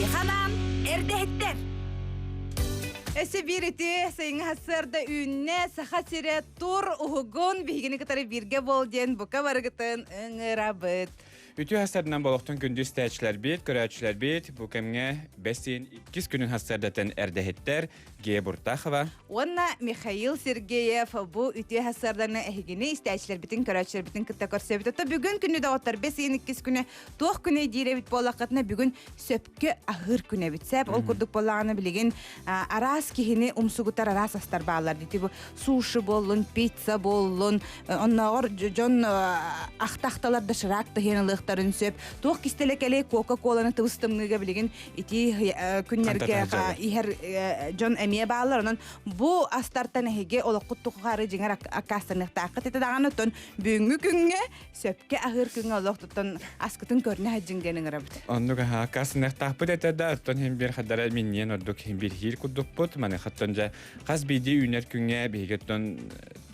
Эһиэхэ анаан эрдэһиттэр! Өссө биир ити сайыҥҥы сарсыарда үүннэ Саха сирэ тур уһугун биһигини кытары бииргэ буол диэн бука барыгытын ыҥырабыт. Үтүө хастарынан болохтон күндү истээччилэрбит, көрөөччүлэрбит бу кэмҥэ бэс ыйын иккис күнүн хастардатын эрдэһиттэр Гея Буртахова уонна Михаил Сергеев бу үтүө хастарданы эһигини истээччилэрбитин, көрөөччүлэрбитин кытта көрсөбүт. Ото бүгүн күнү доҕоттор бэс ыйын иккис күнэ туох күнэ диир эбит буоллаххытына бүгүн сөпкө аһыыр күн эбит. Сэп ол курдук буоллаҕына билигин араас киһини умсугутар араас астар бааллар дии. Бу суши буоллун, пицца буоллун, оннооҕор дьон ахта-ахталар доширак таһыан ылыахтарын сөп. Туох кистэлэ кэлэй Кока-Коланы тыбыс-тымныыга билигин ити күннэргэ иһэр дьон эмиэ бааллар. Онон бу астартан эһиги олоххут тухары дьиҥэр аккаастаныахтааххыт этэ даҕаны. Оттон бүгүҥҥү күҥҥэ сөпкө аһыыр күҥҥэ олох туттан аскытын көрүнэ сылдьыҥ диэн ыҥырабыт. Оннук аһа аккаастаныахтаахпыт этэ да, оттон иһин биир хадара минниэн ордук иһин биир хиир курдукпут. Маныхаттан дьэ хас биирдии үүнэр күҥҥэ биһиги оттон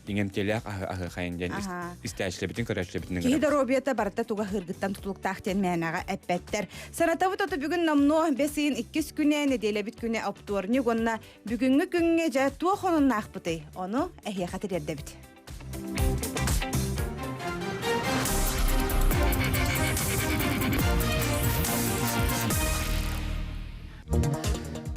иҥэмтиэлээх аһы аһыахайын диэн истээччилэбитин көрөөччүлэбитин Киһи доруобуйата барыта туга аһыыргыттан тутулуктаах диэн мээнэҕэ эппэттэр. Санатабыт ото бүгүн номнуо бэс ыйын иккис күнэ, нэдиэлэбит күнэ оптуорньук уонна бүгүҥҥү күҥҥэ дьэ туох онуннаахпытый? Ону эһиэхэ тириэрдэбит.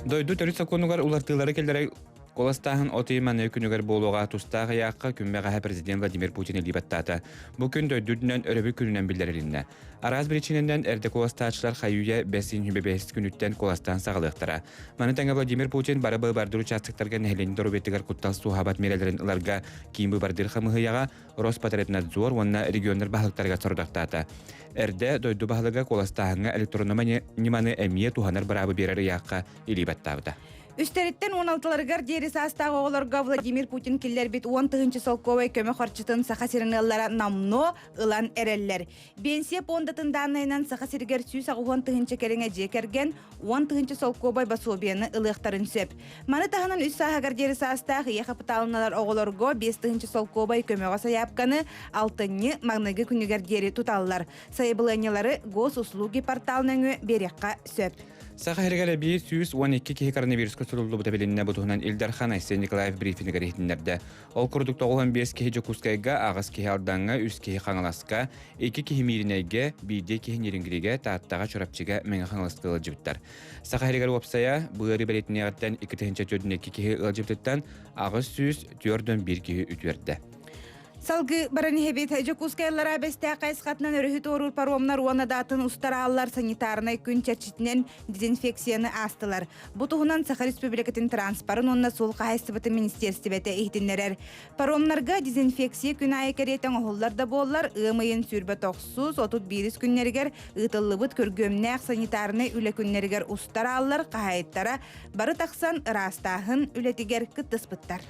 Дойду төрүт сокуонугар улартыылары киллэрэр Куоластааһын от ый маныа күнүгэр буолуоҕа тустаах ыйаахха күммэҕэһэ президент Владимир Путин илии баттаата. Бу күн дойду үрдүнэн өрөбүл күнүнэн биллэрилиннэ. Араас биричиинэнэн эрдэ куоластааччылар хайыы-үйэ бэс ыйын бэһис күнүттэн куоластаан саҕалыахтара. Маны тэҥэ Владимир Путин бары быыбардыыр участоктарга нэһилиэнньэ доруобуйатыгар куттал суоһаабат миэрэлэрин ыларга киин быыбардыыр хамыыһыйаҕа Роспотребнадзор уонна регионнар баһылыктарыгар сорудахтаата. Эрдэ дойду баһылыга куоластааһыҥҥа электроннай ньыманы эмиэ туһанар быраабы биэрэр ыйаахха илии баттаабыта. Үстэриттэн 16-ларыгар диэри саастаах оҕолорго Владимир Путин киллэрбит 10 тыһыынча солкуобай көмө харчытын Саха сирин ыаллара номнуо ылан эрэллэр. Биэнсийэ пуондатын дааннайынан Саха сиригэр 180 тыһыынча кэриҥэ дьиэ кэргэн 10 тыһыынча солкуобай босуобуйаны ылыахтарын сөп. Маны таһынан үс сааһыгар диэри саастаах ийэ хапытаалыналар оҕолорго 5 тыһыынча солкуобай көмөҕө сайаапканы алтынньы маҥнайгы күнүгэр диэри туталлар. Сайабылыанньалары Госуслуги портал нөҥүө биэриэххэ сөп. Саха сиригэр эбии 112 киһи коронавируска суруллубута билиннэ. Бу туһунан Ил Дархан Айсен Николаев брифингэр иһитиннэрдэ. Ол курдук 95 киһи Дьокуускайга, аҕыс киһи Алдаҥҥа, үс киһи Хаҥаласка, икки киһи Мииринэйгэ, биирдии киһи Нерюнгригэ, Тааттаҕа, Чурапчыга, Мэҥэ Хаҥаласка ыалдьыбыттар. Саха сиригэр уопсайа быары бэлиэтиниэҕиттэн 2004 киһи ыалдьыбытыттан 841 киһи үтүөрдэ. Салгыы баран иһэбит. Дьокуускай Аллараа Бэстээх хайысхатынан өрүһү туоруур паромнар уонна да атын устар ааллар санитарнай күн чэрчитинэн дезинфекцияны аастылар. Бу туһунан Саха Республикатын транспорын уонна суол хаһаайыстыбатын министиэристибэтэ иһитиннэрэр. Паромнарга дезинфекция күн аайы кэриэтэ оҥоһуллар да буоллар, ыам ыйын 29 31 күннэригэр ыытыллыбыт күргүөмнээх санитарнай үлэ күннэригэр устар ааллар хаһаайыттара бары тахсан ыраастааһын үлэтигэр кыттыспыттар.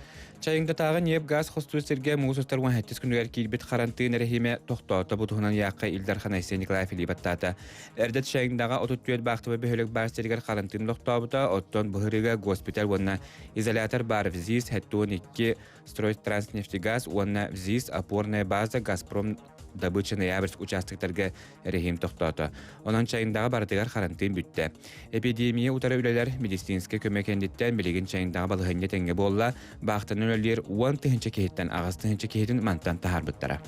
Чайыҥдатааҕы ньиэп-гаас хостуур сиргэ муус устар 17 күнүгэр киирбит харантыын эрэһиимэ тохтоото. Бу туһунан ыйаахха Ил Дархан Айсен Николаев илии баттаата. Эрдэ Чайыҥдаҕа 34 баахтабай бөһүөлэк баар сиригэр харантыын тохтообута, оттон быһырыыга госпиталь уонна изолятор баар ВЗИС 72 СтройтрансНефтегаз уонна ВЗИС опорная база Газпром добыча ноябрьск участоктарга эрэһиим тохтоото. Онон Чайындаҕа барытыгар харантыын бүттэ. Эпидемия утары үлэлэр медицинскэй көмө кэнниттэн билигин Чайындаҕа балаһыанньа тэҥҥэ буолла, баахтанан үлэлиир 10 тыһыынча киһиттэн 8 тыһыынча киһитин мантан таһаарбыттара.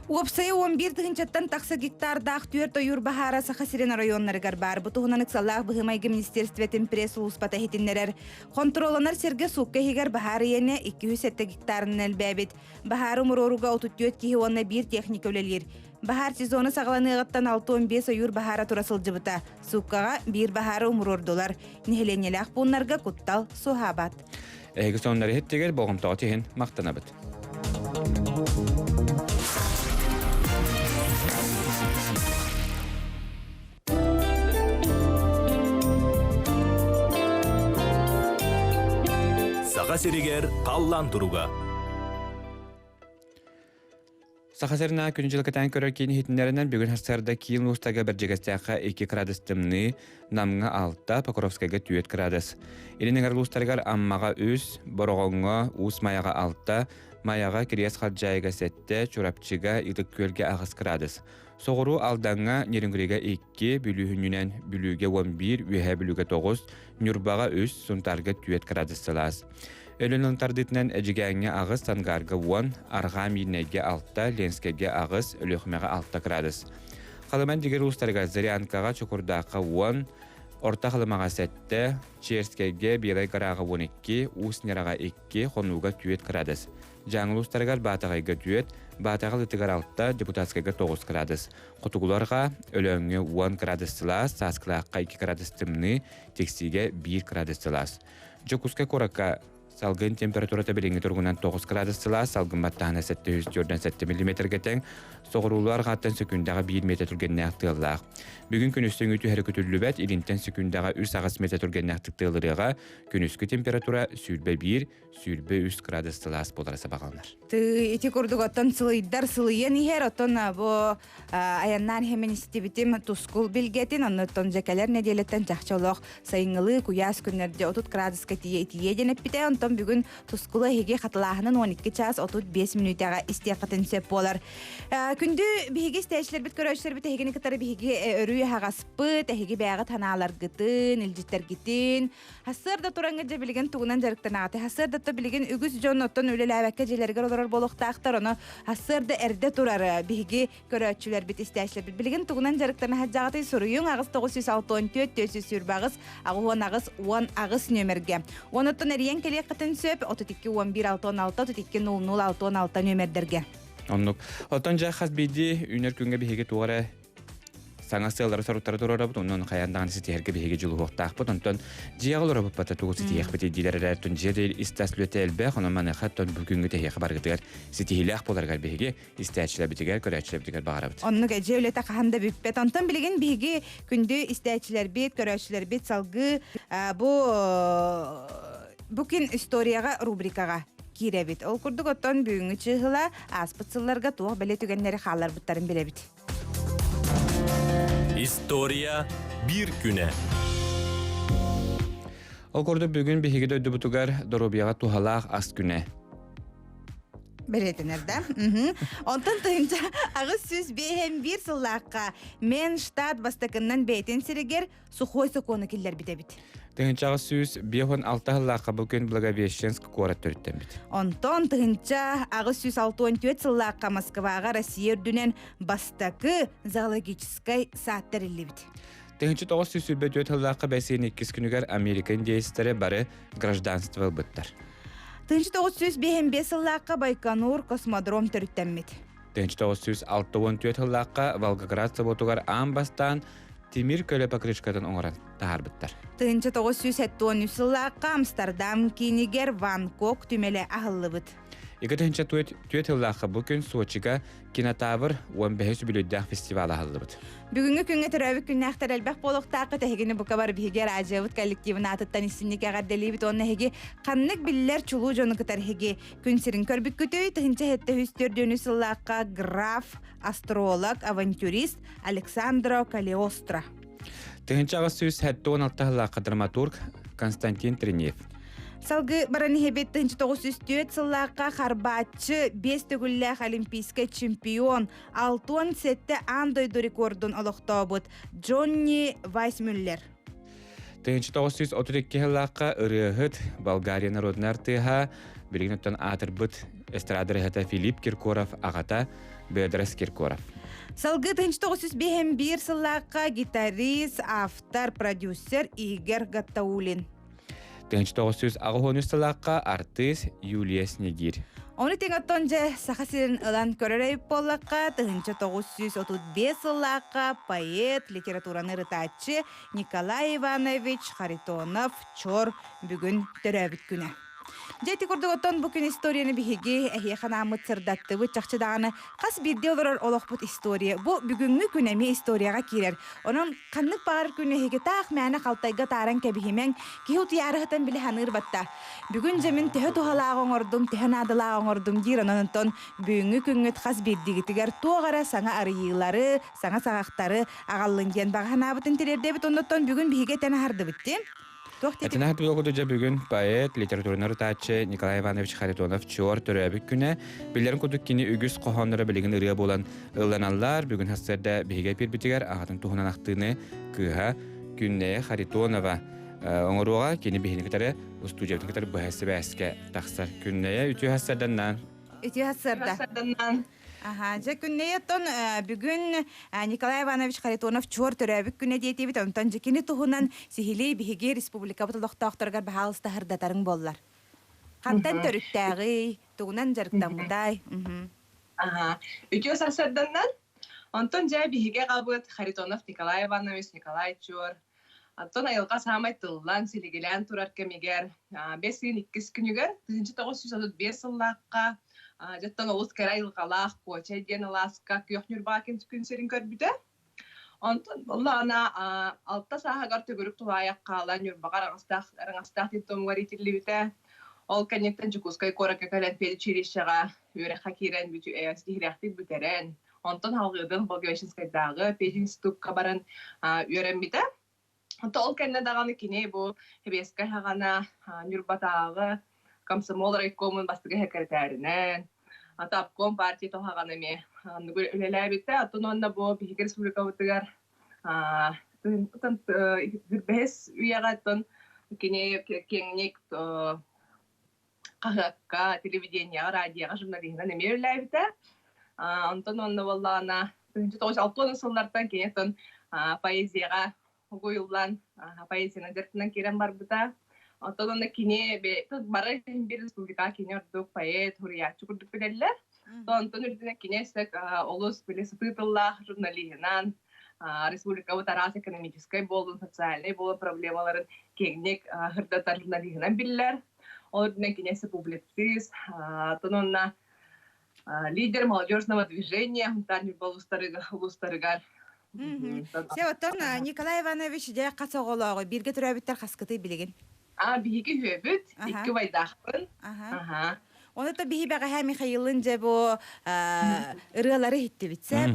Уопсайа 11 тыһыынчаттан тахса гектардаах түөрт ойуур баһаара Саха сирин оройуоннарыгар баар. Бу туһунан ыксаллаах быһыы-майгы министиэристибэтин пресс-сулууспата иһитиннэрэр. Хонтуруолланар сиргэ суукка иһигэр баһаар иэнэ 207 гектарынан элбээбит. Баһаары умуруорууга 34 киһи уонна биир техника үлэлиир. Баһаар сезона саҕаланыаҕыттан 65 ойуур баһаара тура сылдьыбыта. Сууккаҕа биир баһаары умуруордулар. Нэһилиэнньэлээх пууннарга куттал суоһаабат. Эһиги сонуннары иһиттигэр болҕомтоҕут иһин махтанабыт. Саха сиригэр халлаан туруга. Саха сиринэ күн-дьыл кэтээн көрөр киин иһитиннэринэн бүгүн сарсыарда киин улуустарга Бэрдьигэстээххэ 2 градус тымныы, Намҥа 6, Покровскайга 4 градус. Илин эҥэр улуустарыгар Аммаҕа 3, Бороҕоҥҥо, Уус Майаҕа 6, Майаҕа, Кириэс Халдьаайыга 7, Чурапчыга, Ытык Күөлгэ 8 градус. Соҕуруу Алдаҥҥа, Нерюнгрига 2, Бүлүүһүнньүнэн Бүлүүгэ 11, Үөһээ Бүлүүгэ 9, Ньурбаҕа 3, Сунтаарга 4 градус сылаас. Өлөн тардыытынан Эдьигээҥҥэ 8, Сангаарга 10, Арҕаа Миирнэйгэ 6, Ленскэйгэ 8, Өлүөхүмэҕэ 6 градус. Халыман дигэр уустарыгар Зырянкаҕа, Чокурдаахха 10, Орто Халымаҕа 7, Черскэйгэ, Белай Гораҕа 12, Уус Ньараҕа 2, Хонууга 4 градус. Дьааҥы улуустарыгар Баатаҕайга 4, Баатаҕа Лытыгар 6, Депутатскайга 9 градус. Хотугуларга Өлөөҥҥө 10 градус сылаас, Сааскылаахха 2 градус тымныы, Тиксиигэ 1 градус сылаас. Дьокуускай куоракка салгын температурата билиҥҥи туругунан 9 градус сылаас, салгын баттааһына 747 миллиметргэ тэҥ, соҕуруулуу арҕааттан сөкүүндэҕэ 1 метр түргэннээх тыаллаах. Бүгүн күнүстүҥү түһэрэ күтүллүбэт, илинтэн сөкүүндэҕэ 3-8 метр түргэннээхтик тыалырыаҕа, күнүскү температура 21, 23 градус сылаас буолара сабаҕаланар. Тыы ити курдук оттон сылыйдар сылыйан иһэр, оттон бу айаннаан иһэмин истибитим тускул билгэтин, оннуттан дьэ кэлэр нэдиэлэттэн чахчы олох сайыҥҥылыы куйаас күннэргэ 30 градуска тиийэ итийиэ диэн эппитэ. Онтон бүгүн тускула эһиги хатылааһынын 12 чаас 35 мүнүүтэҕэ истиэххитин сөп буолар. Күндү биһиги истээччилэрбит, көрөөччүлэрбит эһигини кытары биһиги өрүү аһаҕаспыт, эһиги бэйэҕит санааларгытын, илдьиттэргитин, Сарсыарда тураҥҥыт дьэ билигин тугунан дьарыктанаҕытый? Сарсыарда билигин үгүс дьон оттон үлэлээбэккэ дьиэлэригэр олорор буолуохтаахтар. Ону сарсыарда эрдэ турар биһиги көрөөччүлэрбит, истээччилэрбит билигин тугунан дьарыктана сылдьаҕытый? Суруйуҥ 8 964 428 88 18 нүөмэргэ. Онуттан эрийэн кэлиэххитин сөп 32 11 66 32 00 66 нүөмэрдэргэ. Оннук. Оттон дьэ хас биирдии үүнэр күҥҥэ биһиги туох эрэ саҥа сыаллары-соруктары туруорабыт, онон хайаан даҕаны ситиһэргэ биһиги дьулуһуохтаахпыт. Онтон дьиэҕэ олоробут бата тугу ситиһиэхпит диилэр эрээр, тун дьиэ да ис-тас үлэтэ элбэх, онон маныаха оттон бүгүҥҥү тэһиэхэ барыгытыгар ситиһиилээх буоларыгар биһиги истээччилэрбитигэр, көрөөччүлэрбитигэр баҕарабыт. Оннук дьиэ үлэтэ хаһан да бүппэт. Онтон билигин биһиги күндү истээччилэрбит, көрөөччүлэрбит салгыы бу бу күн историяҕа рубрикаҕа киирэбит. Ол курдук оттон бүгүҥҥү чыыһыла ааспыт сылларга туох бэлиэ түгэннэри хаалларбыттарын билэбит. История биир күнэ. Ол курдук бүгүн биһиги дойдубутугар доруобуйаҕа туһалаах ас күнэ. Бэлиэтэнэр да. Онтон тыһыынча 851 сыллаахха Мэн штат бастакыннан бэйэтин сиригэр сухой сокуону киллэрбит эбит. 1856 сыллаахха бу күн Благовещенск куорат төрүттэммит. Онтон 1864 сыллаахха Москваҕа Россия үрдүнэн бастакы зоологическай сад тэриллибит. 1924 сыллаахха бэсиэн иккис күнүгэр Америка индейцтэрэ бары гражданство ылбыттар. 1955 сыллаахха Байконур космодром төрүттэммит. 1964 сыллаахха Волгоград собуотугар аан бастаан тимир көлө покрышкатын оҥорон таһаарбыттар. 1973 сыллаахха Амстердам киинигэр Ван Гог түмэлэ аһыллыбыт. 2004 сыллаахха бу күн Сочига Кинотавр 15 үбүлүөйдээх фестивал аһыллыбыт. Бүгүҥҥү күҥҥэ төрөөбүт күннээхтэр элбэх буолуохтааххыт. Эһигини бука бар биһиги радиобыт коллективын аатыттан истинник эҕэрдэлиибит уонна эһиги ханнык биллэр чулуу дьону кытар эһиги күн сирин көрбүккүтүй? 1704 сыллаахха граф, астролог, авантюрист Александро Калиостро. 1876 сыллаахха драматург Константин Триньев. Салгыы баран иһэбит 1904 сыллаахха харбааччы биэс төгүллээх олимпийскай чемпион 67 аан дойду рекордун олохтообут Джонни Вайсмюллер. 1932 сыллаахха ырыаһыт Болгария народнай артыыһа, билигин оттон аатырбыт эстрада ырыаһыта Филипп Киркоров аҕата Бедрос Киркоров. Салгыы 1951 сыллаахха гитарист, автор, продюсер Игорь Гаттаулин. 1983 сыллаахха артыыс Юлия Снегирь. Ону тэҥ оттон дьэ Саха сирин ылан көрөр эбит буоллахха, 1935 сыллаахха поэт, литератураны ырытааччы Николай Иванович Харитонов Чор бүгүн төрөөбүт күнэ. Дьэ ити курдук оттон бу күн историяны биһиги эһиэхэ анааммыт сырдаттыбыт чахчы даҕаны хас биирдии олорор олохпут история. Бу бүгүҥҥү күн эмиэ историяҕа киирэр. Онон ханнык баҕарар күн эһиги таах мээнэ халтайга тааран кэбиһимэҥ, киһи утуйаары сытан били саныыр батта. Бүгүн дьэ мин төһө туһалаах оҥордум, төһө наадалаах оҥордум диир онон онтон бүгүҥҥү күҥҥүт хас биирдигитигэр туох эрэ саҥа арыйыылары, саҥа саҕахтары аҕаллын диэн баҕа санаабытын тириэрдэбит. Оннуттан бүгүн биһиги этэн аһардыбыт дии. Туох диэтим? Этинэһэ туох дьэ бүгүн поэт, литератураны ырытааччы Николай Иванович Харитонов Чуор төрөөбүт күнэ. Биллэрин курдук кини үгүс хоһоонноро билигин ырыа буолан ылланаллар. Бүгүн сарсыарда биһиги эпиирбитигэр аҕатын туһунан ахтыыны кыыһа Күннэйэ Харитонова оҥоруоҕа. Кини биһини кытары устуудьуйабытын кытары быһа сибээскэ тахсар. Күннэйэ үтүө сарсыарданнан. Үтүө сарсыарда. Сарсыарданнан. Аха, дьэ күннэйэ оттон бүгүн Николай Иванович Харитонов чуор төрөөбүт күнэ диэтибит, онтон дьэ кини туһунан сиһилии биһиги республикабыт олохтоохторугар баһаалыста сырдатарыҥ буоллар. Хантан төрүттээҕий, тугунан дьарыктаммытай? Аха, үтүө сарсыарданнан. Онтон дьэ биһиги аҕабыт Харитонов Николай Иванович Николай Чуор Оттон айылҕа саамай тыллан, силигилээн турар кэмигэр, бэс ыйын иккис күнүгэр, 1935 сыллаахха, дьоттон олус кэрэ айылҕалаах Куочай диэн алааска Күөх Ньурбаҕа күн сирин көрбүтэ. Онтон буоллаҕына алта сааһыгар төгүрүк тулаайах хаалан Ньурбаҕа араҥастаах, араҥастаах детдомугар иитиллибитэ. Ол кэнниттэн Дьокуускай куоракка кэлэн педучилищеҕа үөрэххэ киирэн ситиһиилээхтик бүтэрэн, Онтон салгыытын Благовещенскайдааҕы пединститукка баран үөрэммитэ. Онтон ол кэннэ даҕаны кини бу Сэбиэскэй саҕана Ньурбатааҕы комсомол райкомун бастакы сэкирэтээринэн, ата обком партия тоһаҕана эмиэ үлэлээбитэ. Оттон уонна бу биһиги республикабытыгар бэһис үйэҕэ оттон кини киэҥник хаһыакка, телевидениеҕа, радиоҕа журналиһынан эмиэ үлэлээбитэ. Онтон уонна буоллаҕына 1960 сыллартан кини оттон поэзияҕа угуйуллан поэзиянан дьарыктанан киирэн барбыта. Оттон онно кини бары биир республикаҕа кини ордук поэт, суруйааччы курдук билэллэр. Онтон үрдүнэн кини өссө олус били сытыы тыллаах журналиһынан республикабыт араас экономическай буолун, социальнай буолун проблемаларын киэҥник сырдатар журналиһынан биллэр. Ол үрдүнэн кинээс публицист, онно лидер молодежного движения Хунтаар Ньурба улуустарыгар. Все, оттон Николай Иванович дьэ хас оҕолооҕуй? Бииргэ төрөөбүттэр хаскытый билигин? А, биһиги үһүөбүт, икки убайдаахпын. Аха. Оны то биһи бэҕэһээ Михаилын дьэ бу ырыалары иһиттибит сеп.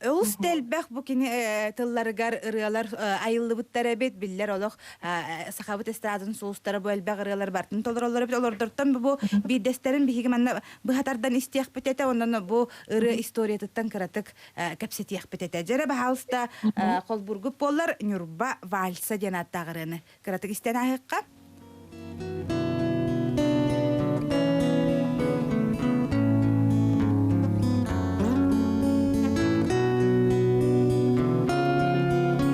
Олус да элбэх бу кини тылларыгар ырыалар айыллыбыттар эбит, биллэр олох сахабыт эстрадатын сулустара бу элбэх ырыалар бартын толороллор эбит. Олордортон бу биирдэстэрин биһиги манна быһатардан истиэхпит этэ, онон бу ырыа историятыттан кыратык кэпсэтиэхпит этэ. Дьэрэ баһаалыста холбургуп буоллар Ньурба вальса диэн ааттаах ырыаны кыратык истэн ааһыахха.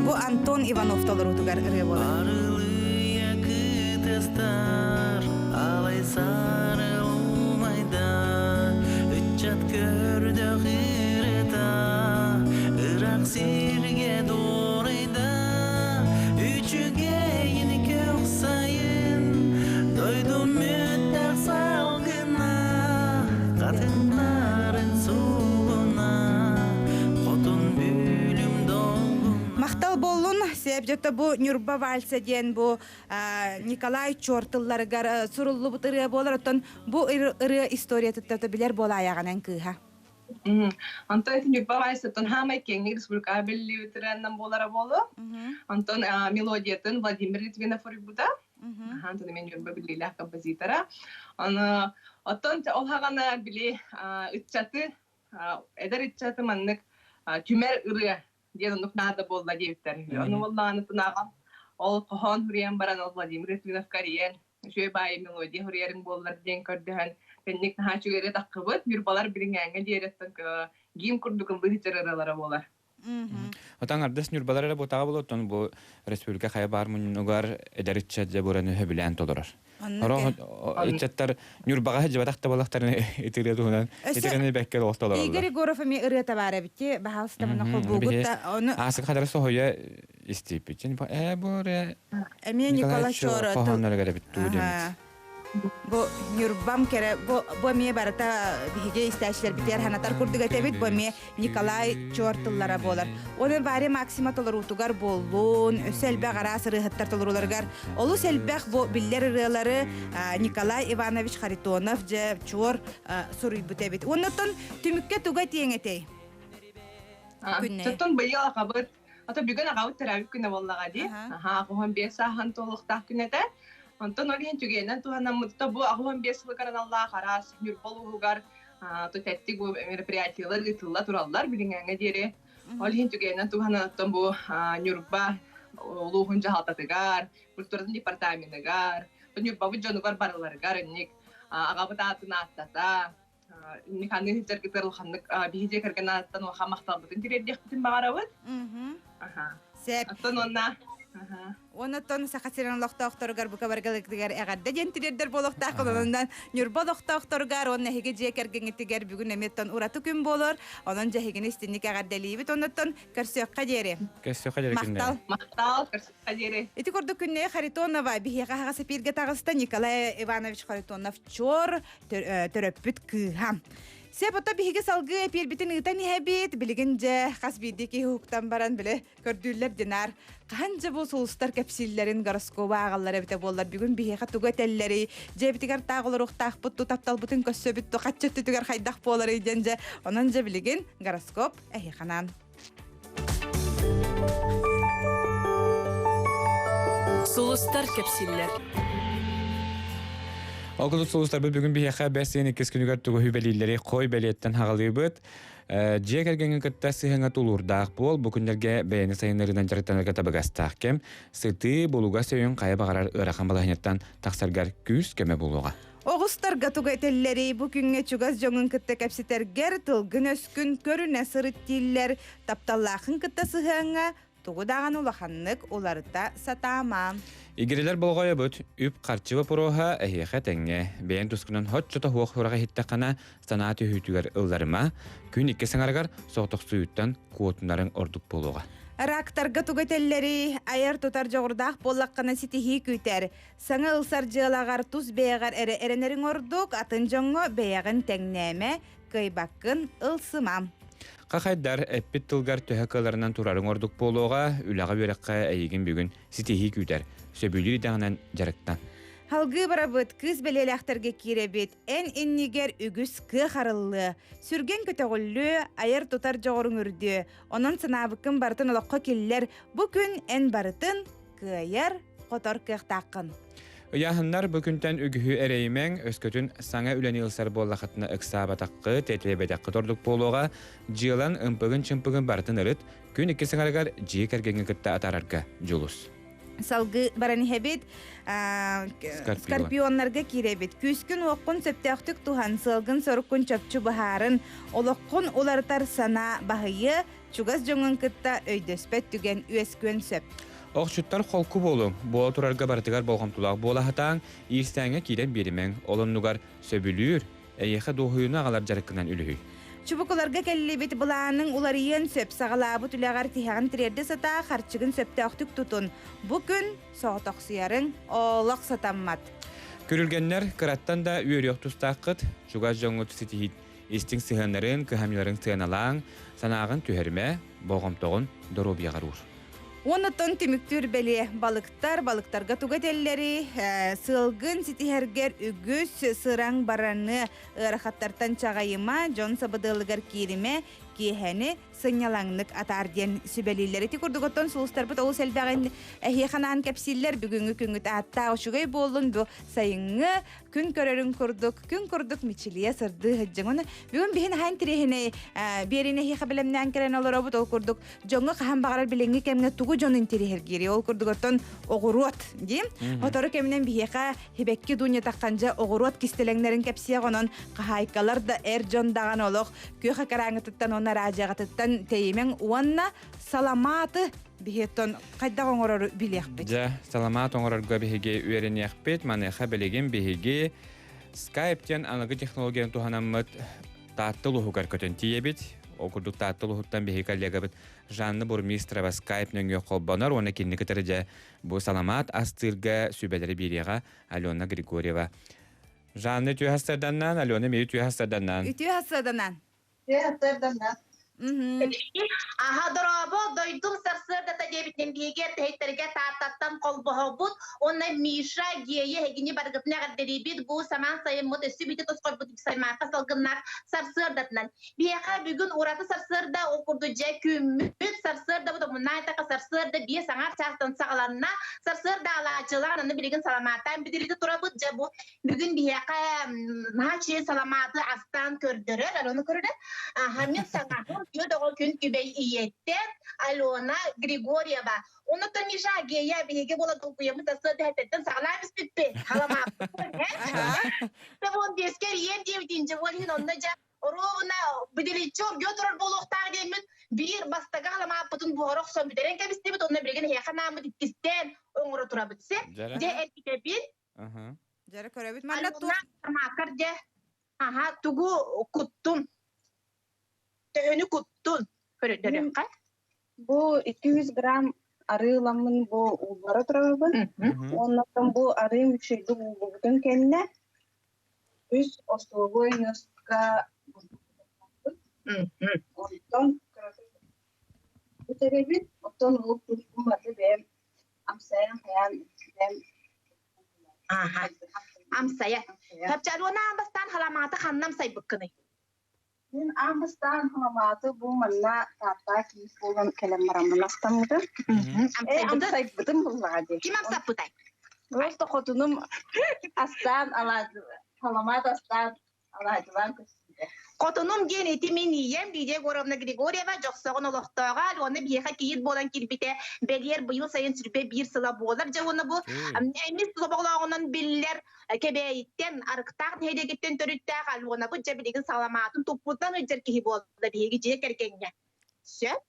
Бу Антон Иванов толоруутугар ырыа буолар. Арылыйа кытыстар, алай сарылмайда, ыччат көрдөх ырыта, ырах сиргэ дуорайда, Үчүгэйин көх сайын, дойдум мүттэх салгына, хатыннарын суугуна, хотун бүлүм долгуна. Махтал буоллун, Сээбдьэтэ бу Ньурба вальса диэн бу Николай Чор тылларыгар суруллубут ырыа буолар, оттон бу ырыа историятыттан билэр буолаайаҕынан кыыһа. Онтон ити Ньурба вальсыттан хаамай киэҥник республикаҕа биллибит ырыаннан буолара буолуо. Онтон мелодиятын Владимир Литвинов суруйбута. Антон мен Ньурба биллиилээх композитора. Аны оттон ол хаҕана били ыччаты эдэр ыччаты маннык түмэр ырыа диэн оннук наада буолла диэбиттэр. Ону буоллаҕына тунааҕа ол хоһоон суруйан баран ол Владимир Литвиновка эрийэн үчүгэй баайы мелодия суруйарыҥ буоллар диэн көрдөһөн кэнник наһаа үчүгэйгэ таххыбыт Ньурбалар билиҥээҥҥэ диэри гимн курдук ыллыы сылдьар ырыалара буолар. Отан ардыс Ньурбалар эрэ бутаҕа буолуоттан бу республика хайа баар мунньунугар эдэр ыччат дьэ бураны сөбүлээн толорор. Орох ыччаттар Ньурбаҕа сылдьыбатах да буоллахтарына итирэ туһунан итирэни бэккэ олох толороллор. Игорь Егоров эмиэ ырыата баар эбит баһаалыста мана холбуугут да ону Аасык хадара соһуйа истииппит. Ээ бу эрэ Эмиэ Николай Чоро хоһоонноругар эбит дуу диэмит. Бу Ньурбам кэрэ бу бу эмиэ барыта биһиги истээччилэрбитигэр санатар курдук этэбит бу эмиэ Николай Чуор тыллара буолар. Оны Варя Максима толоруутугар буоллун, өссө элбэх араас ырыаһыттар толорууларыгар олус элбэх бу биллэр ырыалары Николай Иванович Харитонов дьэ Чуор суруйбут эбит. Оннуттан түмүккэ туга этиэҥ этэй? Күннэй. Оттон быйыл аҕабыт, ото бүгүн аҕабыт төрөөбүт күнэ буоллаҕа дии. Аһаа, 85 сааһын туолуохтаах күн этэ. Онтон ол иһин түгэнинэн туһанаммыт бу 85 сылыгар аналлаах араас Ньурба улууһугар тэттик бу мероприятиелар ыытылла тураллар билиҥҥээҥҥэ диэри. Ол иһин түгэнинэн туһанан оттон бу Ньурба улууһун дьаһалтатыгар, культуратын департаменыгар, Ньурбабыт дьонугар барыларыгар инник аҕабыт аатын ааттата, инник аны сылдьаргытыгар улаханнык биһи дьиэ кэргэн ааттан улахан махталбытын тириэрдиэхпитин баҕарабыт. Сеп. Оттон уонна Оннуттан Саха сирин олохтоохторугар бука баргалыктыгар эҕэрдэ диэн тириэрдэр буолуохтаах онон Ньурба олохтоохторугар уонна эһиги дьиэ кэргэҥҥитигэр бүгүн эмиэттэн ураты күн буолар. Онон дьэһигини истинник эҕэрдэлиибит. Оннуттан көрсүөххэ диэри. Көрсүөххэ диэри күннэри. Махтал. Махтал, көрсүөххэ диэри. Ити курдук күннэри Харитонова биһиэхэ аһаҕас эпииргэ таҕыста Николай Иванович Харитонов чуор төрөппүт кыыһа. Сеп ото биһиги салгыы эпиирбитин ыытан иһэбит. Билигин дьэ хас биирдии киһи уһуктан баран били көрдүүллэр динар. Хаһан дьэ бу сулустар кэпсииллэрин гороскоба ааҕаллар эбитэ буоллар бүгүн биһиэхэ тугу этэллэрий, дьиэбитигэр таах олоруохтаахпыт, ту тапталбытын көрсөбүт, ту хаччы өттүтүгэр хайдах буоларый диэн дьэ онон дьэ билигин гороскоп эһиэхэ Сулустар кэпсииллэр. Ол курдук сулустарбыт бүгүн биһиэхэ бэс ыйын иккис күнүгэр тугу бэлииллэри хой бэлиэттэн хаҕалыыбыт. Дьиэ кэргэҥҥин кытта сыһыаҥҥа тулуурдаах буол. Бу күннэргэ бэйэни сайыннарыынан дьарыктанарга табыгастаах кэм. Сытыы, булугас өйүн хайа баҕарар ыарахан балаһыанньаттан тахсаргар күүс-көмө буолуоҕа. Оҕустарга тугу этэллэрий бу күҥҥэ чугас дьоҥун кытта кэпсэтэргэр тылгын-өскүн көрүнэ сырыт дииллэр, тапталлааххын кытта сыһыаҥҥа тугу даҕаны улаханнык уларыта сатаама. Игирэлэр болҕойобут, үп-харчы боппуруоһа эһиэхэ тэҥҥэ. Бэйэҥ тускунан соччото суох сураҕы иһиттэххинэ, санаа түһүүтүгэр ылларыма, күн икки саҥарыгар соҕотохсуйууттан куотунарыҥ ордук буолуоҕа. Рактарга тугу этэллэрий, айар-тутар дьоҕурдаах буоллаххына ситиһии күүтэр. Саҥа ылсар дьыалаҕар тус бэйэҕэр эрэ эрэнэриҥ ордук, атын дьоҥҥо бэйэҕин тэҥнээмэ, кыайбаккын ылсыма. Хахайдар эппит тылгар төһө кыаларынан турарыҥ ордук буолуоҕа, үлэҕэ-үөрэххэ эйигин бүгүн ситиһии күүтэр. Сөбүлүүр идэҕинэн дьарыктан. Халгыы барабыт, кыыс бэлиэлээхтэргэ киирэбит. Эн иннигэр үгүс кыах арыллыа. Сүргэн көтөҕүллүө, айар-тутар дьоҕуруҥ үрдүө. Онон санаабыккын барытын олоххо киллэр. Бу күн эн барытын кыайар, хотор кыахтааххын. Ыйааһыннар бу күнтэн үгүһү эрэйимэҥ, өскөтүн саҥа үлэни ылсар буоллахытына ыксаабатаххы, тэтиэбэтэххит ордук буолуоҕа, дьыалан ымпыгын-чымпыгын барытын ырыт, күн икки саҥарыгар дьиэ кэргэҥҥэ кытта атаарарга дьулус. Салгыы баран иһэбит, скорпионнарга киирэбит. Күүскүн-уоххун сөптөөхтүк туһан, сыалгын-соруккун чопчу быһаарын, олоххун уларытар санаа баһыйыа, чугас дьоҥҥун кытта өйдөспөт түгэн үөскүөн сөп. Охчуттар холку буолуҥ, буола турарга барытыгар болҕомтолоох буола сатааҥ, иирсээҥҥэ киирэн биэримэҥ, ол оннугар сөбүлүүр, эйиэхэ дуоһуйууну аҕалар дьарыккынан үлүһүй. Чубукуларга кэллибит былааныҥ уларыйыан сөп, саҕалаабыт үлэҕэр тиһэҕин тириэрдэ сатаа, харчыгын сөптөөхтүк тутун. Бу күн соҕотохсуйарыҥ олох сатаммат. Күрүлгэннэр кыраттан да үөрүөх тустааххыт, чугас дьоҥҥут ситиһиит истиҥ сыһыаннарын, кыһамньыларын сыаналааҥ, санааҕын түһэримэ, болҕомтоҕун доруобуйаҕар уур. Оннуттан түмүктүүр бэлиэ балыктар, балыктарга тугу этэллэрий? Сыалгын ситиһэргэр үгүс сыраҥ бараны ыарахаттартан чаҕайыма, дьон сабыдыалыгар кииримэ, киэһэни сынньалаҥнык атаар диэн сүбэлииллэр. Ити курдук оттон сулустарбыт олус элбэҕин эһиэхэ анаан кэпсииллэр. Бүгүҥҥү күҥҥүт ааттаах үчүгэй буоллун, бу сайыҥҥы күн көрөрүн курдук, күн курдук мичилийэ сырдыы сылдьыҥ. Оны бүгүн биһин аһаан тириэһинэй биэриини эһиэхэ бэлэмнээн кэлэн олоробут. Ол курдук дьоҥҥо хаһан баҕарар билиҥҥи кэмҥэ тугу дьон интириэһиргиирий. Ол курдук оттон оҕуруот диим. Сотору кэминэн биһиэхэ хибэкки дуунньа тахханжа оҕуруот кистэлэҥнэрин кэпсиэх онон хаһаайкалар да эр дьон даҕаны олох күөх экраҥҥытыттан уонна радиоҕытыттан тэйимэҥ уонна саламааты биһиэттэн хайдах оҥорору билиэхпит. Дьэ, саламаат оҥорорго биһиги үөрэниэхпит. Маныаха билигин биһиги Skype диэн аныгы технологияны туһанаммыт Таатта улууһугар көтөн тиийэбит. Ол курдук Таатта улууһуттан биһиги коллегабыт Жанна Бурмистрова Skype нөҥүө холбонор уонна кинини кытары дьэ бу саламаат астыырга сүбэлэри биэриэҕэ Алена Григорьева. Жанна үтүө хастарданнаан, Алена мири үтүө хастарданнаан. Үтүө хастарданнаан. Үтүө хастарданнаан. Аха дорообо, дойдум сарсыардата диэбитинэн биһиги эрдэһиттэргэ Тааттаттан холбоһобут уонна Миша, Гея эһигини барыгытын эҕэрдэлиибит. Бу самаан сайыммыт өссө биитэ тосхойбут саймаакка салгыннаах сарсыардатынан. Биһиэхэ бүгүн ураты сарсыарда ол курдук дьэ күммүт сарсыардабыт омуннаайтака сарсыарда биэс аҥаар чаастан саҕаланна. Сарсыарда алаадьылаан аны билигин саламааттаан бидилити турабыт. Дьэ бу бүгүн биһиэхэ наһаа үчүгэй саламааты астаан көрдөрөр, Алена көрөрө. Аха мин саҥаһым түөрт оҕо күн күбэй ийэтэ Алена Григорьева. Оннуттан Миша Гея биһиги буола долгуйаммыт сарсыарда эһэттэттэн саҕалаан испиппит. Халамааппыт. Вон биэскэ эрийэн диэбитин дьэ ол иһин онно дьэ оруобуна бидиличчи оргуйа турар буолуохтаах диэммит биир бастакы халамааппытын буһара охсон бүтэрэн кэбистибит онно билигин эһиэхэ нааммыт иккистээн оҥоро турабыт се дьэ эргитэбин Дьэрэ көрөбүт манна туох Маакар дьэ аха тугу куттун төһөнү куттун көрөдөрүөххэ Бу 200 грамм арыыламмын бу ууллара турабын. Уоннаттан бу арыым үчүгэйдик ууллубутун кэннэ үс остолобуой ньуоска онтон бүтэрэбин. Оттон ол туспун барыта бэйэм амсайан хайаан бэйэм Аха. Амсайа. Хапчалуона аан бастаан халамаата ханна амсайбыккыный? Мин аан бастаан халамааты бу манна Тааттаа киис буолан кэлэн бараммын астаммытым. Э, амсайбытым буллаҕа дии. Ким амсаппытай? Просто хотунум астаан халамаат астаан алаадьылаан көстүбүтэ. Хотунум диэн ити мин ийэм Лидия Егоровна Григорьева Дьохсоҕун олохтооҕо Алена биһиэхэ кийиит буолан киирбитэ бэлиэр быйыл сайын сүрбэ биир сыла буолар. Дьэ уонна бу эмис лобоҕолооҕунан биллэр Кэбээйиттэн, Арыктаах нэһилиэгиттэн төрүттээх Аленабыт дьэ билигин саламаатын туппутунан ыдьар киһи буолла биһиги дьиэ кэргэҥҥэ. Сөп.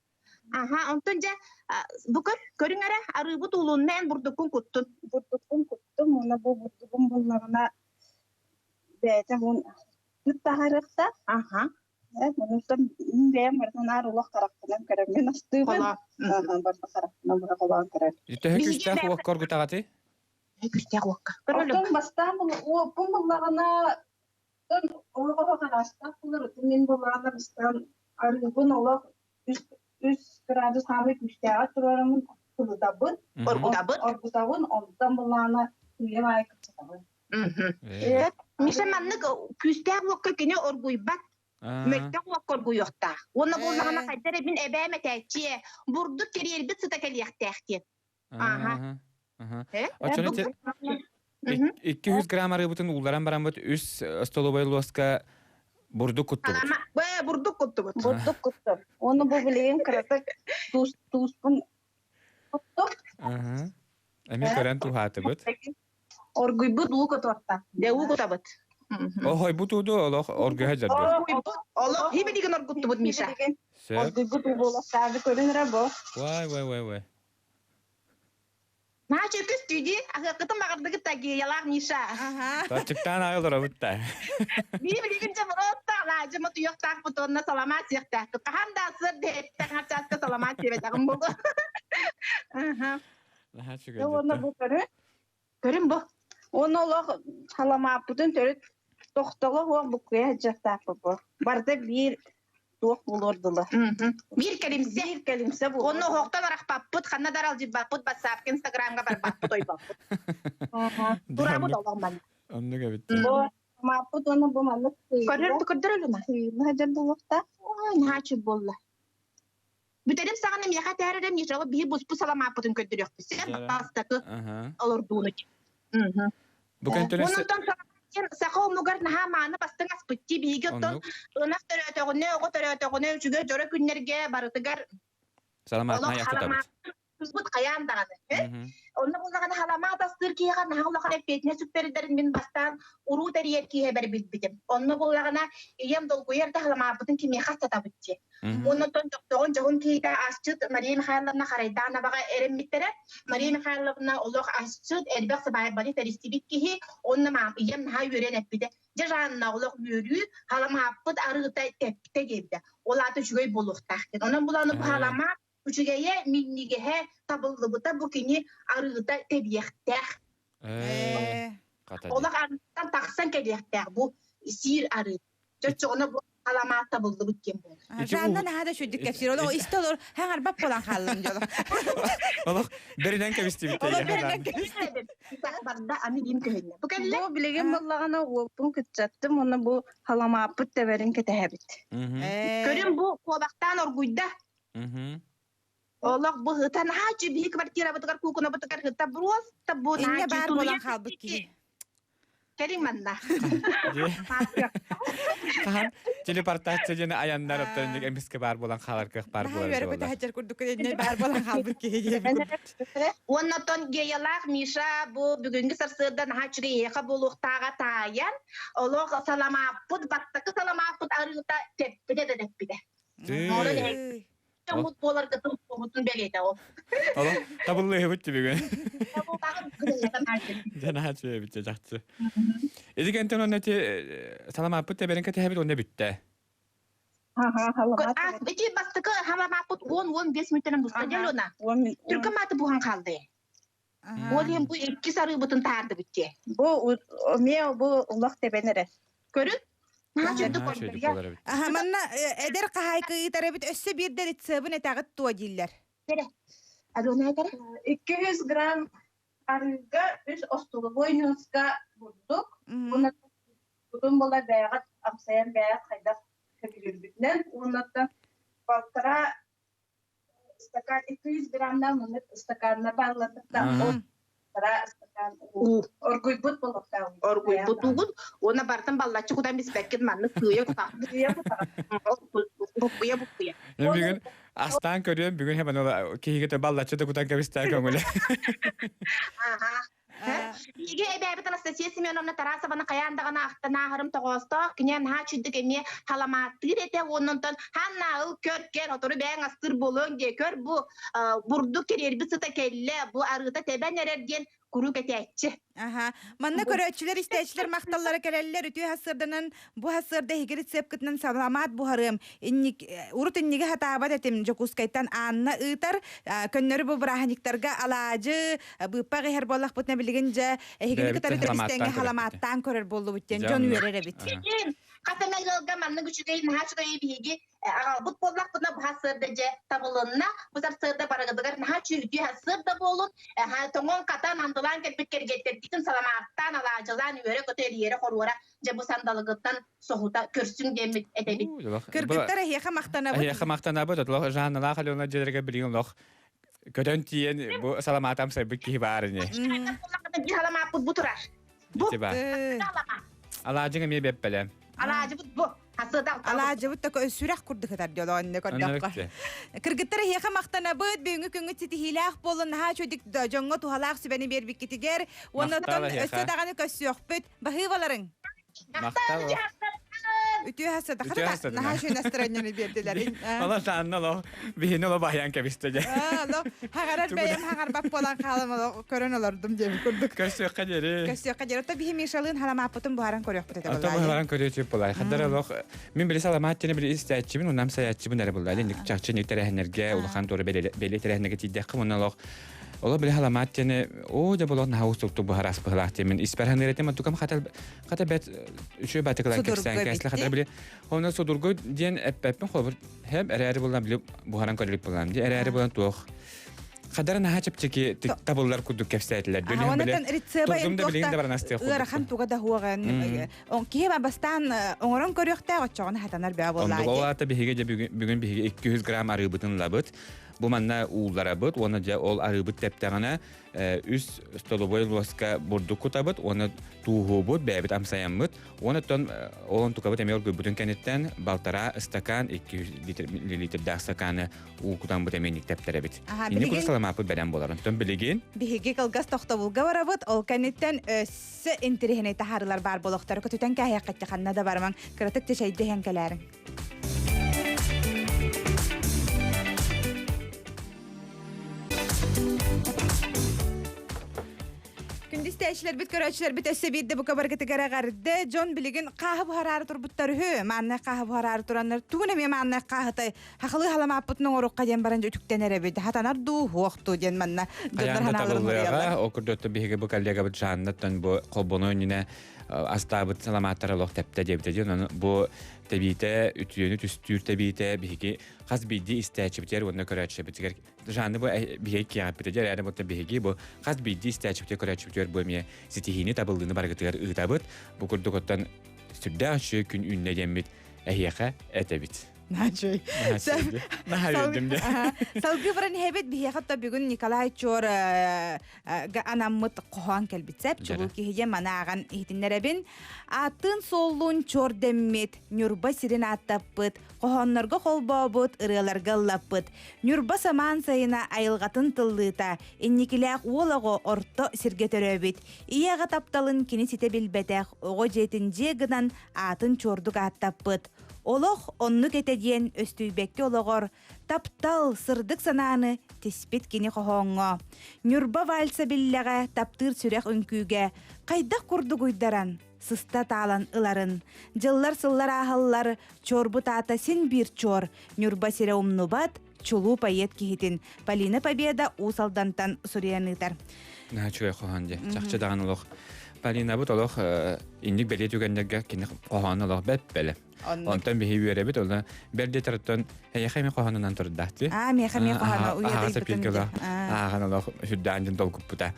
Аха, онтон дьэ бу көр, көрүҥ эрэ, арыыбыт уулунна эн бурдуккун куттун. Бурдуккун куттум, уонна бу бурдугум буллаҕына бэйэтэ мун ыт таһаарыахтаах. Аха. Онуттан мин бэйэм барытын аар олох харахпынан көрөммүн астыыбын. Барыта харахпынан быра холоон көрөр. Төһө күүстээх уокка оргутаҕатый? Күүстээх уокка. Оттон бастаан уоппун буллаҕына олох хараастаах булар, мин буллаҕына бастаан арыыбын олох үс градус хаамый күүстээҕэ турараммын кылытабын, Оргутабын. Оргутабын, онтон буллаҕына сыыйа баайы кыччатабын. Миша маннык күүстээх уокка кини оргуйбат. Мөлтөх уокка оргуйуохтаах. Уонна буоллаҕына хайда эрэ мин эбээм этээччиэ, бурдук кэриэрбит сыта кэлиэхтээх диэн. Ааха. Оччону 200 грамм арыыбытын уулларан бараммыт үс столовай луоска бурдук куттубут. Бурдук куттубут. Бурдук куттум. Оны бу билигин кыратык тууспун куттум. Эми көрөн туһаатыбыт. Оргуйбут уу кутуохта. Де уу кутабыт. Охойбут ууду олох оргуһа дьарбыт. Оргуйбут олох хибилигин оргуттубут Миша. Оргуйбут уу буолуохтаабы көрүн эрэ бу. Вай вай вай вай. Наача көстүү дии, аһыаккытын баҕардыгыт да геялаах Миша. Тачыктаан аайы олоробут да. Биир билигин дьэ муруотта, алаадьы мотуйуохтаахпыт уонна саламаат сиэхтээхпит. Хаһан да сыр дэһэттэн чааска саламаат сиэбэтэҕим буолуо. Наһаа үчүгэй. Уонна бу көрү. Көрүн бу. Уонна олох саламааппытын төрүт тохтоло суох буккуйа сылдьыахтаахпыт бу. Барыта биир туох буолуор дылы. Биир кэлимсэ. Биир кэлимсэ буолуор. Онно оһохтон арахпаппыт, ханна да аралдьыйбаппыт, WhatsApp-ка, Инстаграмҥа барбаппыт, ойбоппут. Турабыт олох манна. Оннук эбит. Бу мааппыт уонна бу маннык Көрөр көрдөр өлүмэ. сыыйылла сылдьар буолуохтаах. Ой, наһаа үчүгэй буолла. Бүтэрим саҕана миэхэ этээр эрэ Мишаҕа биһи буспут саламааппытын көрдөрүөхпүт. Сен бастакы олордууну. Бу кэнтэн Онтон саха омугар наһаа мааны бастыҥ аспыт дии биһиги оттон ынах төрөөтөҕүнэ, оҕо төрөөтөҕүнэ үчүгэй дьоро күннэргэ барытыгар саламаатынан айахтатабыт. Бут хайаан даҕаны. Онно буллаҕына халамаат астыыр киһиэхэ наһаа улахан эппиэтинэс сүктэрдэрин мин бастаан уруу тэрийэр киһибэр билбитим. Онно буллаҕына ийэм долгуйар да халамааппытын кимиэхэ астатабыт дии. Оннуттан тохтоҕун дьоһун киһитэ асчыт Мария Михайловна Харайдаановаҕа эрэммиттэрэ. Мария Михайловна олох асчыт, элбэх сыбаайбаны тэристибит киһи. Онно ийэм наһаа үөрэн эппитэ. Дьэ Жанна олох үөрүү, халамааппыт арыыта тэптэ диэбитэ. Ол аата үчүгэй буолуохтаах диэн. Онон буланы бу халамаат үчүгэйэ, минньигэһэ табыллыбыта бу кини арыыта тэбиэхтээх. Олох арыыттан тахсан кэлиэхтээх бу сиир арыы. Чоччоҕуна бу аламаат табыллыбыт диэн буолар. Жанна наһаа да үчүгдүк кэпсиир. Олох истэ олор хаҥарбат буолан хааллым дьоло. Олох бэринэн кэбистибит. Олох бэринэн кэбистибит. Барда аны диим көһүннэ. Бу кэллэ. Бу билигин буоллаҕына уолбун кытчаттым уонна бу халамааппыт тэбэрин кэтэһэбит. Көрүм бу куобахтаан оргуйда. Олох бу ыта наһаа үчүгэй биһи квартирабытыгар куукунабытыгар ыта просто бу Иннэ баар буолан хаалбыт киһи. Кэлиҥ манна. Хаһан телепортация диэн айаннар оттон эмискэ баар буолан хаалар кыах баар буолар. Наһаа үөрэ көтө курдук иннэ баар буолан хаалбыт киһи диэн. Уонна оттон Геялаах Миша бу бүгүҥҥү сарсыарда наһаа үчүгэй эйиэхэ буолуохтааҕа таайан, олох саламааппыт, бастакы саламааппыт арыыта тэппитэ да тэппитэ. Дьоммут буоларга тумсубутун бэлиэтэ ол. Олох табыллыһыбыт түбүгүн. Жанаа чүөбүт чахчы. Ити кэнтэн онно ти саламааппыт тэбэрин кэтэһэбит онно бүттэ. Ити бастакы халамааппыт 10-15 мүнүүтэнэн буста дьэ Лена. Түркө мааты буһан хаалды. Ол иһин бу иккис арыыбытын таһаардыбыт дии. Бу эмиэ бу улах тэбэн эрэ. Көрүн. Наһаа чөйдүк көрдөрүө. Аха манна эдэр хаһаайка ыытар эбит өссө биирдэ рецебин этэҕит туо дииллэр. Эрэ. Алена этэрэ. 200 грамм арыыга үс остолобуой ньууска бурдук. Уонна бутун була бэйэҕит амсайан бэйэҕит хайдах сөбүлүүрбүтүнэн уонна балтараа Ыстакаан 200 граммнаах маннык ыстакааннар баалларыттан ыстакаан уу оргуйбут болуохтаах. Оргуйбут уугут уонна бартын баллаччы кутан биспэккин маннык кыйа кутаҕын. Кыйа кутаҕын. Буккуйа буккуйа. Бүгүн астаан көрүөм бүгүн хэмэн киһигэ баллаччы да кутан кэбистää көҥүлэ. Аха. Биһиги эбээбит Анастасия Семеновна Тарасованы хайаан даҕаны ахтан ааһарым тоҕоостоох. Кини наһаа үчүгдүк эмиэ халамааттыыр этэ уонна онтон ханна ыл көр кэр отору бэйэҥ астыыр буолуоҥ диэ көр бу бурдук кириэрбит сыта кэллэ бу арыыта тэбэн эрэр диэн куруук этээччи. Аха. Манна көрөөччүлэр, истээччилэр махталлара кэлэллэр. Үтүө сарсыарданан бу сарсыарда эһиги рецепкытынан саламаат буһарыам. Инник, урут инниги хатаабат этим. Дьокуускайтан Анна ыытар. Көннөрү бу бырааһынньыктарга алаадьы, быыппах иһэр буоллахпытына билигин дьэ эһигини кытары тэбистэҥҥэ халамааттаан көрөр буоллубут диэн дьон үөрэр эбит. Хас эмэ ыалга маннык үчүгэй, наһаа үчүгэй биһиги аҕалбыт буоллахпытына бу сарсыарда дьэ табылынна. Бу сарсыарда барыгытыгар наһаа үчүгэй сарсыарда буолун. Тоҥон хатан андылаан кэлбит кэргэттэргитин саламааттаан, алаадьылаан үөрэ-көтө эриэрэ-хоруора дьэ бу сандалыгыттан соһута көрсүҥ диэммит этэбит. Кыргыттар эһиэхэ махтанабыт. Эһиэхэ махтанабыт. Олох Жанналаах Алена дьиэлэргэ билигин олох көтөн тиийэн бу саламаатам сайбыт киһи баар ини. Биир саламааппыт бу турар. Бу. Алаадьыҥ эмиэ бэппэлэ. Алаадьыбыт бу. Алаадьыбыт такой сүрэх курдук ытар дьолоонно көрдөххө. Кыргыттар эһиэхэ махтанабыт, бүгүҥҥү күҥҥүт ситиһиилээх буоллун, наһаа үчүгдүк дьоҥҥо туһалаах сүбэни биэрбиккитигэр уонна өссө даҕаны көрсүөхпүт. Баһыыбаларыҥ! Махтал. Үтүө хасыта. Хата наһаа үчүгэй настроениены биэрдилэр. Ола таанна ло биһини ло баһыйан кэбистэ дьэ. Ло хагарар бэйэм хагарбат буолан хаалам көрөн олордум диэбит курдук. Көрсүөххэ диэри. Көрсүөххэ диэри. Ото биһи Мишалыын халамааппытын буһаран көрүөхпүт этэ буоллаа. Ото буһаран көрүөхпүт буоллаа. Хаддар олох мин били саламаат диэни били истээччибин, унам сайааччыбын эрэ буоллаа. Ник чахчы ник тэрээһиннэргэ улахан туора бэлиэ тэрээһиннэргэ тиийдэххэ уонна олох Оло били халамаат диэни оо дьэ болон наһаа уустуктук буһарас быһылаах диэн мин испэр саныыр этим оттукам хата хата бэт үчүгэй батыкылан кэпсээн кээслэ хата били онно судургу диэн эппэппин холобур хэм эрээри булан били буһаран көрүлүк булам ди эрээри булан туох хадара наһаа чэпчэки табыллар курдук кэпсээтилэр Онотон рецеба ыарахан туга да хуоҕан киһи бастаан оҥорон көрүөхтээх оччоҕуна хатанар бөҕө буоллаа Ол аата биһиги дьэ бүгүн биһиги 200 грамм арыыбытын ылабыт Бу манна уулларабыт уонна дьэ ол арыыбыт тэптэҕинэ үс столовой луоска бурдук кутабыт уонна тууһуубут, бэйэбит амсайаммыт. Уонна оттон ол онтукабыт эмиэ оргуйбутун кэнниттэн балтараа ыстакаан 200 миллилитрдээх стаканы уу кутаммыт эмиэ инник тэптэрэбит. Инник курдук саламааппыт бэлэм буолар. Онтон билигин Биһиги кылгас тохтобулга барабыт, ол кэнниттэн өссө интэриэһинэй таһаарыылар баар буолуохтара. Көтүтэн кээһиэххит ханна да барымаҥ, кыратык чэчэйдэ иһэн кэлээриҥ. Күндү истээччилэрбит, көрөөччүлэрбит өссө биирдэ бука баргытыгар эҕэрдэ. Дьон билигин хааһы буһараары турбуттар үһү. Мааннай хааһы буһараары тураннар тугун эмиэ мааннай хааһытай хахылыы халамааппытын оҥоруохха диэн баран үтүктэн эрэбит. Хатанар дуу, хуох дуу диэн манна дьоннор Хайаан да ханааларын табыллыаҕа. хуруйаллар. Ол курдук биһиги бу коллегабыт Жаннаттан бу холбону иннинэ астаабыт саламааттара олох тэптэ диэбитэ диэн. Ону бу тэбиитэ, үтүөнү түстүүр тэбиитэ биһиги хас биирдии истээччибитигэр уонна көрөөччүбүтүгэр Жанны бу биһиги киэҕэппитэ дьэ эрээри бутта биһиги бу хас биирдии истээччибитигэр көрөөччүбүтүгэр бу эмиэ ситиһиини табыллыыны барыгытыгар ыытабыт. Бу курдук оттон сүрдээх үчүгэй күн үүннэ диэммит эһиэхэ этэбит. Наачой. Наһаа үөрдүм дэ. Салгыы баран иһэбит биһиэхэ то бүгүн Николай Чор анаммыт хоһоон кэлбит сеп чулуу киһиге манааҕан иһитиннэрэбин. Ааттыын суоллуун чор дэммит, Ньурба сирин ааттаппыт, хоһооннорго холбообут, ырыаларга ыллаппыт. Ньурба самаан сайына айылҕатын тыллыыта, инникилээх уол оҕо орто сиргэ төрөөбүт. Ийэ-аҕа тапталын кини ситэ билбэтэх, оҕо дьиэтин дьиэ гынан аатын чуордук ааттаппыт. Олох оннук этэ диэн өстүйбэккэ олоҕор таптал, сырдык санааны тиспит кини хоһооҥҥо. Ньурба вальса биллэҕэ таптыыр сүрэх үҥкүүгэ хайдах курдук уйдаран, сыста таалан ыларын. Дьыллар-сыллар ааһаллар, чуорбут аата син биир чуор, Ньурба сирэ умнубат, чулуу поэт киһитин Полина Победа Уус Алдантан суруйан ыытар. Наһаа үчүгэй хоһоон дии. Чахчы даҕаны олох Полинабыт олох инник бэлиэ түгэннэргэ кини хоһоон олох бэп бэлэ. Онтон биһи үөрэбит, онно бэрди тарыттан эйэхэ эми хоһоонунан турдаахты. Аа, миэхэ эмиэ хоһооно уйадайбытын. Ааҕан олох сүрдээн дьон долгуппута.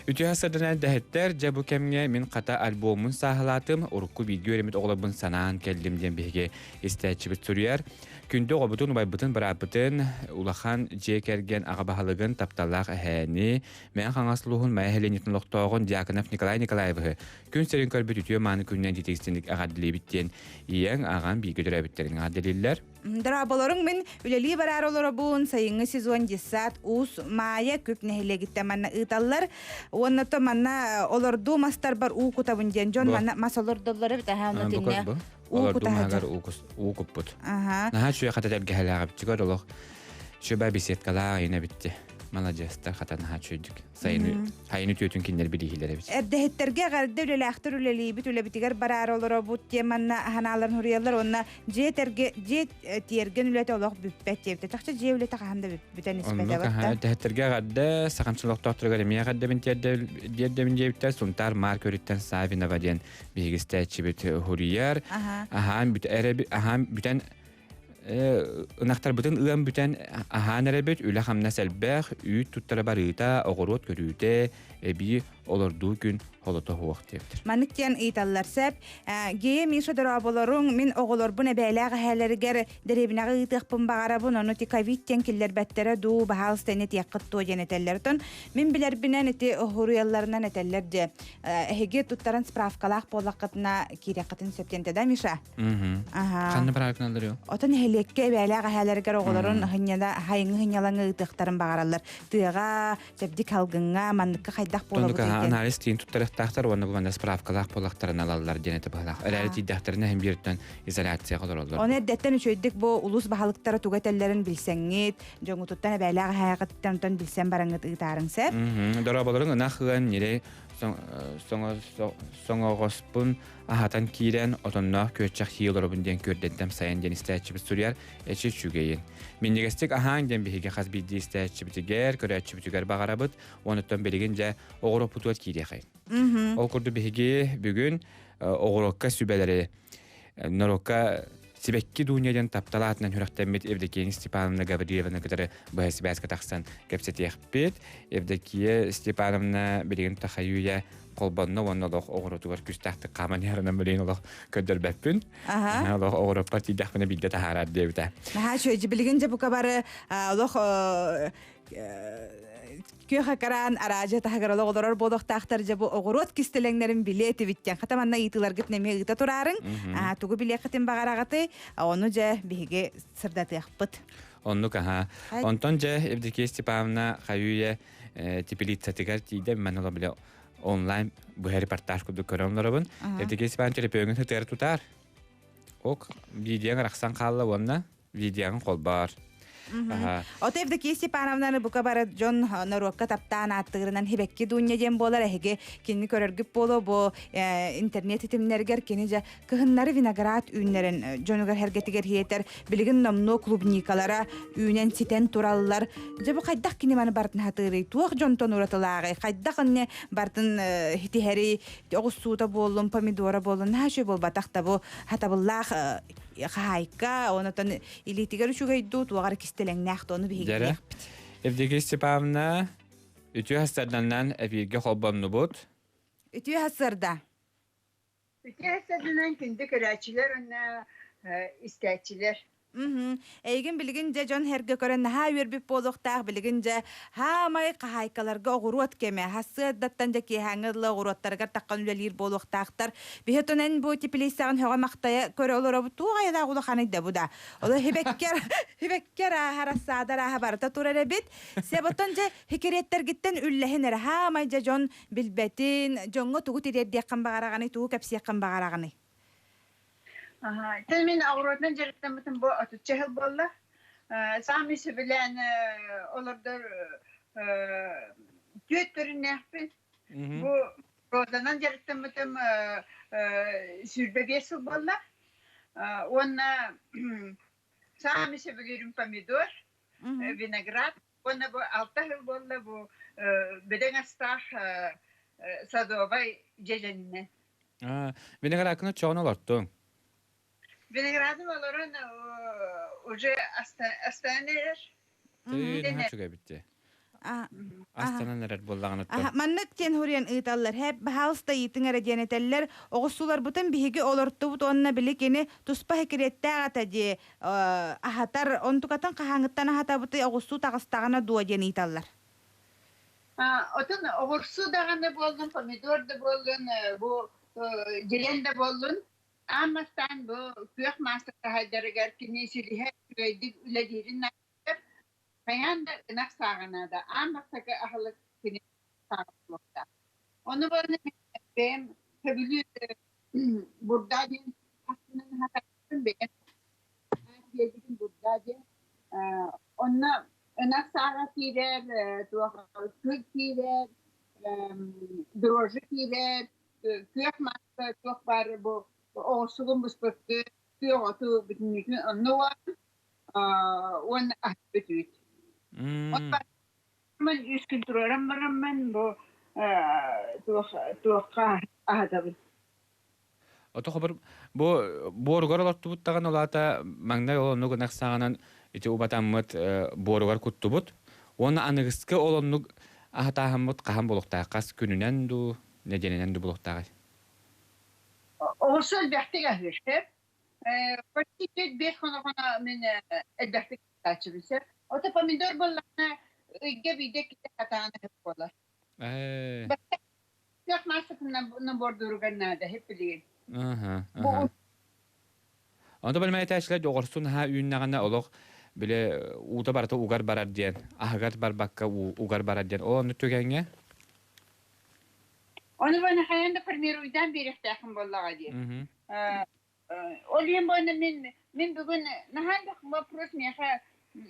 Үтүө сырдынан дэһэттэр, дьэ бу кэмҥэ мин хата альбоммун сааһылаатым, урукку бииргэ үөрэммит оҕолорбун санаан кэллим диэн биһиги истээччибит суруйар. Күндү оҕобутун, убайбытын, бырааппытын, улахан дьиэ кэргэн аҕа баһылыгын, тапталлаах эһээни, Мэҥэ Хаҥас улууһун Майа нэһилиэнньэтин олохтооҕун Дьяконов Николай Николаевиһы күн сирин көрбүт үтүө мааны күнүнэн титигистинник эҕэрдэлиибит диэн ийэҥ, аҕаҥ бииргэ төрөөбүттэрин эҕэрдэлииллэр. Дорооболоруҥ мин үлэлии бараар олоробун сайыҥҥы сезон десант Уус Маайа Күп нэһилиэгиттэн манна ыыталлар уонна то манна олордуу мастарбар уу кутабын диэн дьон манна мас олордоллор эбит аха онно тиннэ уу Олордуу маһыгар уу куппут. Наһаа үчүгэй хата тэлгэһэлээх эбит олох Сүбэ беседкалаах айына битти. Маладьыастар хата наһаа үчүгүйдүк. Сайыны сайын үтүөтүн кинилэр билиһилэр эбит. Эрдэһиттэргэ эҕэрдэ үлэлээхтэр үлэлиибит, үлэбитигэр бараары олоробут диэн манна ханааларын суруйаллар уонна дьиэ тэргэ дьиэ тиэргэн үлэтэ олох бүппэт диэбитэ. Чахчы дьиэ үлэтэ хаһан да бүтэн испэтэ Оннук аһа эрдэһиттэргэ эҕэрдэ сахамчыл олохтоохторугар эмиэ эҕэрдэбин тиэрдэбин диэбиттэр Сунтаар Маар көрүттэн Савинова диэн биһиги истээччибит хуруйар. Аһаан аһаан бүтэн Ынахтарбытын ыан бүтэн аһаан эрэбит, үлэ-хамнас элбэх, үүт туттара барыыта, оҕуруот көрүүтэ, эбии олордуу күн холото суох диэбитэр. Маннык диэн ыйыталлар сөп. Гея Миша дорооболоруҥ, мин оҕолорбун эбээлээх эһээлэригэр дэриэбинэҕэ ыытыахпын баҕарабын, ону ити ковид диэн киллэрбэттэрэ дуу, баһаалыста ини этиэххит дуо диэн этэллэр. Оттон мин билэрбинэн ити суруйалларынан этэллэр дьэ. Эһиги туттаран справкалаах буоллаххытына киириэххитин сөп диэн да, Миша? Ханна бараакыналар Отон нэһилиэккэ эбээлээх эһээлэригэр оҕолорун хынньана хайыҥы хынньалаҥы ыытыахтарын баҕараллар. Тыаҕа, чэбдик халгыҥҥа, манныкка хайдах буолабыт диэн. Анализ тиин туттарыахтаахтар уонна бу манна справкалаах буоллахтарына ылаллар диэн этэ быһалаах. Эрээри тиийдэхтэринэ иһин бииртэн изоляцияҕа олороллор. Оны эрдэттэн үчүгэйдик бу улуус баһылыктара тугу этэллэрин билсэҥҥит, дьоҥутуттан эбээлээх эһээҕиттэн онтон билсэн бараҥҥыт ыытаарыҥ сөп. Дорооболорун ынах ыан ньирэй соҥоҕоспун аһатан киирэн отонноох күөччэх сии олоробун диэн күөрдэнтэм сайын диэн истээччибит суруйар эчи үчүгэйин. Минньигэстик аһааҥ диэн биһиги хас биирдии истээччибитигэр, көрөөччүбүтүгэр баҕарабыт. Онуттан билигин дьэ оҕуруоппутугар киириэхэй. Ол курдук биһиги бүгүн оҕуруокка сүбэлэри норуокка Сибэкки Дуня диэн таптал аатынан сүрэхтэммит Евдокия Степановна Гавриловна кытары быһа сибээскэ тахсан кэпсэтиэхпит. Евдокия Степановна билигин тахайуя холбонно уонна олох оҕурутугар күстээхтик хааман иһэринэн билигин олох көрдөрбөппүн. Аха. Олох оҕуруппар тиийдэхпинэ биирдэ таһаарар диэбитэ. Наһаа үчүгэй. Билигин дьэ бука бары олох күөх экран араадьы таһыгар олох олорор буолуохтаахтар дьэ бу оҕуруот кистэлэҥнэрин билиэ этибиттэн хата манна ыйытыыларгыт эмиэ ыыта тураарыҥ тугу билиэххитин баҕараҕытый ону дьэ биһиги сырдатыахпыт Оннук аха. Онтон дьэ Евдокия Степановна хайыы теплицатыгар тиийдэ мен ола биле онлайн быһа репортаж курдук көрөн олоробун. Евдокия Степановна төлөпүөҥүн сытыары тутаар. Ок, видеоҥ арахсан хаалла уонна видеоҥ холбоор. Ото Евдокия Степановнаны бука бары дьон норуокка таптаан ааттыырынан Хибекки Дуня диэн буолар эһиги кинини көрөргүт буолуо бу интернет ситимнэригэр кини дьэ кыһыннары виноград үүннэрэн дьонугар эргэтигэр хиэтэр билигин номнуо клубникалара үүнэн ситэн тураллар дьэ бу хайдах кини маны бартын хатыырый туох дьонтон уратылааҕый хайдах инне бартын хитиһэри оҕус суута буоллун помидора буоллун наһаа үчүгэй буолбатах да бу хатабыллаах хаһаайка онотон илиитигэр үчүгэй дуу туоҕар кистэлэҥнээх дуу ону биһиги билиэхпит. Евдокия Степановна үтүө хастарданнан эфиргэ холбоннубут. Үтүө хасырда. Үтүө хастарданан күндү көрөөччүлэр уонна истээччилэр. Эйигин билигин дьэ дьон сэргэ көрөн наһаа үөрбүт буолуохтаах билигин дьэ хаамай хаһаайкаларга оҕуруот кэмэ сарсыардаттан дьэ киэһээҥҥи дылы оҕуруоттарыгар таххан үлэлиир буолуохтаахтар биһи отон эн бу теплицаҕын һөҕө махтайа көрө олоробут туох айылаах улаханый да бу да оло хибэккэр хибэккэр ааһар ассаадар ааһа барыта турар эбит себотон дьэ хикириэттэргиттэн үллэһин эрэ хаамай дьэ дьон билбэтин дьоҥҥо тугу тириэрдиэххин баҕараҕыный тугу кэпсиэххин баҕараҕыный. Ити мин оҕуруотунан дьарыктаммытым бу отучча сыл буолла. Саамай сөбүлээн олордор түөрт көрүҥнээхпин. Бу розанан дьарыктаммытым 25 сыл буолла. Уонна саамай сөбүлүүрүм помидор, виноград. Уонна бу алта сыл буолла бу бөдөҥ астаах садовай дьэдьэнинэн. Виноградканы чоҕун олортуҥ? Виноградым олорон уже астаан эрэр. Тыы, үчүгэй битти. Астанан эрэр буоллаҕына. Маннык диэн хуруйан ыыталлар. Хэп, баһаалыста ыйытыҥ эрэ диэн этэллэр. Оҕуссуларбытын биһиги олортубут уонна били кини туспа секреттээх этэ дии аһатар. Онтукатын хаһааҥҥыттан аһатабытый оҕуссуу таҕыстаҕына дуо диэн ыйыталлар. Отон оҕурсу даҕаны буоллун, помидор да буоллун, бу дьэлэн да буоллун, аан бастаан бу күөх маастар таһайдарыгар кини силиһэ үчүгэйдик үлэлиирин наадыгар хайаан да ынах сааҕа наада. Аан бастакы аһылык кини сааҕа буолуохтаах. Ону барыны бэйэм сөбүлүүр бурда диэн аһынан аһатарбын бэйэм биэрбитим бурда диэн. Онно ынах сааҕа киирэр, туох күл киирэр, дрожжи киирэр, күөх маска туох баар бу оҕурсугун буспуттуу күөх оту бүтүннүүтүн онно уонна аһыппыт үүт. Мен үс күн туруоран бараммын бу туохха аһатабын. Ото хобор бу буоругар олортубут даҕаны улаата маҥнай ол оннук ынах саҕанан ити убатаммыт буоругар куттубут. Уонна аныгыскы ол оннук аһатааһыммыт хаһан буолуохтаах? Хас күнүнэн дуу, нэдиэлэнэн дуу буолуохтааҕый? Оҕурсу элбэхтик аһыыр. Почти биэс хоно-хоно мин элбэхтик аһааччыбын сөп. Ото помидор буоллаҕына ыйга биирдэ иккитэ хатаан аһыыр буолар. Күөх маассатынан набордууругар наада иһип билигин. Бу Онто бэлмэ этээчилэр оҕурсун аһа үүннэҕинэ олох бile уута барыта угар барар диэн, аһыгар барбакка угар барар диэн. Ол оннук түгэҥҥэ? Ону баны хайан да формируйдаан биэриэхтээххин буоллаҕа дии. Ол иһин буолла мин мин бүгүн наһаа элбэх вопрос миэхэ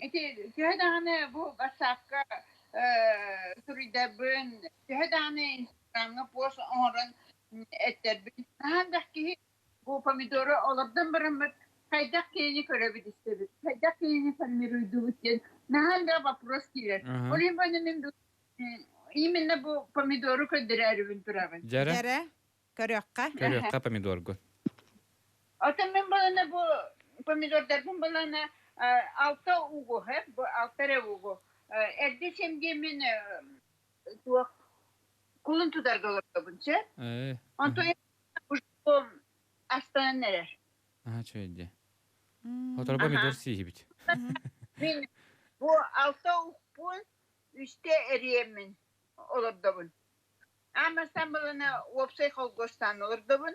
ити төһө даҕаны бу бассаапка суруйдарбын, төһө даҕаны инстаграмҥа пост оҥорон эттэрбин наһаа элбэх киһи бу помидору олордон бараммыт хайдах киһини көрөбүт истэбит, хайдах киһини формируйдубут диэн наһаа элбэх вопрос киирэр. Ол иһин буолла мин именно бу помидору көрдөрөөрүбүн турабын. Дьэрэ. Көрүөххэ. Көрүөххэ помидоргун. Оттон мин балана бу помидордарбын балана алта угу, бу алта эрэ угу. Эрдэ сэмдиэ мин туох кулун тутарга олордобун, сөп? Онтон астанан эрэр. Аха, чөйдө. Хоторо помидор сииһибит. Мин бу алта укпун үстэ эриэммин олордобун. Аан бастаан балана уопсай холкуостаан олордобун.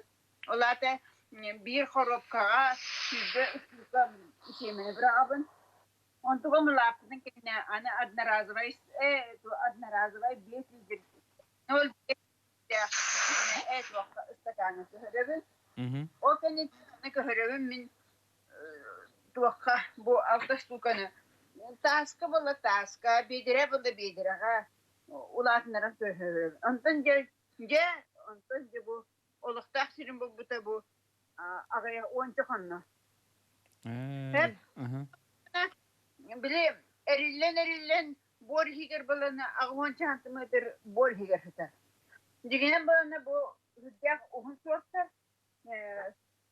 Ол аата биир хоруопкаҕа 20 ыстуука сиэмэни быраҕабын. Онтугум улааппытын кэннэ аны одноразовай одноразовай 5 литр 0,5 ыстакааҥҥа көһөрөбүн. Ол кэнниттэн аны көһөрөбүн мин туохха бу алта штуканы. Тааска буолла тааска, биэдэрэ буолла биэдэрэҕэ улаатыннаран көһөрөр. Онтон дьэ, дьэ, онтон дьэ бу олохтоох сирин булбута бу аҕыйах уонча хонно. Сөп. Били эриллэн-эриллэн буор иһигэр баланы аҕыс сантиметр буор иһигэр сытар. Дьиҥинэн баланы бу үрдээх уһун суохтар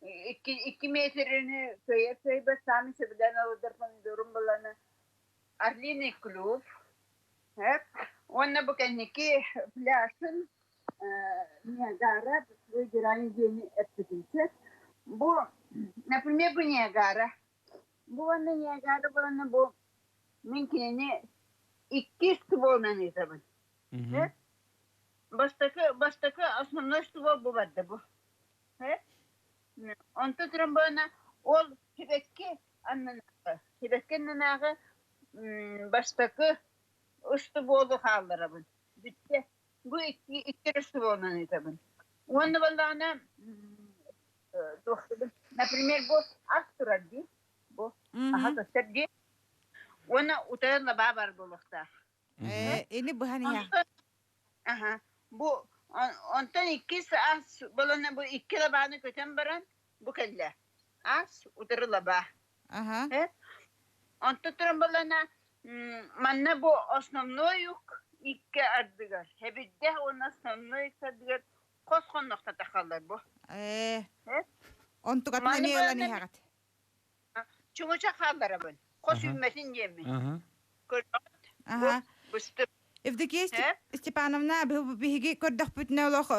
икки метрини кыайар-кыайбат саамай сөбүлээн олордор помидорум баланы Орлиный клуб уонна бу кэнники пляжын Ниагара герань диэни эппитинчэ бу например бу Ниагара бу уонна Ниагара буолана бу мин кинини икки стволунан ыытабын бастакы основной ствол бу барда бу онто тромбона ол сибэкки аннынааҕы сибэкки аннынааҕы бастакы устубуолу хаалларабын бүттэ бу икки устубуолунан ыытабын уонна буоллаҕына например бу ас турар дии бу аһа көстөр дии уонна утары лабаа бар буолуохтаах Ини быһан иһэ. Аха. Бу онтон иккис ас болона бу икки лабааны көтөн баран бу кэллэ. Ас утары лабаа. Аха. Онтон туран болона манна бу основной ук икки ардыгар. Хэбирдэх уонна основной икки ардыгар хос хоннохто тахаллар бу. Э. Онтугатын эмиэ ылан иһэҕит. Чуҥуча хаалларабын. Хос үүммэтин диэммин. Көрөҕүт? Аха. Быстып. Евдокия Степановна, биһиги көрдөхпүтүнэ олох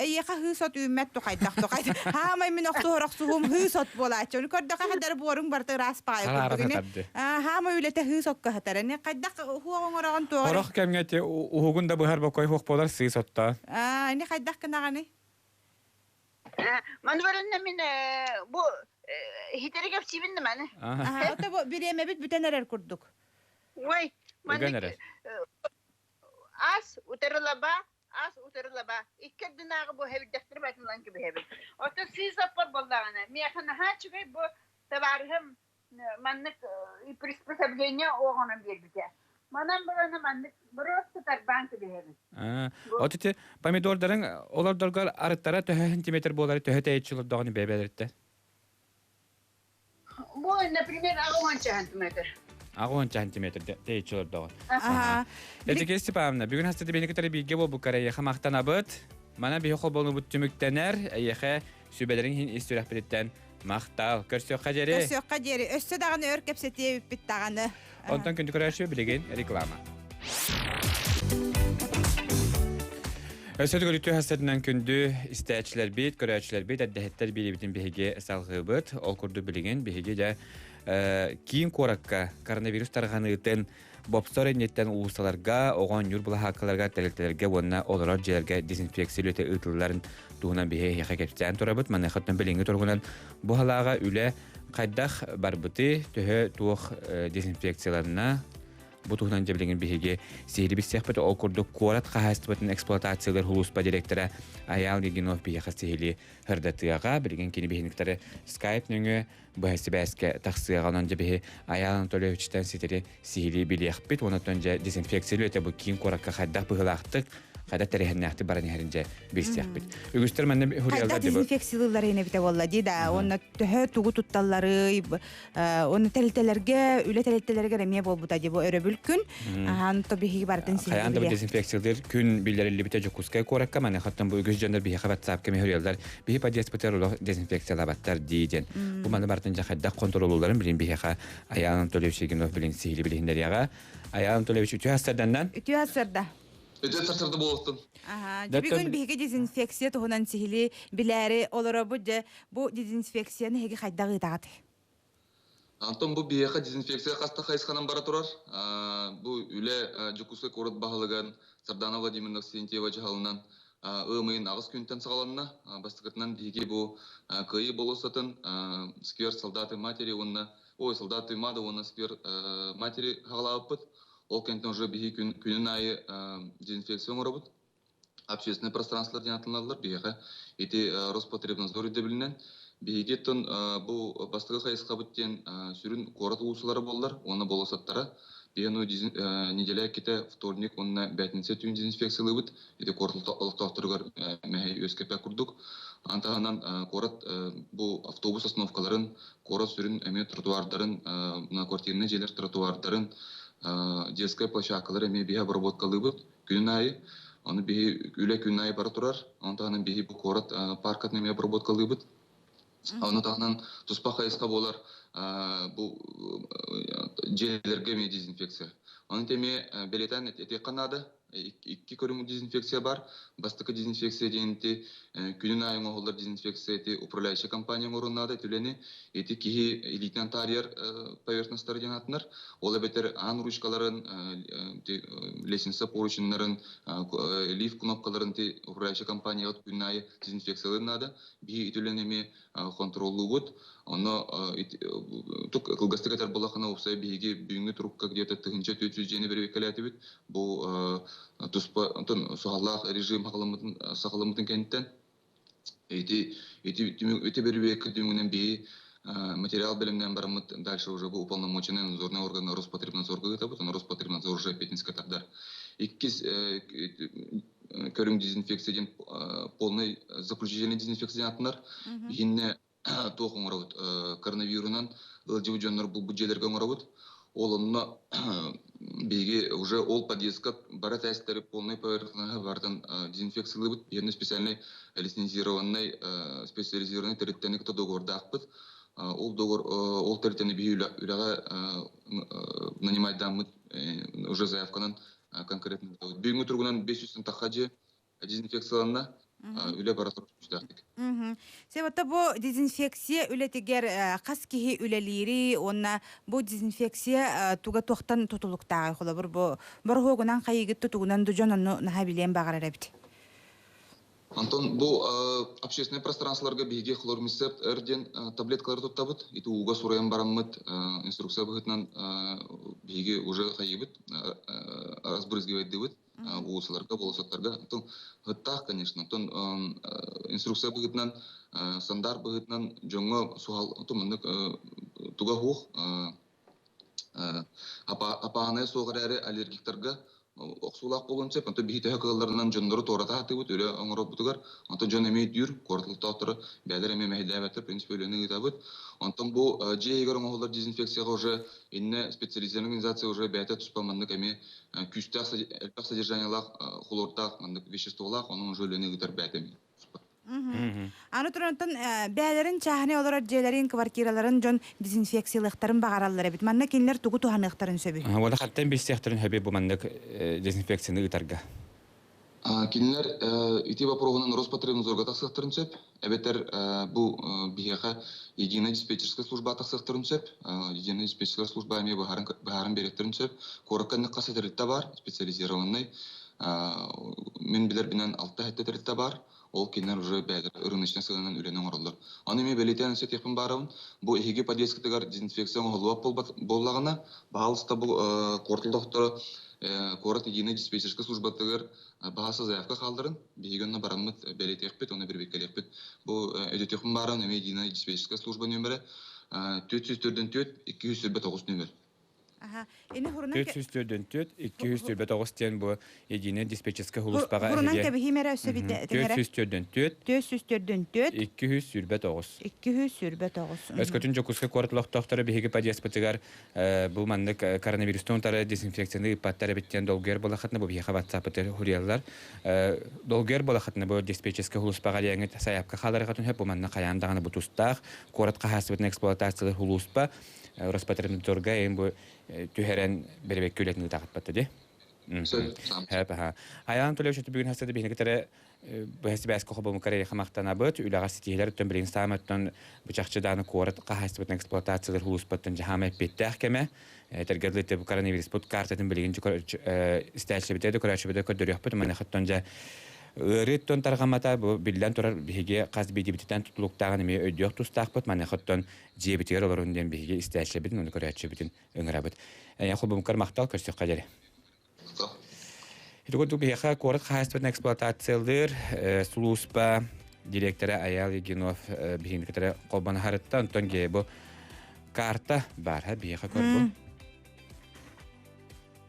эйиэхэ хыы-сот үүммэт тухайдах тухай. Хаамай мин охсуһар охсуһум хыы-сот буолааччы. Ону көрдөхө хадар буоруҥ барыта ыраас паайы курдук. Хаамай үлэтэ хыы-сокко хатар. Эни хайдах хуоҕуҥ ороҕун туоҕар? Орох кэмҥэ ти уһугун да быһар бокой хуох буолар сыы-сотто. Ини хайдах гынаҕыный? Маны баранна мин бу хитери кэпсиибин да маны. Ото бу бириэмэбит бүтэн эрэр курдук. Ой, Үгэн эрэр. Ас утарылаба, ас утарылаба. Икки ардынааҕы бу хэбирдэхтэр батылан кэбиһэбин. Ото сыыс аппар буоллаҕына, миэхэ наһаа үчүгэй бу табаарыһым маннык приспособление оҕонон биэрбитэ. Манан булана маннык просто тарбаан кэбиһэбин. От ити помидордарыҥ олордоргор арыттара төһө сантиметр буолары төһө тэйиччи олордоҕуну бэйбэлэриттэн? Бу, например, 60 сантиметр. 60 сантиметр тэйиччи олордоҕун. Евдокия Степановна, бүгүн хастыты бэйни кытары бииргэ буолбуккар эйиэхэ махтанабыт. Мана биһи холбонубут түмүктэнэр. Эйиэхэ сүбэлэриҥ иһин ис сүрэхпититтэн махтал. Көрсүөххэ диэри. Көрсүөххэ диэри. Өссө даҕаны өр кэпсэтиэ эбиппит даҕаны. Онтон күндү көрөөччү билигин реклама. Өссө төгүрүктүү хастатынан күндү истээччилэрбит, көрөөччүлэрбит, эрдэһиттэр биэриибитин биһиги салҕыыбыт. Ол курдук билигин биһиги дьэ киин куоракка коронавирус тарҕаныытын бопсор инниттэн уулуссаларга, оҕо оонньуур былаһааккаларга, тэрилтэлэргэ уонна олорор дьиэлэргэ дезинфекция үлэтэ ыытылларын туһунан биһи эһиэхэ кэпсээн турабыт. Маныаха билиҥҥи туругунан бу халааҕа үлэ хайдах барбыты, төһө туох дезинфекцияланна, Бу туһунан дьэ билигин биһиги сиһили билсиэхпит. Ол курдук куорат хаһаайыстыбатын эксплуатациялыыр сулууспа директора Айаал Егинов биһиэхэ сиһили сырдатыаҕа. Билигин кини биһиниктары скайп нөҥүө быһа сибээскэ тахсыаҕа. Онон дьэ биһи Айаал Анатольевичтан ситири сиһилии билиэхпит. Онон дьэ дезинфекция үлэтэ бу киин куоракка хайдах быһыылаахтык хайдах тэрээһиннээхтик баран иһэрин дьэ билсиэхпит. Үгүстэр манна Хайдах дезинфекциялыыллар эбитэ буолла дии да уонна төһө тугу тутталларый Уонна тэрилтэлэргэ, үлэ тэрилтэлэригэр эмиэ буолбута дии бу өрөбүл күн. Ахан то биһиги барытын Хайаан да дезинфекциялыыр күн биллэриллибитэ Дьокуускай куоракка маныхаттан бу үгүс дьоннор биһиэхэ WhatsApp-ка мөһүрүөллэр биһи подъездпытыгар олох дезинфекциялаабаттар дии диэн. Бу маны барытын дьэ хайдах хонтуруоллууларын билин биһиэхэ Айаан Анатольевич Егинов билин сиһили билиһиннэриэҕэ. Айаан Анатольевич үтүө астарданнан. Үтүө астарда. Үтүө сарсыарда буолуохтун. Аха, бүгүн биһиги дезинфекция туһунан сиһили билээри олоробут дьэ бу дезинфекцияны эһиги хайдах ыытаҕыт? Антон бу биһиэхэ дезинфекция хаста хайысханан бара турар. Бу үлэ Дьокуускай куорат баһылыгын Сардана Владимировна Синтьева дьаһалынан ыам ыйын аҕыс күнтэн саҕаланна. Бастакытынан биһиги бу Кыайыы болуоссатын сквер солдаты матери уонна ой солдаты МАДа уонна сквер матери хаҕалаабыппыт. Ол кэнниттэн уже биһи күнүн аайы дезинфекция оҥоробут. Общественное пространство диэн атыллаллар биһиэхэ. Ити Роспотребнадзор ирдэбилинэн. Биһиги бу бастакы хайысхабыт диэн сүрүн куорат уулуссалара буоллар уонна болуоссаттара. Биһиги неделя иккитэ вторник уонна бээтинсэ түүн дезинфекциялыыбыт. Ити куорат олохтоохторугар мэһэй үөскэппэт курдук. Аны таһынан куорат бу автобус остановкаларын, куорат сүрүн эмиэ тротуардарын, квартирнай дьиэлэр тротуардарын, детскай площадкалары эмиэ биһи обработкалыыбыт күнүн аайы. Ону биһи үлэ күн аайы бара турар. Ону таһынан биһи бу куорат паркатын эмиэ обработкалыыбыт. Ону таһынан туспа хайысха буолар бу дьиэлэргэ эмиэ дезинфекция. Ону эмиэ бэлиэтээн этиэххэ наада. Икки көрүҥ дезинфекция бар. Бастакы дезинфекция диэн ити күнүн аайы оҥоһуллар дезинфекция ити управляющая компания оҥоруон наада ити үлэни. Ити киһи илиитинэн таарыйар поверхностары диэн ааттанар. Ол эбэтэр аан ручкаларын, лестница порученнарын, лифт кнопкаларын ити управляющая компанияҕа күн аайы дезинфекциялыыр наада. Биһи ити үлэни эмиэ хонтуруоллуубут. Онно тук кылгастык этэр буоллаххына, уопсай биһиги бүгүҥҥү турукка где-то 1400 дьиэни бэрэбиэркэлээтибит. Бу туспа онтон суһаллаах режим саҕаламмытын кэнниттэн ити ити ити бэрэбиэркэ түмүгүнэн биһи материал бэлэмнээн бараммыт дальше уже бу уполномоченный надзорный орган Роспотребнадзорга ыытабыт, ону Роспотребнадзор уже эппиэтинэскэ тардар. Иккис көрүҥ дезинфекция диэн полный заключительный дезинфекция диэн ааттанар. Иһиннэ туох оҥоробут? Коронавирунан ыалдьыбыт дьоннор булбут дьиэлэргэ оҥоробут. Ол онно биһиги уже ол подъездка бары тестеры полный поверхностно барытын дезинфекциялыыбыт. Биһиэнэ специальный лицензированный специализированный тэрилтэни кытта договордаахпыт. Ол договор ол тэрилтэни биһи үлэҕэ нанимайдааммыт уже заявканан конкретно бүгүҥҥү туругунан 500 тахха дьиэ дезинфекцияланна, үлэ бара турар күүстээхтик. Себата бу дезинфекция үлэтигэр хас киһи үлэлиири уонна бу дезинфекция туга туохтан тутулуктааҕый холобур бу бороһуогунан хайыгыт тутугунан ду дьон онну наһаа билиэн баҕарар эбит. Антон, бу общественный пространстволарга биһиги хлормисепт эр диэн таблеткалары туттабыт. Ити ууга суруйан бараммыт инструкция быһыытынан биһиги уже хайыыбыт, разбрызгивайдыыбыт уулуссаларга, болосоттарга. Антон, ыттаах, конечно. Антон, инструкция быһыытынан, стандарт быһыытынан дьоҥҥо суһал, антон маннык туга суох Апааһынайа суох эрээри аллергиктарга охсуулаах буолуон сөп. Онтон биһи төһө кыалларынан дьоннору туората сатыыбыт үлэ оҥорорбутугар. Онтон дьон эмиэ өйдүүр, куорат олохтоохторо бэйэлэрэ эмиэ мэһэйдээбэттэр, в принципе, үлэни ыытабыт. Онтон бу дьиэ иһигэр оҥоһуллар дезинфекцияҕа уже иннэ специализированная организация уже бэйэтэ туспа маннык эмиэ күүстээх элбэх содержаниелаах хлордаах маннык веществолаах, онон уже үлэни ыытар бэйэтэ эмиэ туспа. Аны турантан бээлэрин чааһынай олорор дьиэлэрин, квартираларын дьон дезинфекциялыахтарын баҕараллар эбит. Манна кинилэр тугу туһаныахтарын сөбүй? Уонна хантан билсиэхтэрин сөбүй бу маннык дезинфекцияны ыытарга? Кинилэр ити вопроһунан Роспотребнадзорга тахсыахтарын сөп, эбэтэр бу биһиэхэ единая диспетчерская служба тахсыахтарын сөп. Единая диспетчерская служба эмиэ быһааран биэриэхтэрин сөп. Куоракка хас тэрилтэ баар, специализированный. Мин билэрбинэн алта сэттэ тэрилтэ баар. Ол кинилэр уже бэйэлэрэ рыночнай сыананан үлэни оҥороллор. Аны эмиэ бэлиэтээн өссө баарабын, бу эһиги подъездкытыгар дезинфекция оҥоһуллубат буоллаҕына, баһаалыста бу куорат олохторо куорат единой диспетчерскэй службатыгар баһааса заявка хаалларын, биһиги онно бараммыт бэлиэтиэхпит, уонна бирбиккэлиэхпит. Бу өйдөтүөхпүн баарабын, эмиэ единая диспетчерская служба нүөмэрэ 444 229 нүөмэр. 404 229 диэн бу единая диспетчерская сулууспаҕа Хурунан кэбиһиим эрэ өссө 404 404 229 229 Өскөтүн Дьокуускай куорат олохтоохторо биһиги подъезпытыгар бу маннык коронавирустан утары дезинфекцияны ыыппаттар эбит диэн долгуйар буолаххытына бу биһиэхэ WhatsApp-ытыгар суруйаллар. Долгуйар буолаххытына бу диспетчерскэй сулууспаҕа диэҥҥит сайаапка хааларыгытын сөп бу манна хайаан даҕаны бу тустаах куорат хаһаайыстыбатын эксплуатациялыыр сулууспа Роспотребнадзорга эйин бу түһэрэн бэрэбэккэ үлэтин ыытаҕыппат ди. Хэп аха. Айаан төлөшөтү бүгүн хасыда биһини кытары быһа сибээскэ хобомукар эйиэхэ махтанабыт. Үлэҕэ ситиһилэр өттөн билигин сааматтан бычахчы дааны куорат хаһаайыстыбатын эксплуатациялар хулууспаттан жаһаама эппиэттээх кэмэ. Этэргэ дылы бу коронавируспут картатын билигин истээччибитэ да көрөөччүбүтэ көрдөрүөхпүт. Маныхаттан дьэ ыарыыттан тарҕамата бу биллэн турар биһиги хас биирдиибититтэн тутулуктааҕын эмиэ өйдүөх тустаахпыт. Маныхаттан дьиэбитигэр олорун диэн биһиги истээччибитин уонна көрөөччүбүтүн ыҥырабыт. Эйэ холбумкар махтал көрсүөххэ диэри. Ити курдук биһиэхэ куорат хаһаайыстыбатын эксплуатациялыыр сулууспа. директора Аял Егинов биһигини кытары холбонаһарытта. Онтон бу карта бар, ха биһиэхэ көр бу.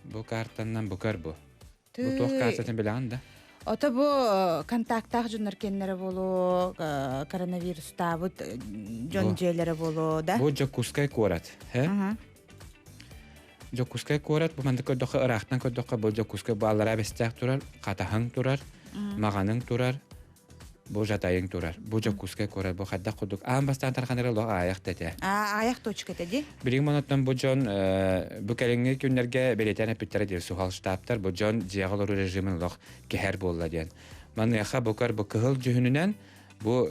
Бу картаннан бу көр бу. Бу туох картатын билэҕин да? Ото бу контактаах дьоннор кеннере болу, коронавирустаабыт дьон дьиэлэрэ болу, да? Бу Дьокуускай куорат. Дьокуускай куорат бу маннык көрдөххө ыраахтан көрдөххө бу Дьокуускай бааллара бэстээх турар, хатаһыҥ турар, маҕаныҥ турар, бу жатайыҥ турар. Бу Дьокуускай куорат бу хайдах курдук аан бастаан тарханара олох аайах да этэ. Аайах точка этэ дии. Билигин монотон бу дьон бу кэлиҥҥи күннэргэ бэлиэтээн эппиттэрэ диир суһал штабтар бу дьон дьиэҕэ олоруу режимин олох кэһэр буолла диэн. Маныаха бу көр бу кыһыл дьүһүнүнэн бу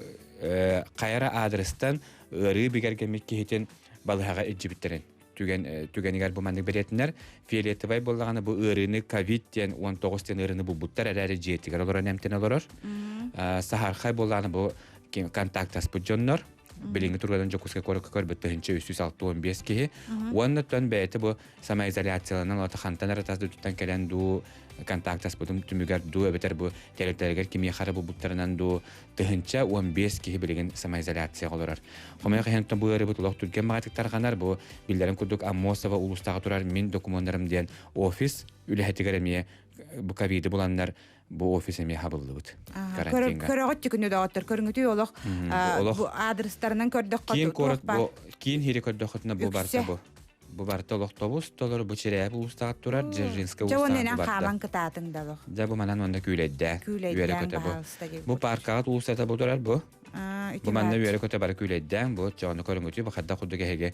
хайара аадырыстан ыарыы бигэргэммит киһитин балыһаҕа илдьибиттэрин түгэн түгэнигэр бу маннык бэлиэтинэр фиолетовай буоллаҕына бу ыарыыны ковид диэн 19 диэн ыарыыны булбуттар эрээри дьиэтигэр олорон эмтэнэ олорор саһархай буоллаҕына бу контактаспыт дьоннор билиҥҥи туругунан Дьокуускай куоракка көрбүт 1365 киһи уонна тон бэйэтэ бу самоизоляцияланан олото хантан эрэ тас дойдуттан кэлэн дуу контактаспытын түмүгэр дуу эбэтэр бу тэрилтэлэригэр кимиэхэ эрэ булбуттарынан дуу 1015 киһи билигин самоизоляцияҕа олорор. Хомойуох иһин бу ыарыыбыт олох түргэн баҕайытык тарҕанар. Бу биллэрин курдук Аммосова улуустааҕы турар мин докумуоннарым диэн офис үлэһитигэр эмиэ бу ковиды буланнар бу офис эмиэ хабыллыбыт. Карантиҥҥа. Көрөҕүт түкүнү доҕоттор көрүҥүтүй олох бу адрестарынан көрдөххө киин куорат бу киин хири көрдөххүтүнэ бу барта бу Бу барыта олохтобус толору бу Чирээп улуустаҕа турар, Дзержинскэй Дьэ улуустаҕа уонна инэн барда. хааман кытаатыҥ да олох. Дьэ бу манан уонна күүлэйдээ. Күүлэйдээн Үөрэ-көтө бу. баһаалыста диэбит Бу паркаҕа улуустата бу турар бу. Аа, Бу манна ити үөрэ-көтө бары күүлэйдээн бу чоҕону көрүҥүтүү бу хайдах курдук эһиги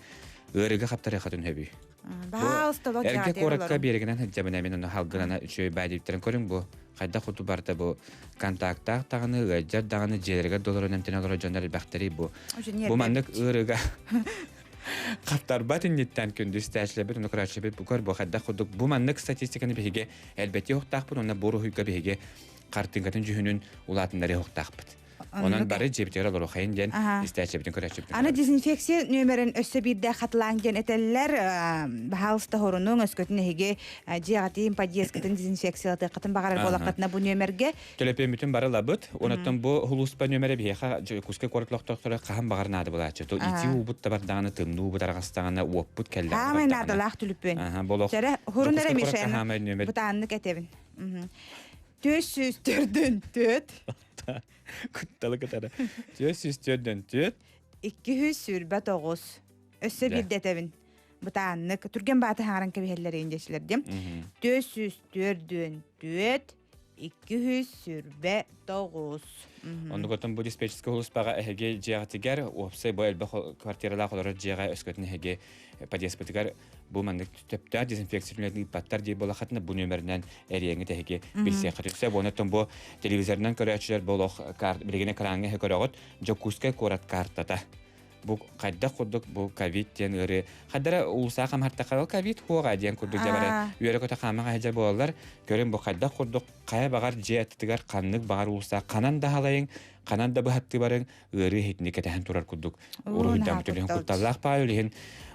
ыарыыга хаптарыахатын сөбүй. Бу Баһаалыста олох эргэ дьаатыйар куоракка олорун. биэригинэн сылдьабын эмин ону халгынана үчүгэй баа диэбиттэрин көрүҥ бу. Хайдах курдук барыта бу контактаах даҕаны, ыалдьар даҕаны дьиэлэригэр да олорон эмтэнэ олорор дьоннор элбэхтэрий бу. Бу маннык ыарыыга Хаптарбат инниттэн күндү истээччилэрбит уонна көрөөччүлэрбит бу көр бу хайдах курдук бу маннык статистиканы биһиги элбэтиэ уохтаахпыт уонна бу уруһуйга биһиги хартыыҥкатын дьүһүнүн улаатыннарыа уохтаахпыт. Онон бары дьиэбитигэр олоруохайын диэн истээччибитин көрөөччүбүтүн Аны дезинфекция нүөмэрин өссө биирдэ хатылаан диэн этэллэр. Баһаалыста хорунуҥ, өскөтүн эһиги дьиэҕитин, подъездкытын дезинфекциялатыаххытын баҕарар буолаххытына бу нүөмэргэ Төлөпүөммүтүн бары ылабыт. Онуттан бу улууспа нүөмэрэ биһиэхэ Дьокуускай куорат олохтоохторо хаһан баҕар наада булааччы. То итии уубут да бардаҕына, тымныы уубут арҕастаҕына, уоппут кэллэҕинэ Хаамай бардаҕына. наадалаах түлүпүөн. Аха, бу олох Чэрэ, хурун эрэ Дьокуускай куоракка Мишаны хаамай нүөмэр бытааннык этэбин. 404 Кутталы кытары. 404 229. Өссө Дьэ. биирдэ этэбин. Бытааннык. Түргэн бааты хаҥаран кэбиһэллэр индиэчилэр диэм. 404 229. Оннук отон бу диспетчерскэй улууспаҕа эһиги дьиэҕитигэр уопсай бу элбэх квартиралаах олорор дьиэҕэ өскөтүн эһиги подъезпытыгар бу маннык сөптөөх дезинфекция үлэтин ыыппаттар диир буоллаххытына бу нүөмэринэн эрийэҥҥит эһиги билсиэххит үксэ. Уонна оттон бу телевизорынан көрөөччүлэр бу олох билигин экраҥҥа эһи көрөҕүт Дьокуускай куорат картата. Бу хайдах курдук бу ковид диэн ыарыы хайдара улусаа хамһартахха ол ковид хуоҕа диэн курдук дьабара үөрэ-көтө хаамаха сылдьар буолаллар. Көрүн бу хайдах курдук хайа баҕар дьиэ аттытыгар ханнык баҕар улусаа ханан да халайыҥ, ханан да быһаттыы барыҥ ыарыы иһитини кэтэһэн турар курдук уруһуйдаммыт үлэһин кутталлаах паа үлэһин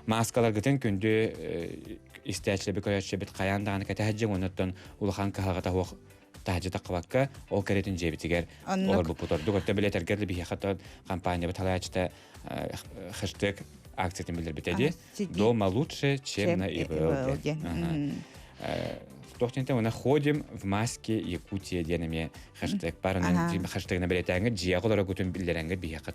мааскаларгытын күндү истээччилэрбит көрөөччүлэрбит хайаан даҕаны кэтэһэ дьиҥ оннуттан улахан кыһалҕата суох таһдьа таххыбакка ол кэрэтин дьиэбитигэр олорбуппут ордук өттө билэтэргэр да биһиэхэ тон компаниябыт халааччыта хэштег акциятын билэрбитэ дии дома лучше чем на ИВЛ диэн туох диэн уна ходим в маске Якутия диэн эмиэ хэштег барынан хэштегинэ бэлэтээҥҥит дьиэҕэ олорогутун биллэрэҥҥит биһиэхэ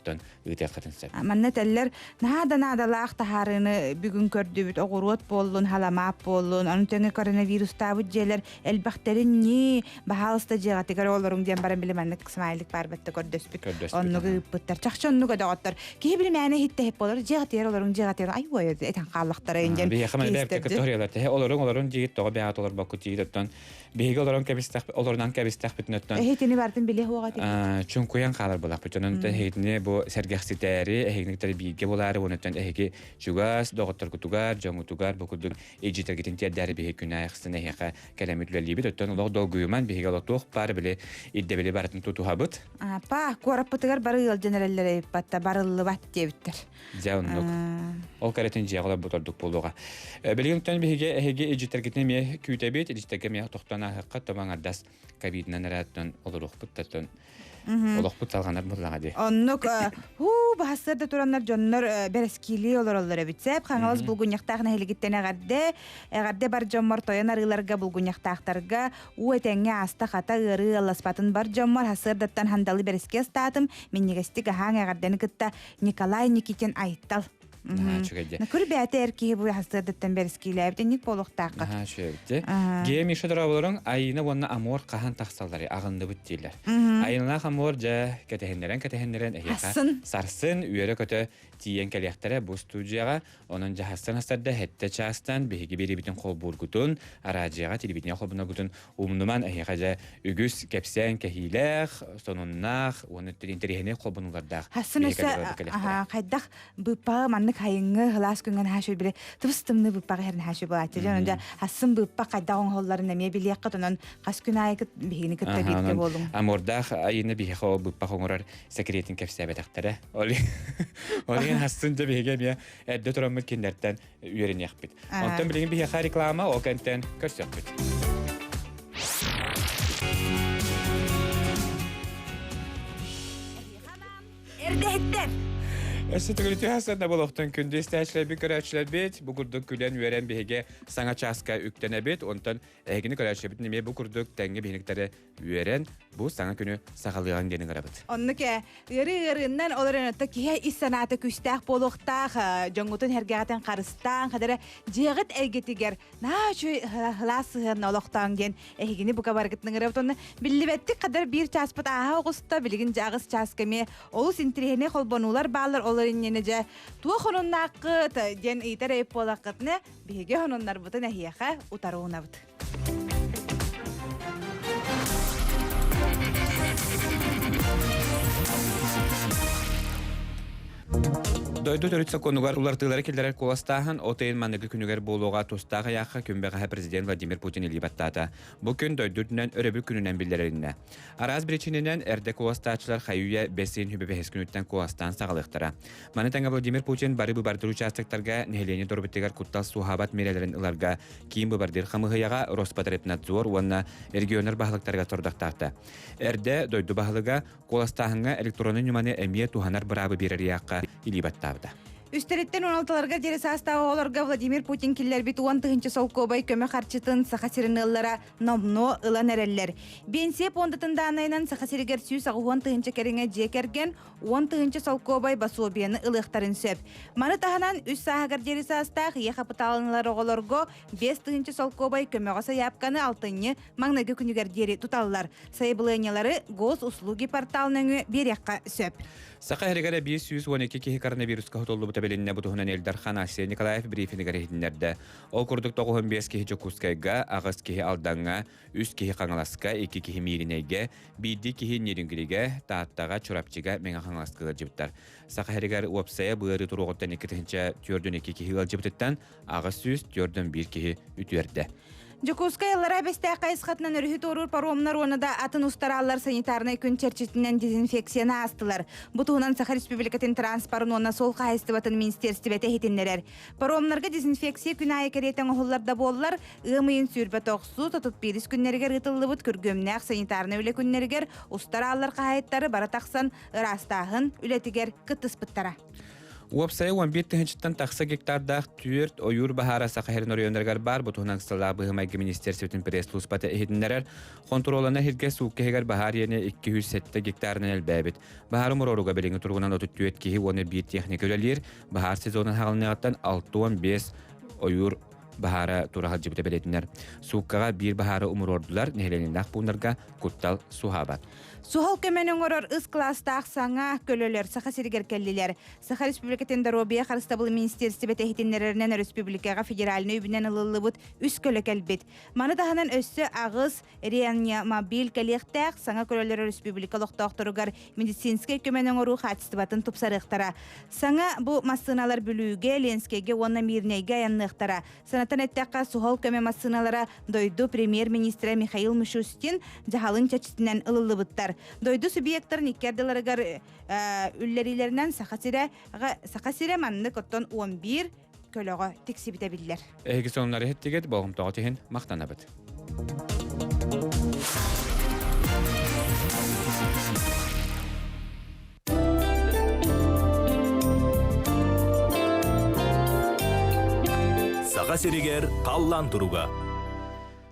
ыытыаххытын сөп. Манна этэллэр, наһаа да наадалаах таһаарыыны бүгүн көрдүбүт, оҕуруот буоллун, халамаап буоллун, ону тэҥэ коронавирустаабыт дьиэлэр элбэхтэрин ньии, баһаалыста дьиэҕитигэр олоруҥ диэн баран били маннык смайлик баар бэтте көрдөспүт. Оннук ыыппыттар. Чахчы оннук өдөҕөттөр. Киһи били мээнэ иһиттэһип болор, дьиэҕитигэр олоруҥ, дьиэҕитигэр ай уой этэн хааллахтара диэн. Биһиэхэ маны бэйэбит кытта хоруйалар. Тэһэ олоруҥ, олоруҥ диигит, тоҕо бэйэҕит олорбоккут диигит оттон биһиги олорон кэбистэх олорунан кэбистэхпитин оттон Эһитини бартын билиэ хуоҕа этигит. Чуҥкуйан хаалар буолахпыт. Онон эһигитини бу сэргэхситээри, эһигиниктери бииргэ булаары, онуттан эһиги чугас доҕотторгутугар, дьоҥҥутугар бу курдук илдьитэргитин тиэрдээри биһиги күн аайы эһиэхэ кэлэммит үлэлиибит. Оттон олох долгуйуман биһиги олох туох баар били ирдэбили барытын тутуһабыт. Па, куораппытыгар бары ыалдьан эрэллэр эбиппатта барыллыбат диэбиттэр. Дьэ оннук. Ол кэрэтин дьиэҕэ олорбут ордук буолуоҕа. Билигин биһиги эһиги илдьиттэргитин эмиэ күүтэбит, илдьиттэргэ эмиэ тохтоон ааһыахха, томаҥардас ковидынан эрэ оттон олоруохпут да оттон. Олохпут салҕанар буоллаҕа дии. Оннук хуу баһассыарда тураннар дьоннор бэрэскиилии олороллор эбит. Сээп Хаҥалас булгунньахтаах нэһилигиттэн эҕэрдэ. Эҕэрдэ бар дьоммор тойон арыыларга булгунньахтаахтарга уу этэҥҥэ ааста хата ыарыы ыалласпатын бар дьоммор хасыардаттан хандалы бэрэски астаатым. Минньигэстик аһааҥ эҕэрдэни кытта Николай Никитин Айтал. Наһаа үчүгэй Накур бээтэ эр киһи бу хасыардаттан бэрэскиилээбит инник буолуохтааххыт. Наһаа үчүгэй Гея Миша дорооболоруҥ Айыына уонна Амур хаһан тахсаллары аҕынныбыт дииллэр. Айыналаах Амур дьэ кэтэһиннэрэн кэтэһиннэрэн эһиэхэ Сарсын. сарсын үөрэ-көтө тиийэн кэлиэхтэрэ бу студияҕа. Онон дьаһастан хастарда сэттэ чаастан биһиги биэрибитин холбуургутун, араадьыйаҕа, телевидение холбоноргутун умнуман эһиэхэ дьэ үгүс кэпсээн кэһиилээх, сонуннаах уонна интэриэһинэй холбонулардаах Хассын өссө хайдах быыппаҕы маннык хайыҥҥы сылаас күҥҥэ наһаа үчүгэй били тыбыс тымныы быыппаҕы иһэр наһаа үчүгэй буолааччы. Дьон дьэ хассын быыппах хайдах оҥоһулларын эмиэ билиэххит онон хас күн аайы биһигини кытта бииргэ буолуҥ. Амурдаах айыны биһиэхэ ол быыппах оҥорор секретин кэпсээбэтэхтэрэ. Ол иһин хассын дьэ биһиги эмиэ эрдэ тураммыт кинилэртэн үөрэниэхпит. Онтон билигин биһиэхэ реклама ол кэнтэн көрсөхпүт. Эрдэһиттэр! Өссө төгүрүтү хасыарда болохтон күндү истээччилэрбит, көрөөччүлэрбит, бу курдук күлэн-үөрэн биһиги саҥа чааска үктэнэбит. Онтон эһигини көрөөччүлэрбит эмиэ бу курдук тэҥҥэ биһиниктары үөрэн, бу саҥа күнү саҕалыаҕыҥ диэн ыҥырабыт. Оннук ээ, ыарыы ыарыыннан ол эрэн оттон киһи ис санаата күүстээх буолуохтаах, дьоҥҥутун эргэҕитин харыстаан, хадара дьиэҕит эйгэтигэр наһаа үчүгэй сылаас сыһыанна олохтооҥ диэн эһигини бука барыгытын ыҥырабыт уонна биллибэттик хадar биир чааспыт ааһа оҕуста билигин дьэ аҕыс чааска эмиэ олус интириэһинэй холбонуулар бааллар ол иннинэ дьэ туох онуннааххыт диэн ыйытар эйип буолаххытына биһиги онуннарбытын эһиэхэ утары уунабыт. Дойду төрүт сокуонугар уларытыылары киллэрэр куоластааһын от ыйын маныгы күнүгэр буолуоҕа тустаах ыйаахха күн бэҕэһээ президент Владимир Путин илии баттаата. Бу күн дойду үрдүнэн өрөбүл күнүнэн биллэрилиннэ. Араас биричиинэнэн эрдэ куоластааччылар хайы-үйэ бэс ыйын хүбэ бэһис күнүттэн куоластаан саҕалыахтара. Маны тэҥэ Владимир Путин бары быбардыр участоктарга нэһилиэнньэ доруобуйатыгар куттал суоһаабат миэрэлэрин ыларга киин быбардыыр хамыыһыйаҕа Роспотребнадзор уонна регионнар баһылыктарыгар сорудахтаата. Эрдэ дойду баһылыга Куоластааһыҥҥа электроннай ньыманы эмиэ туһанар быраабы биэрэр ыйаахха илии баттаабыта. Үстэриттэн 16-ларга диэри саастаах оҕолорго Владимир Путин киллэрбит 10 000 солкуобай көмө харчытын Саха сирин ыаллара номнуо ылан эрэллэр. Биэнсийэ пуондатын дааннайынан Саха сиригэр 180 тыһыынча кэриҥэ дьиэ кэргэн 10 тыһыынча солкуобай босуобуйаны ылыахтарын сөп. Маны таһынан үс сааһыгар диэри саастаах ийэ хапытаалын ылар оҕолорго 5 тыһыынча солкуобай көмөҕө сайаапканы алтынньы маҥнайгы күнүгэр диэри туталлар. Сайабылыанньалары Госуслуги портал нөҥүө биэриэххэ сөп. Саха сиригэр 512 киһи коронавируска сутуллубута билиннэ бу туһунан Ил Дархан Айсен Николаев брифингэр иһитиннэрдэ. Ол курдук 95 киһи Дьокуускайга, 8 киһи Алдаҥҥа, 3 киһи Хаҥаласка, 2 киһи Мииринэйгэ, биирдии киһи Нерюнгригэ, Тааттаҕа, Чурапчыга, Мэҥэ Хаҥаласка ыалдьыбыттар. Саха сиригэр уопсайа быарыы туруоҕуттан 2042 киһи ыалдьыбытыттан 841 киһи үтүөрдэ. Дьокуускай Аллараа Бэстээх хайысхатынан өрүһү туоруур паромнар уонна да атын устарааллар санитарнай күн чэрчитинэн дезинфекцияны аастылар. Бу туһунан Саха Республикатын транспорын уонна суол хаһаайыстыбатын министиэристибэтэ иһитиннэрэр. Паромнарга дезинфекция күн аайы кэриэтэ оҥоһуллар да буоллар, ыам ыйын сүүрбэ тохсус, 31 күннэригэр ыытыллыбыт күргүөмнээх санитарнай үлэ күннэригэр устарааллар хаһаайыттары бара тахсан ыраастааһын үлэтигэр кыттыспыттара. Уопсайа 11 тыһыынчаттан тахса гектардаах түөрт ойуур баһаара Саха сирин оройуоннарыгар баар. Бу туһунан ыксаллаах быһыы-майгы министиэристибэтин пресс-службата иһитиннэрэр. Хонтуруолланар сиргэ суукка иһигэр баһаар иэнэ 207 гектарынан элбээбит. Баһаары умуруорууга билиҥҥи туругунан 34 киһи уонна биир техника үлэлиир. Баһаар сезонун хаалыныаҕыттан 65 ойуур баһаара тура сылдьыбыта бэлиэтинэр. Сууккаҕа биир баһаары умуруордулар, нэһилиэнньэлээх пууннарга куттал суоһаабат. Суһал көмөнү оҥорор ыс кылаастаах саҥа көлөлөр Саха сиригэр кэллилэр. Саха Республикатын доруобуйа харыстабыл министиэристибэтэ иһитиннэрэринэн өрөспүүбүлүкэҕэ федеральнай үбүнэн ылыллыбыт үс көлө кэлбит. Маны таһынан өссө аҕыс реанимобиль кэлиэхтээх саҥа көлөлөр өрөспүүбүлүкэ олохтоохторугар медицинскэй көмөнү оҥоруу хаачыстыбатын тупсарыахтара. Саҥа бу массыыналар Бүлүүгэ, Ленскэйгэ уонна Мирнэйгэ айанныахтара. Санатан эттэххэ, суһал көмө массыыналара дойду премьер-министрэ Михаил Мишустин дьаһалын чэрчитинэн ылыллыбыттар. Дойду субъектарын икки ардыларыгар үллэриилэринэн Саха сирэ, Саха сирэ маннык оттон 11 көлөҕө тиксибитэ биллэр. Эһиги сонуннары иһиттигит, болҕомтоҕут иһин махтанабыт. Саха сиригэр халлаан туруга.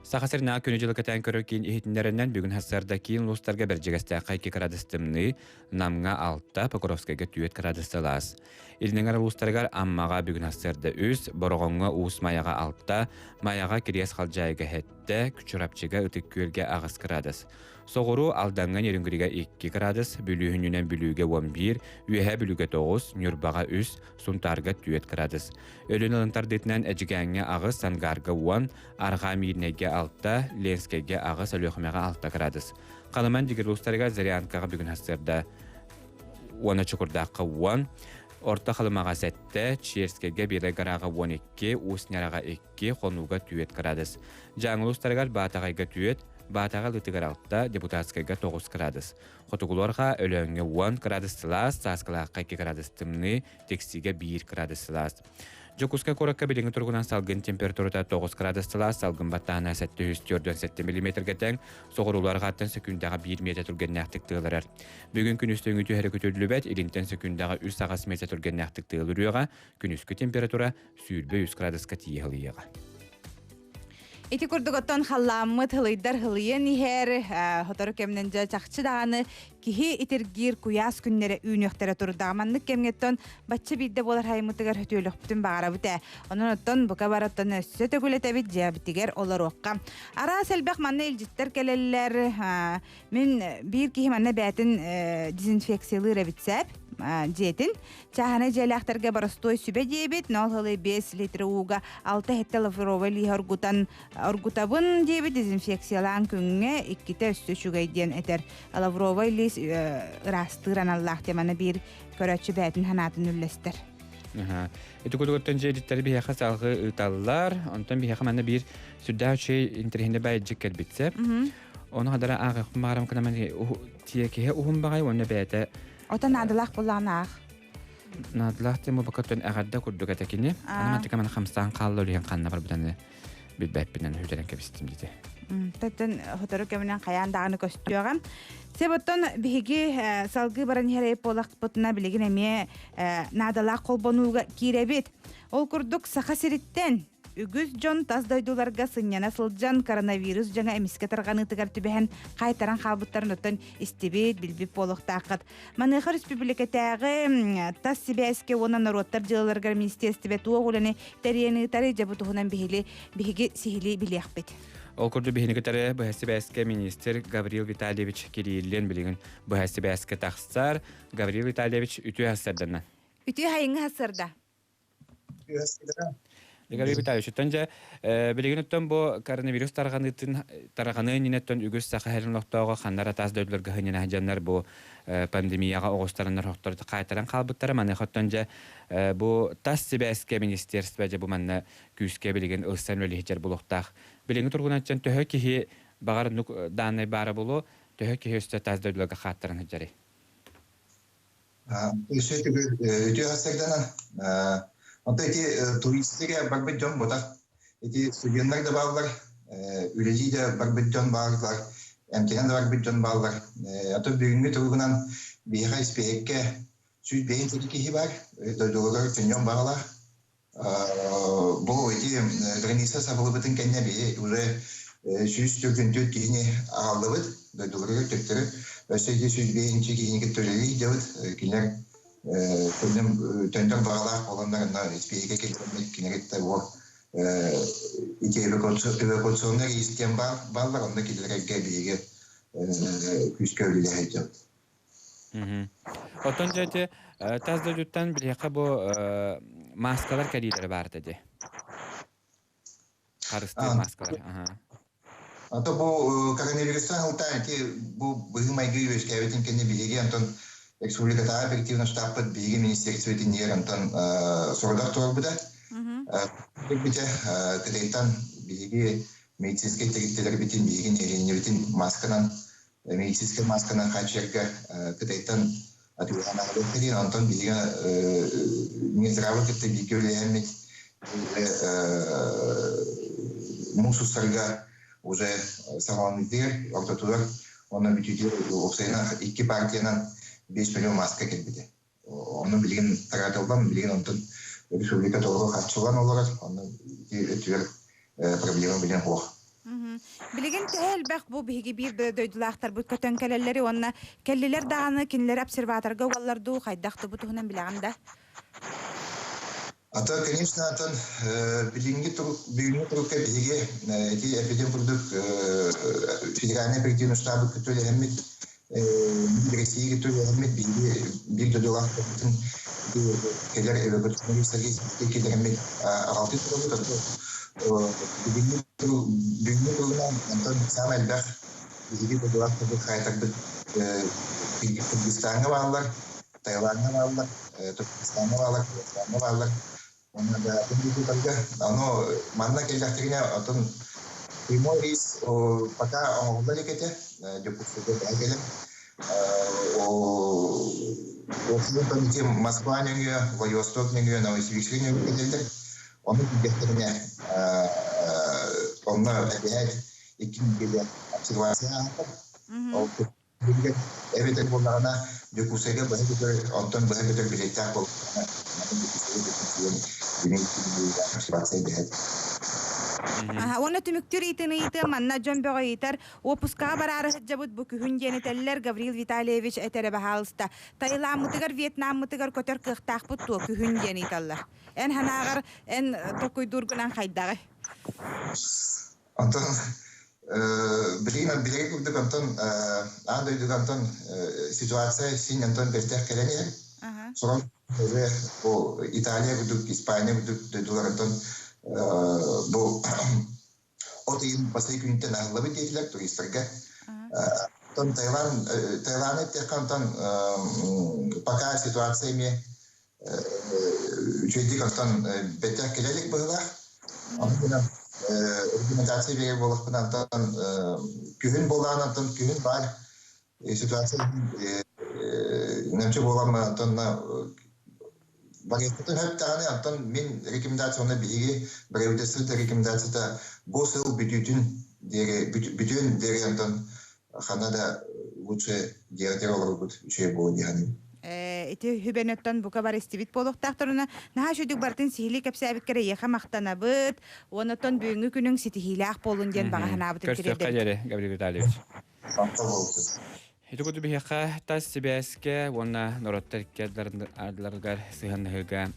Саха сиринээҕи күнү-дьылы кэтээн көрөр киин иһитиннэринэн бүгүн сарсыарда киин улуустарга Бэрдьигэстээххэ 2 градус тымныы, Намҥа 6, Покровскайга 4 градус сылаас. Илин улуустарыгар Аммаҕа бүгүн сарсыарда 3, Бороҕоҥҥо Уус Майаҕа 6, Майаҕа Кириэс Халдьаайыга 7, Чурапчыга Ытык Күөлгэ 8 градус. Соҕуруу Алдаҥҥа Нерюнгрига 2 градус, Бүлүүһүнүнэн Бүлүүгэ 11, Үөһээ Бүлүүгэ 9, Ньурбаҕа 3, Сунтаарга 4 градус. Өлүөн ылын тардыытынан Эдьигээҥҥэ 8, Сангаарга 10, Арҕаа Миирнэйгэ 6, Ленскэйгэ 8, Өлүөхүмэҕэ 6 градус. Халыман Дигир улуустарыгар Зырянкаҕа бүгүн сарсыарда уонна Чокурдаахха 10, Орто Халымаҕа 7, Черскэйгэ Белай Гораҕа 12, Уус Ньараҕа 2, Хонууга 4 градус. Дьааҥы улуустарыгар Баатаҕайга 4, Баатаҕа Лытыгар 6, Депутатскайга 9 градус. Хотугулуорга Өлөөҥҥө 10 градус сылаас, Сааскылаахха 2 градус тымныы, Тиксигэ 1 градус сылаас. Дьокуускай куоракка билиҥҥи туругунан салгын температурата 9 градус сылаас, салгын баттааһына 747 миллиметргэ тэҥ, соҕуруулар-арҕааттан сөкүүндэҕэ 1 миэтэ түргэннээхтик тыалырар. Бүгүн күнүс өҥү түһэрэ күтүрүллүбэт, илинтэн сөкүүндэҕэ 3-8 миэтэ түргэннээхтик тыалырыаҕа, күнүскү температура 23 градуска тиийэ ылыйыаҕа. Ити курдук оттон халлааммыт һылыйдар һылыйан иһэр, сотору кэмнэн дьэ чахчы даҕаны киһи итиргиир куйаас күннэрэ үүнүөхтэрэ турдаҕа. Маннык кэмҥэ бачча биирдэ буолар хайыммытыгар хөтүөлөхпүтүн баҕарабыт ээ. Онон оттон бука бараттан өссө төгүлэтэбит дьиэбитигэр олоруохха. Араас элбэх манна илдьиттэр кэлэллэр. Мин биир киһи манна бээтин дезинфекциялыыр эбит сээп дьиэтин. Чааһынай дьиэлээхтэргэ боростуой сүбэ диэбит, нол хылы 5 литр ууга 6-7 лавровай лииһи оргутан оргутабын диэбит дезинфекциялаан күҥҥэ иккитэ өссө үчүгэй диэн этэр. Лавровай лиис ыраастыыр аналлаах теманы биир көрөөччү бээтин санаатын үллэстэр. Ити курдук дьиэлиттэр биһиэхэ салгыы ыыталлар. Онтон биһиэхэ манна биир сүрдээх үчүгэй интэриэһинэй баайдьык кэлбитсэ. Ону хадара ааҕыахпын баҕарам кынаман тиэкиһэ уһун баҕай уонна бэйэтэ Ото наадалаах буллаҕына аах. Наадалаах тема бакаттан эҕэрдэ курдук этэ кини. Аны мантыка маны хамсаан хаалла үлүһэн ханна барбытаны билбэппинэн хүтэрэн кэбистим дите. Таттан хотору кэминэн хайаан даҕаны көстүөҕэ. Себоттон биһиги салгыы баран иһэр буолахпытына билигин эмиэ наадалаах холбонууга киирэбит. Ол курдук Саха сириттэн Үгүс дьон тас дойдуларга сынньана сылдьан коронавирус дьаҥа эмискэ тарҕаныытыгар түбэһэн хаайтаран хаалбыттарын оттон истибит, билбит буолуохтааххыт. Маныаха республикатааҕы тас сибээскэ уонна норуоттар дьыалаларыгар министиэристибэ туох үлэни тэрийэн ыытарый дьэ бу туһунан биһили биһиги сиһилии билиэхпит. Ол курдук биһини кытары быһа сибээскэ министр Гаврил Витальевич Кириллин билигин быһа сибээскэ тахсар. Гаврил Витальевич үтүө сарсыарданна. Үтүө хайыҥҥы сарсыарда. Гаврил Витальевич, оттон дьэ, билигин оттон бу коронавирус тарҕаныытын тарҕаныы иннинэттэн үгүс саха сирин олохтооҕо ханна эрэ тас дойдуларга сынньана сылдьаннар бу пандемияҕа оҕустараннар охтор хаайтаран хаалбыттара. Маныаха оттон дьэ бу тас сибээскэ министерство дьэ бу манна күүскэ билигин ылсан үлэлиһитэр булуохтаах. Билиҥҥи туругунан төһө киһи баҕар оннук дааннай баара буолуо, төһө киһи өссө тас дойдуларга хааттаран сылдьарый? Өссө төгүл үтүө сарсыарданан. Онто ити туристика барбыт дьон ботах. Ити студеннар да бааллар, үлэлии да барбыт дьон бааллар, эмтэнэн да барбыт дьон бааллар. Ото бүгүҥҥү туругунан биһиэхэ испииһэккэ 105 киһи бар, дойдуларыгар төннүөн баҕалаах. Бу ити граница сабыллыбытын кэннэ биһи уже 144 киһини аҕаллыбыт дойдуларыгар төттөрү. Өссө ити 105 киһини кытта үлэлии сылдьабыт. Кинилэр төннөр баҕалаах буоланнар онно испииһэккэ киллэрбит кинилэр кытта бу ити эвакуационный рейс диэн бааллар, онно кинилэргэ биһиги күүскэ үлэлэһэ сылдьабыт. Оттон дьэ ити тас дойдуттан билиэххэ бу мааскалар кэлиилэрэ баар этэ дии. Харыстыыр мааскалар. Ото бу коронавирустан сылтаан ити бу быһыы-майгы үөскээбитин кэннэ биһиги онтон республикатааҕы оперативный штабпыт биһиги министерствотын иһигэр онтон сорудах туруорбута. Битэ Кытайтан биһиги медицинскэй тэрилтэлэрбитин, биһиги нэһилиэнньэбитин маасканан медицинскэй маасканан хааччыйарга Кытайтан атыылаһан аҕалыахтарын, онтон биһиги Минздравы кытта бииргэ үлэлэһэммит муус устарга уже саҕаланыытыгар, ортотугар уонна бүтүүтүгэр уопсайынан икки партиянан 5 миллион маска кэлбитэ. Ону билигин тараатыллан, билигин онтон республика толору харчылан олорор, онно ити өттүгэр проблема билэн суох. Билигин төһө элбэх бу биһиги биир дойдулаахтарбыт көтөн кэлэллэри уонна кэллилэр даҕаны кинилэри обсерваторга угаллар дуу, хайдах да бу туһунан билэҕин да? Ата, конечно, атын билиҥҥи турук, бүгүҥҥү турукка биһиги ити эппитим курдук федеральнай оперативный штабы кытта үлэһэммит, Россия кытта үлэһэммит биһиги биир дойдулаахтарбытын кэлэр эвакуационный киллэрэммит аҕалтыы турабыт. Бүгүҥҥү бүгүҥҥү туругунан онтон саамай элбэх биһиги дойдулаахтарбыт хаайтарбыт Кыргызстаҥҥа бааллар, Таилаҥҥа бааллар, Туркменистаҥҥа бааллар, Казахстаҥҥа бааллар. Уонна да атын дойдуларга. Ону манна кэллэхтэринэ отон прямой рейс пока оҥоһулла илик этэ. Дьокуускайга бэйэ кэлэн Уопсайынан ити Москва нөҥүө, Владивосток нөҥүө, Новосибирскай нөҥүө кэлэллэр. Ону киирдэхтэринэ онно эбээт икки нэдиэлэ обсервация ааһар. Ол Эбэтэр буоллаҕына Дьокуускайга быһа көтөр, онтон быһа көтөр билиэттээх буоллаҕына, Дьокуускайга дэһэр. Аха, уонна түмүктүүр ыйытыыны ыйытыам, манна дьон бөҕө ыйытар. Уоппускаҕа бараары сылдьабыт бу күһүн диэн этэллэр, Гаврил Витальевич этэрэ баһаалыста. Таилааммытыгар, Вьетнаммытыгар көтөр кыахтаахпыт дуо күһүн диэн ыйыталлар. Эн санааҕар, эн толкуйдуургунан хайдаҕый? Онтон билигин билиги курдук онтон аан дойдуга онтон ситуация син онтон бэртэх кэлэн иһэр. Сорох бу Италия курдук, Испания курдук дойдулар онтон бу от ыйын бастакы күнүттэн аһыллыбыт диэтилэр туристарга. Онтон Таиланд, Таиланд эттэххэ онтон пока ситуация эмиэ үчүгэйдик онтон бэтэх кэлэ илик быһыылаах. Ону гынан рекомендация биэрэр буоллахпына онтон күһүн буолаан онтон күһүн баар ситуация нэмчи буолан онтон барыахпытын сөп даҕаны онтон мин рекомендацияны биһиги правительство рекомендацията бу сыл бүтүүтүн диэри бүтүөн диэри онтон ханна да лучше диэри олорбут үчүгэй буолуо дии саныыбын. Ити үбэнөттөн бука бар истибит буолуохтаахтарына наһаа үчүгдүк бартын сиһилии кэпсээбиккэр эйиэхэ махтанабыт. Уоннаттан бүгүҥҥү күнүҥ ситиһиилээх буолун диэн баҕа санаабытын Көрсүөххэ тириэрдэбит. диэри, Гаврил Витальевич. Махтал буолсун. Ити курдук биһиэхэ тас сибээскэ уонна норуоттар икки ардыларыгар сыһыаннаһыыга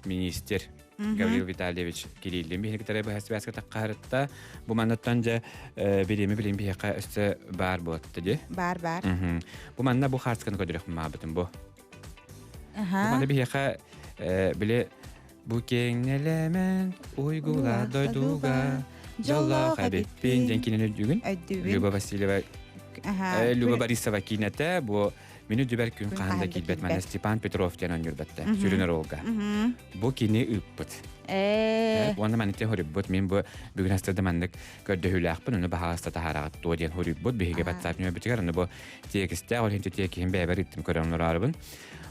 министр Гаврил Витальевич Кириллин биһиги быһа связка таххарытта. Бу маннаттан дьэ билими билим биһиэхэ өссө баар буолатта ди. Бар бар. Бу манна бу хаарсканы көдөрөх маабытым бу. Бу манна биһиэхэ били бу киэҥнэлэмэн уйгула дойдуга дьоллоох эбиппин диэн кинини өйдүүгүн. Люба Васильева Люба Борисова киинэтэ бу Мин үрдүбэр күн хаһан да киирбэт манна Степан Петров диэн оонньуурбатта сүрүн оруолга. Бу кини ыыппыт. Уонна маннык хоруйбут мин бу бүгүн астырда маннык көрдөһүүлээхпин ону баһаҕаста таһаараҕыт туо диэн хоруйбут биһиги WhatsApp нөмөрбүтүгэр ону бу тиэкистээх ол иһин тиэкиһин бэйэбэр ыыттым көрөн олорорбун.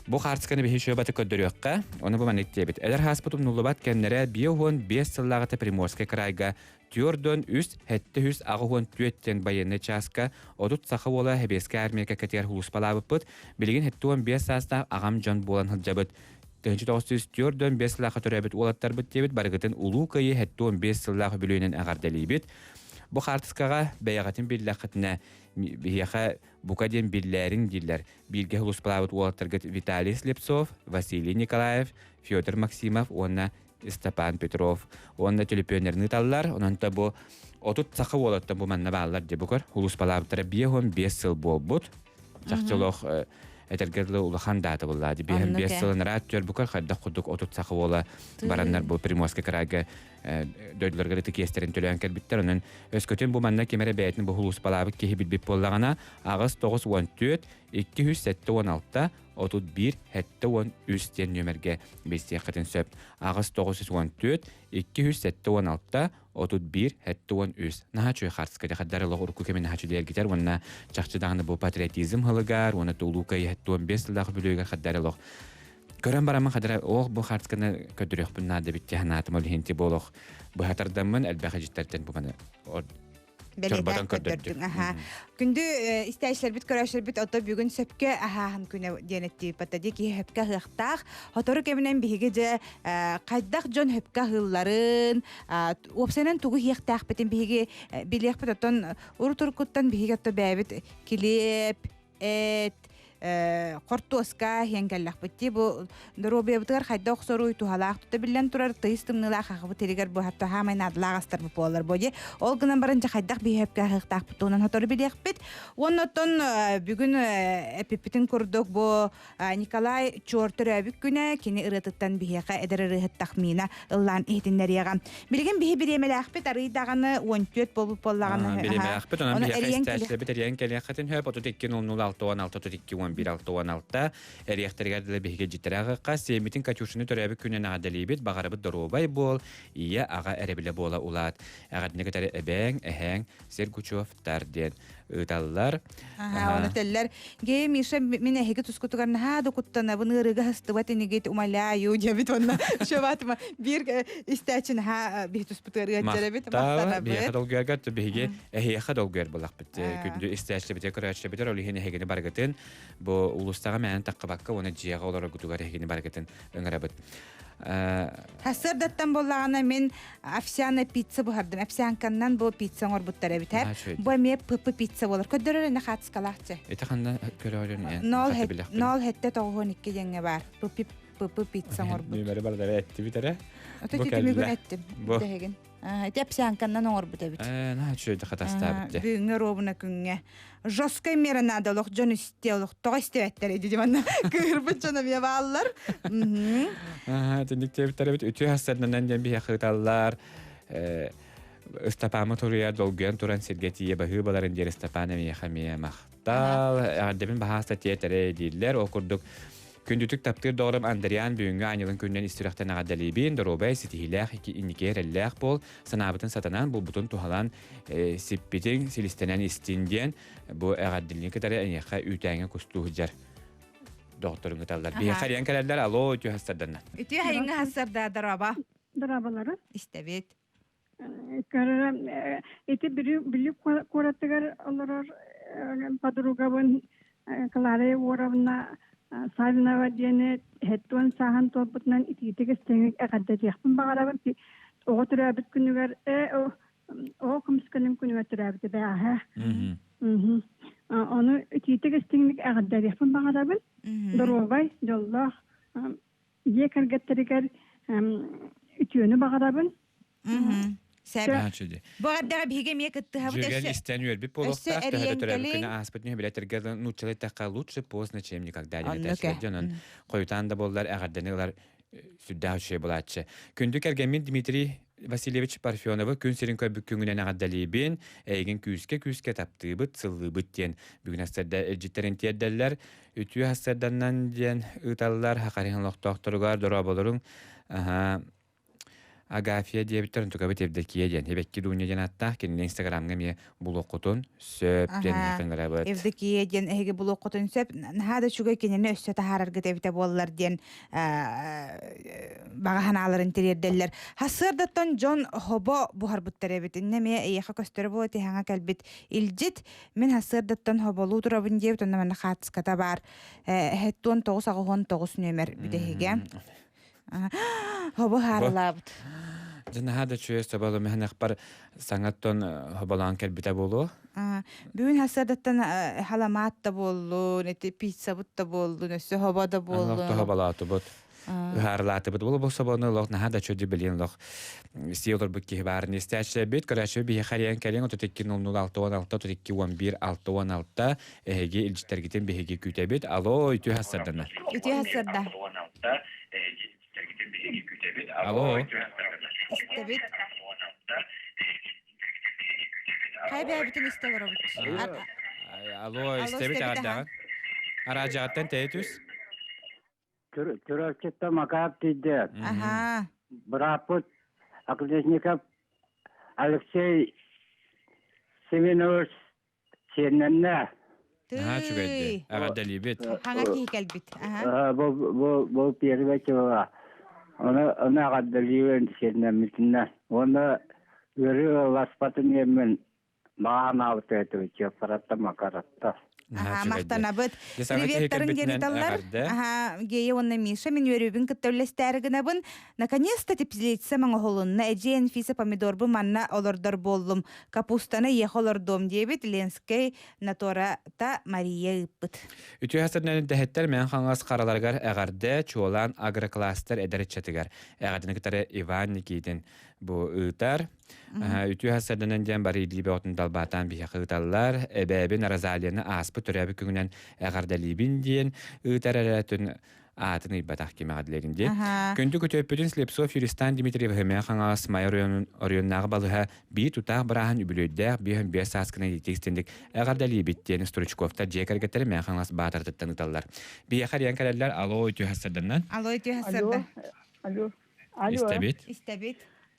Бу хаартысканы биһи шөбаты көрдөрүөххэ, ону бу маннык диэбит. Эдэр хааспыт умнуллубат кэмнэрэ 55 сыллааҕыта Приморскай крайга Түөрдүөн үс, сэттэ үс, 84 диэн байыаннай чааска 30 саха уола Сэбиэскэй армия кэккэтигэр сулууспалаабыппыт. Билигин 75 саастаах аҕам дьон буолан сылдьабыт. 1945 сыллаахха төрөөбүт уолаттарбыт диэбит барыгытын Улуу Кыайыы 75 сыллаах үбүлүөйүнэн эҕэрдэлиибит. Бу хаартыскаҕа бэйэҕитин биллэххитинэ, биһиэхэ бука диэн биллээриҥ дииллэр. Бииргэ сулууспалаабыт уолаттаргыт Виталий Слепцов, Василий Николаев, Федор Максимов уонна Степан Петров уонна төлөпүөннэрин ыыталлар. Онон та бу 30 саха уолаттан бу манна бааллар дии букар. Улууспалаабыттара 55 сыл буолбут. Чахчы олох этэргэ дылы улахан даата буллаа. 55 сылын ыраат түөр букар хайдах курдук 30 саха уола бараннар бу Приморскай крайга дойдуларыгар ытык иэстэрин төлөөн кэлбиттэр. Онон өскөтүн бу манна ким эрэ бэйэтин бу улууспалаабыт киһи билбит буоллаҕына 8 9 14 276 31 73 диэн нүөмэргэ билсиэххитин сөп. 8 914 276 31 73. Наһаа үчүгэй хаартыска дьахардар олох урукку кэми наһаа үчүгэй эргитэр уонна чахчы даҕаны бу патриотизм һылыгар уонна Улуу Кыайыы 75 сыллаах үбүлүөйүгэр хаддар олох көрөн бараммын хадара ох бу хаартысканы көрдөрүөхпүн наада бит ханаатым ол иһин ти бу олох быһа тардаммын элбэх эдьиттэртэн бу маны. Чорботон көрдөрдүм. Аха. Күндү истээчилэрбит көрөөччүлэрбит ото бүгүн сөпкө аһааһын күнэ диэн эттииппата ди киһи хөпкө аһыахтаах. Хотору кэминэн биһиги дьэ хайдах дьон хөпкө аһыылларын, уопсайынан тугу иһиэхтээхпитин биһиги билиэхпит оттон урут-уруккуттан биһиги отто бэйэбит килиэп, эт, хортуоска иһэн кэллэхпит дии бу доруобуйабытыгар хайдах охсоруй туһалаах тута биллэн турар тыйыс тымныылаах ахыбыт тиригэр бу хатта хаамай наадалаах астарбыт буолар бу дии ол гынан баран дьэ хайдах биһиэпкэ аһыахтаахпыт туһунан сотору билиэхпит уонна оттон бүгүн эпиппитин курдук бу Николай Чуор төрөөбүт күнэ кини ырыатыттан биһиэхэ эдэр ырыаһыт Тахмина ыллаан иһитиннэриэҕэ. Билигин биһи бириэмэлээхпит арый даҕаны 14 буолбут буоллаҕына. Бириэмэлээхпит, онон биһиэхэ истээччилэрбит эрийэн кэлиэххитин сөп 32 00 66 32 11 66 эриэхтэригэр дылы биһиги дьиттэрэ аҕыахха сиэммитин Катюшаны төрөөбүт күнүн эҕэрдэлиибит баҕарабыт доруобай буол ийэ аҕа эрэбилэ буола улаат эҕэрдини кытары эбээҥ эһээҥ Сергучевтар диэн ыыталлар. Аха, оны теллер. Ге Миша мин эһиги тускутугар наһаа да куттанабын ыарыыга хастыбат инигит умоляю диэбит уонна шөбатыма биир истээччи наһаа биһи туспутугар ыатчарабит махтанабыт. Биһиэхэ долгуйаргар биһиги эһиэхэ долгуйар булахпыт. Күндү истээччилэрбитигэр көрөөччүлэрбитигэр ол иһин эһигини барыгытын бу улуустаҕа мээнэ таххыбакка уонна дьиэҕэ олороргутугар эһигини барыгытын ыҥырабыт. Сарсыардаттан буоллаҕына мин овсяная пицца буһардым. Овсянканнан бу пицца оҥорбуттар эбит. Бу эмиэ ПП пицца буолар. Көрдөрөр эне хаатыскалаахчы. Ити ханна көрөөрүн Нол хетте тоҕуһун икки диэҥҥэ баар. ПП пицца оҥорбут. Нүмэри барылары эттибит эрэ. Ото түмүгүн эттим. Дэһигин. Ити овсянканнан оҥорбут эбит. Наһаа үчүгэй хатастаабыт. Бүгүҥҥү оруобуна күҥҥэ. Жесткай мера надо олох дьон истиэ олох тоҕо истибэттэр ити манна кыырбыт дьон эмиэ бааллар. Тинник диэбиттэр эбит үтүө хастарынан диэн биһиэхэ ыыталлар. Ыстапаамы туруйа долгуйан туран сиргэ тиийэ баһыы баларын диэр Ыстапаан эмиэхэ эмиэ махтал. Эҕэрдэбин баһааста тиэтэрэ дииллэр. Ол курдук Күндүтүк таптыыр доҕорум Андриан бүгүҥҥү аанньалын күнүнэн ис сүрэхтэн эҕэрдэлиибин, доруобай, ситиһиилээх, инники эрэллээх буол, санаабытын сатанан, булбутун туһалаан сиппитиҥ, силистэнэн истин диэн бу эҕэрдэлиини кытары эйиэхэ үүтээҥҥэ кустуу сылдьар доҕотторун кыталлар. Биһиэхэ эрийэн кэлэллэр, алло, үтүө хассарданна. Үтүө хайыҥҥа хассарда, дороба. Дорабалары. Истэбит. Көрөрө ити Бүлүү куоратыгар олорор подругабын Клара Егоровна Савинова диэни һэттуон сааһын туолбутунан итиитик истиҥник эҕэрдэтиэхпин баҕарабын. Оҕо төрөөбүт күнүгэр оҕо көмүскэлин күнүгэр төрөөбүтэ бээҕэһээ. Ону итиитик истиҥник эҕэрдэлиэхпин баҕарабын. Доруобай, дьоллоох дьиэ кэргэттэригэр үтүөнү баҕарабын. Сөп. Бу эрдэҕэ биһиги эмиэ кыттыһабыт Дьүөгэн истэн үөрбүт буолуохтаах. Төһө да төрөөбүт күнэ ааспыт ньүһэ билэтэргэ нууччалыы эттэххэ лучше поздно, чем никогда диэн этээччилэр дьонун хойутаан да буоллар эҕэрдэни ылар сүрдээх үчүгэй булааччы. Күндү кэргэммин Дмитрий Васильевич Парфеновы күн сирин көрбүт күҥүнэн эҕэрдэлиибин. Эйигин күүскэ-күүскэ таптыыбыт, сыллыыбыт диэн бүгүн сарсыарда илдьиттэрин тиэрдэллэр. Үтүө сарсыарданнан диэн ыыталлар. Хахарыһын олохтоохторугар дорооболоруҥ. Агафья диэбиттэр, онтукабыт Евдокия диэн. Эбэкки Дуня диэн ааттаах, кинини Инстаграмҥа эмиэ булуоххутун сөп диэн ыҥырабыт. Евдокия диэн эһиги булуоххутун сөп. Наһаа да үчүгэй кинини өссө таһаараргыт эбитэ буоллар диэн баҕа санааларын тириэрдэллэр. Сарсыардаттан дьон хобо буһарбыттар эбит. Иннэ эмиэ эйиэхэ көстөрө буола тиһэҥэ кэлбит илдьит. Мин сарсыардаттан хоболуу турабын диэбит, онно манна хаатыската баар. Эһэттуон 989 нүөмэр бүтэһигэ. Хобо хаарылаабыт. Дьэ наһаа да үчүгэй соболу миһанахпар саҥаттан хоболоон кэлбитэ буолуо. Бүгүн хасадаттан халамаат да буоллун, эти пиццабыт да буоллун, өссө хобо да буоллун. Олох хоболоотубут. Ыһаарылаатыбыт. Бу бу собону олох наһаа да үчүгэй билин олох сии олорбут киһи баарын истээччилэрбит. Көрөөччү биһиэхэ эрийэн кэлиҥ 32 00 66 32 11 66 эһиги илдьиттэргитин биһиги күүтэбит. Алло, үтүө хассардана. Үтүө хассарда. Алло. Истэбит. Хай бэйэбитин истэ олоробут. Алло, истэбит аҕардаҕын. Араадьаҕыттан тэйэ түс. Чурапчыттан Макар тиийдэ. Аха. Бырааппыт Окружников Алексей Семенович Сиэннэннэ. Наһаа үчүгэйди. Эҕэрдэлиибит. Хаҥа киһи кэлбит. Аха. Бу бу бу первый чего. Оны оны эҕэрдэлиибин сиэннэммитинэ. Уонна ыарыы ласпатын иэммин. Баҕанаабыт этибит Чыаппаратта Макаратта. Аха, махтанабыт. Приветтарын диэниталлар. Аха, Гея уонна Миша мин үөрүүбүн кытта үллэстээри гынабын. Наконец-то теплица маҥоһулунна. Эдьиэй Анфиса помидорбу манна олордор буоллум. Капустаны ех олордуом диэбит Ленскэй Натората Мария ыыппыт. Үтүө хасырнан дэһэттэр Мэҥэ Хаҥалас хараларыгар эҕэрдэ, чуолаан агрокластер эдэр ыччатыгар. Эҕэрдэни кытары Иван Никитин бу ыытар. Үтүө хасырданан диэн бары илии бөҕөтүн далбаатаан биһиэхэ ыыталлар. Эбээбин Розалияны ааспыт төрөөбүт күҥүнэн эҕэрдэлиибин диэн ыытар эрэ түн аатын ыйбатах ким эҕэрдэлэрин диэн. Күндү күтүөппүтүн Слепцов Юристан Дмитриев Мэҥэ Хаҥалас Майа оройуоннааҕы балыһа биир тутаах бырааһын үбүлүөйдээх 55 сааскына итиик-истиҥник эҕэрдэлиибит диэн Стручковтар дьиэ кэргэттэрэ Мэҥэ Хаҥалас Баатаратыттан ыыталлар. Биһиэхэ эрийэн кэлэллэр. Алло, үтүө хасырданнан. Алло, үтүө хасырда. Алло. Алло. Истэбит. Истэбит.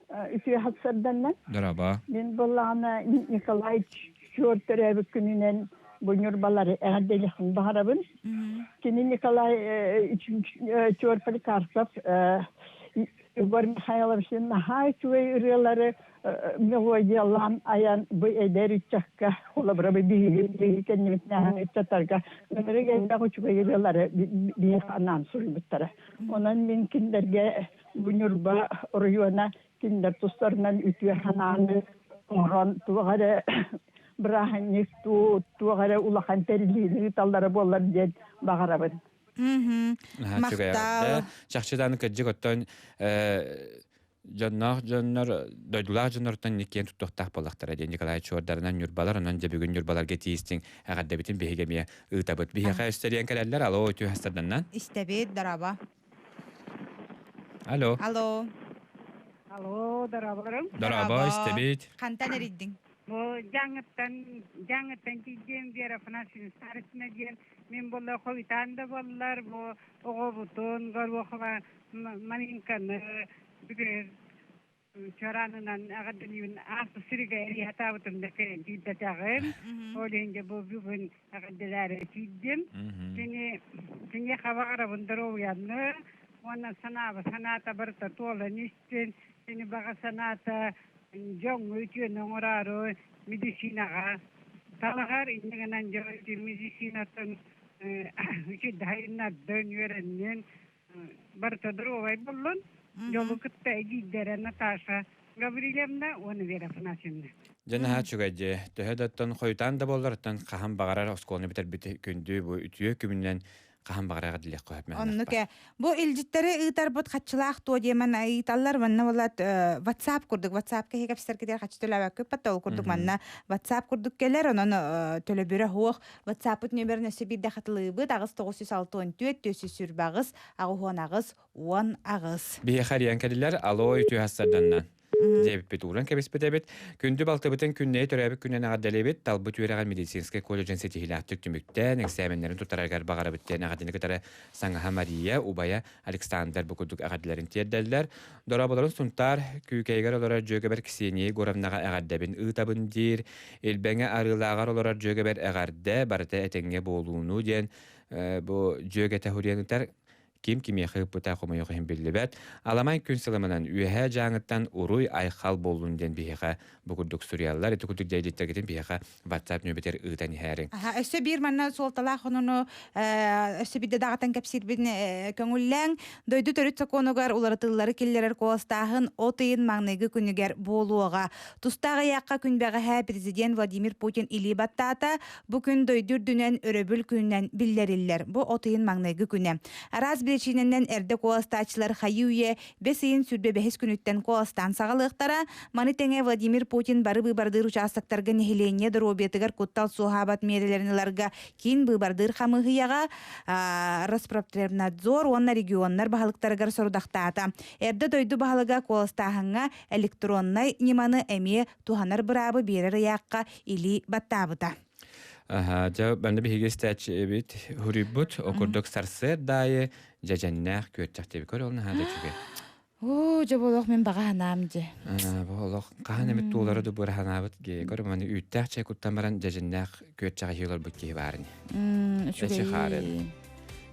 Үтүө хасырданнан. Дороба. Мин буллаҕына Николай Чуор төрөөбүт күнүнэн бу ньурбалары эҕэрдэлиэхпин баҕарабын. Кини Николай Чуор Поликарпов Егор Михайлович наһаа үчүгэй ырыалары мелодиялаан айан бу эдэр ыччакка холобура бу биһиги кэннибитинээҕи ыччаттарга ынырык элбэх үчүгэй ырыалары биһиэхэ анаан суруйбуттара. Онон мин кинилэргэ бу Ньурба оройуона кинилэр тустарынан үтүө санааны оҥорон туох эрэ бырааһынньык туох эрэ улахан тэриллиини ыыталлара буоллар диэн баҕарабын. Махтал. Чахчыдан кырдьык оттон дьонноох дьоннор дойдулаах дьоннортон киэн туттуохтаах буоллахтара диэн Николай Чуордарынан Ньурбалар онон дьэ бүгүн Ньурбаларга тиийистиҥ эҕэрдэбитин биһиги эмиэ ыытабыт. Биһиэхэ өстөрүйэн кэлэллэр. Алло, үтүө хастарданнан. Истэбит, дараба. Алло. Алло. Алло, дарабаларым. Дараба, истэбит. Хантан эрийдиҥ? Бу дьаҥыттан дьаҥыттан тиийдиэн Вера Афанасьевна Старостина диэн мин буолла хойутаан да буоллар бу оҕобутун Горохова Маринканы бүгүн чаранынан эҕэрдэлиибин ааспыт сиригэ эрийэ сатаабытым да кэлэн тиийбэтэҕим ол иһин дьэ бу бүгүн эҕэрдэлээри тиийдим кини киниэхэ баҕарабын доруобуйаны уонна санааба санаата барыта туолан истин кини баҕа санаата дьоҥҥо үтүөнү оҥороору медицинаҕа талаһар инньэ гынан дьэ медицинатын үчүгэйдик үөрэннин барыта доруобай буоллун дьолу кытта эдьиийдэрэ Наташа Гаврильевна уонна Вера Афанасьевна. Дьэ наһаа үчүгэй дьиэ. Төһө да оттон хойутаан да буоллар, оттон хаһан баҕарар оскуоланы бүтэрбит күндү бу үтүө күнүнэн хаһан баҕарар эҕэрдэлиэх көһөп Оннук ээ. Бу илдьиттэри ыытарбыт хаччылаах туо диэмэн ыыталлар. Манна болат WhatsApp курдук WhatsApp киһи кэпсэргитигэр хаччы төлөөбөккүт бат ол курдук манна WhatsApp курдук кэлэр. Онон төлөбүрэ суох WhatsApp-ыт нөмерин өссө биирдэ хатылыыбыт. 8 964 428 88 18. Биһиэхэ эрийэн кэлилэр. Алло, үтүө хассарданна. Диэбиппит ууран кэбиспит эбит. Күндү балтыбытын күннэйи төрөөбүт күнүнэн эҕэрдэлиибит. Талбыт үөрэҕэр медицинскэй колледжын ситиһиилээхтик түмүктээн, эксээмэннэрин туттарарыгар баҕарабыт диэн эҕэрдэни кытары саҥаһа Мария, убайа Александр бу курдук эҕэрдэлэрин тиэрдэллэр. Дорооболорун Сунтаар Күүкэйигэр олорор дьүөгэбэр Ксения Егоровнаҕа эҕэрдэбин ыытабын диир. Илбэҥэ Арыылааҕар олорор дьүөгэбэр эҕэрдэ, барыта этэҥҥэ буолууну диэн бу дьүөгэтэ хуриан ытар Ким кимиэхэ ыыппыта хомойуох иһин биллибэт. Аламай күн сылымынан Үөһээ Дьааҥыттан уруй-айхал буоллун диэн биһиэхэ бу курдук суруйаллар. Ити курдук дьайдиттэргитин биһиэхэ WhatsApp нөмүтэр ыытан иһээриҥ. Аха, өссө биир манна суолталаах онуну өссө биирдэ даҕатан кэпсиирбин көҥүллээҥ. Дойду төрүт сокуонугар уларытыллары киллэрэр куоластааһын от ыйын маҥнайгы күнүгэр буолуоҕа. Тустаах ыйаахха күн бэҕэһээ президент Владимир Путин илии баттаата. Бу күн дойду үрдүнэн өрөбүл күнүнэн биллэриллэр. Бу от ыйын маҥнайгы күнэ. Араас биричиинэнэн эрдэ куоластааччылар хайыы-үйэ бэс ыйын 25 күнүттэн куоластаан саҕалыахтара. Маны тэҥэ Владимир Путин бары быыбардыыр учаастактарга нэһилиэнньэ доруобуйатыгар куттал суоһаабат миэрэлэрин ыларга киин быыбардыыр хамыыһыйаҕа Роспотребнадзор уонна регионнар баһылыктарыгар сорудахтаата. Эрдэ дойду баһылыга куоластааһыҥҥа электроннай ньыманы эмиэ туһанар быраабы биэрэр ыйаахха илии баттаабыта. Аха, дьэ, манна биһиги истээччибит хуруйбут, ол курдук сарсыардаайы дьэдьэннээх күөрчэх диэби көр, ол наһаа да үчүгэй. Оо, дьэ бу олох мин баҕа санаам дьэ. Бу олох хаһан эмит туулары да быра санаабыт ге. Көр, маны үүттээх чай куттан баран дьэдьэннээх күөрчэх иһи олорбут киһи баар ини. Үчүгэй.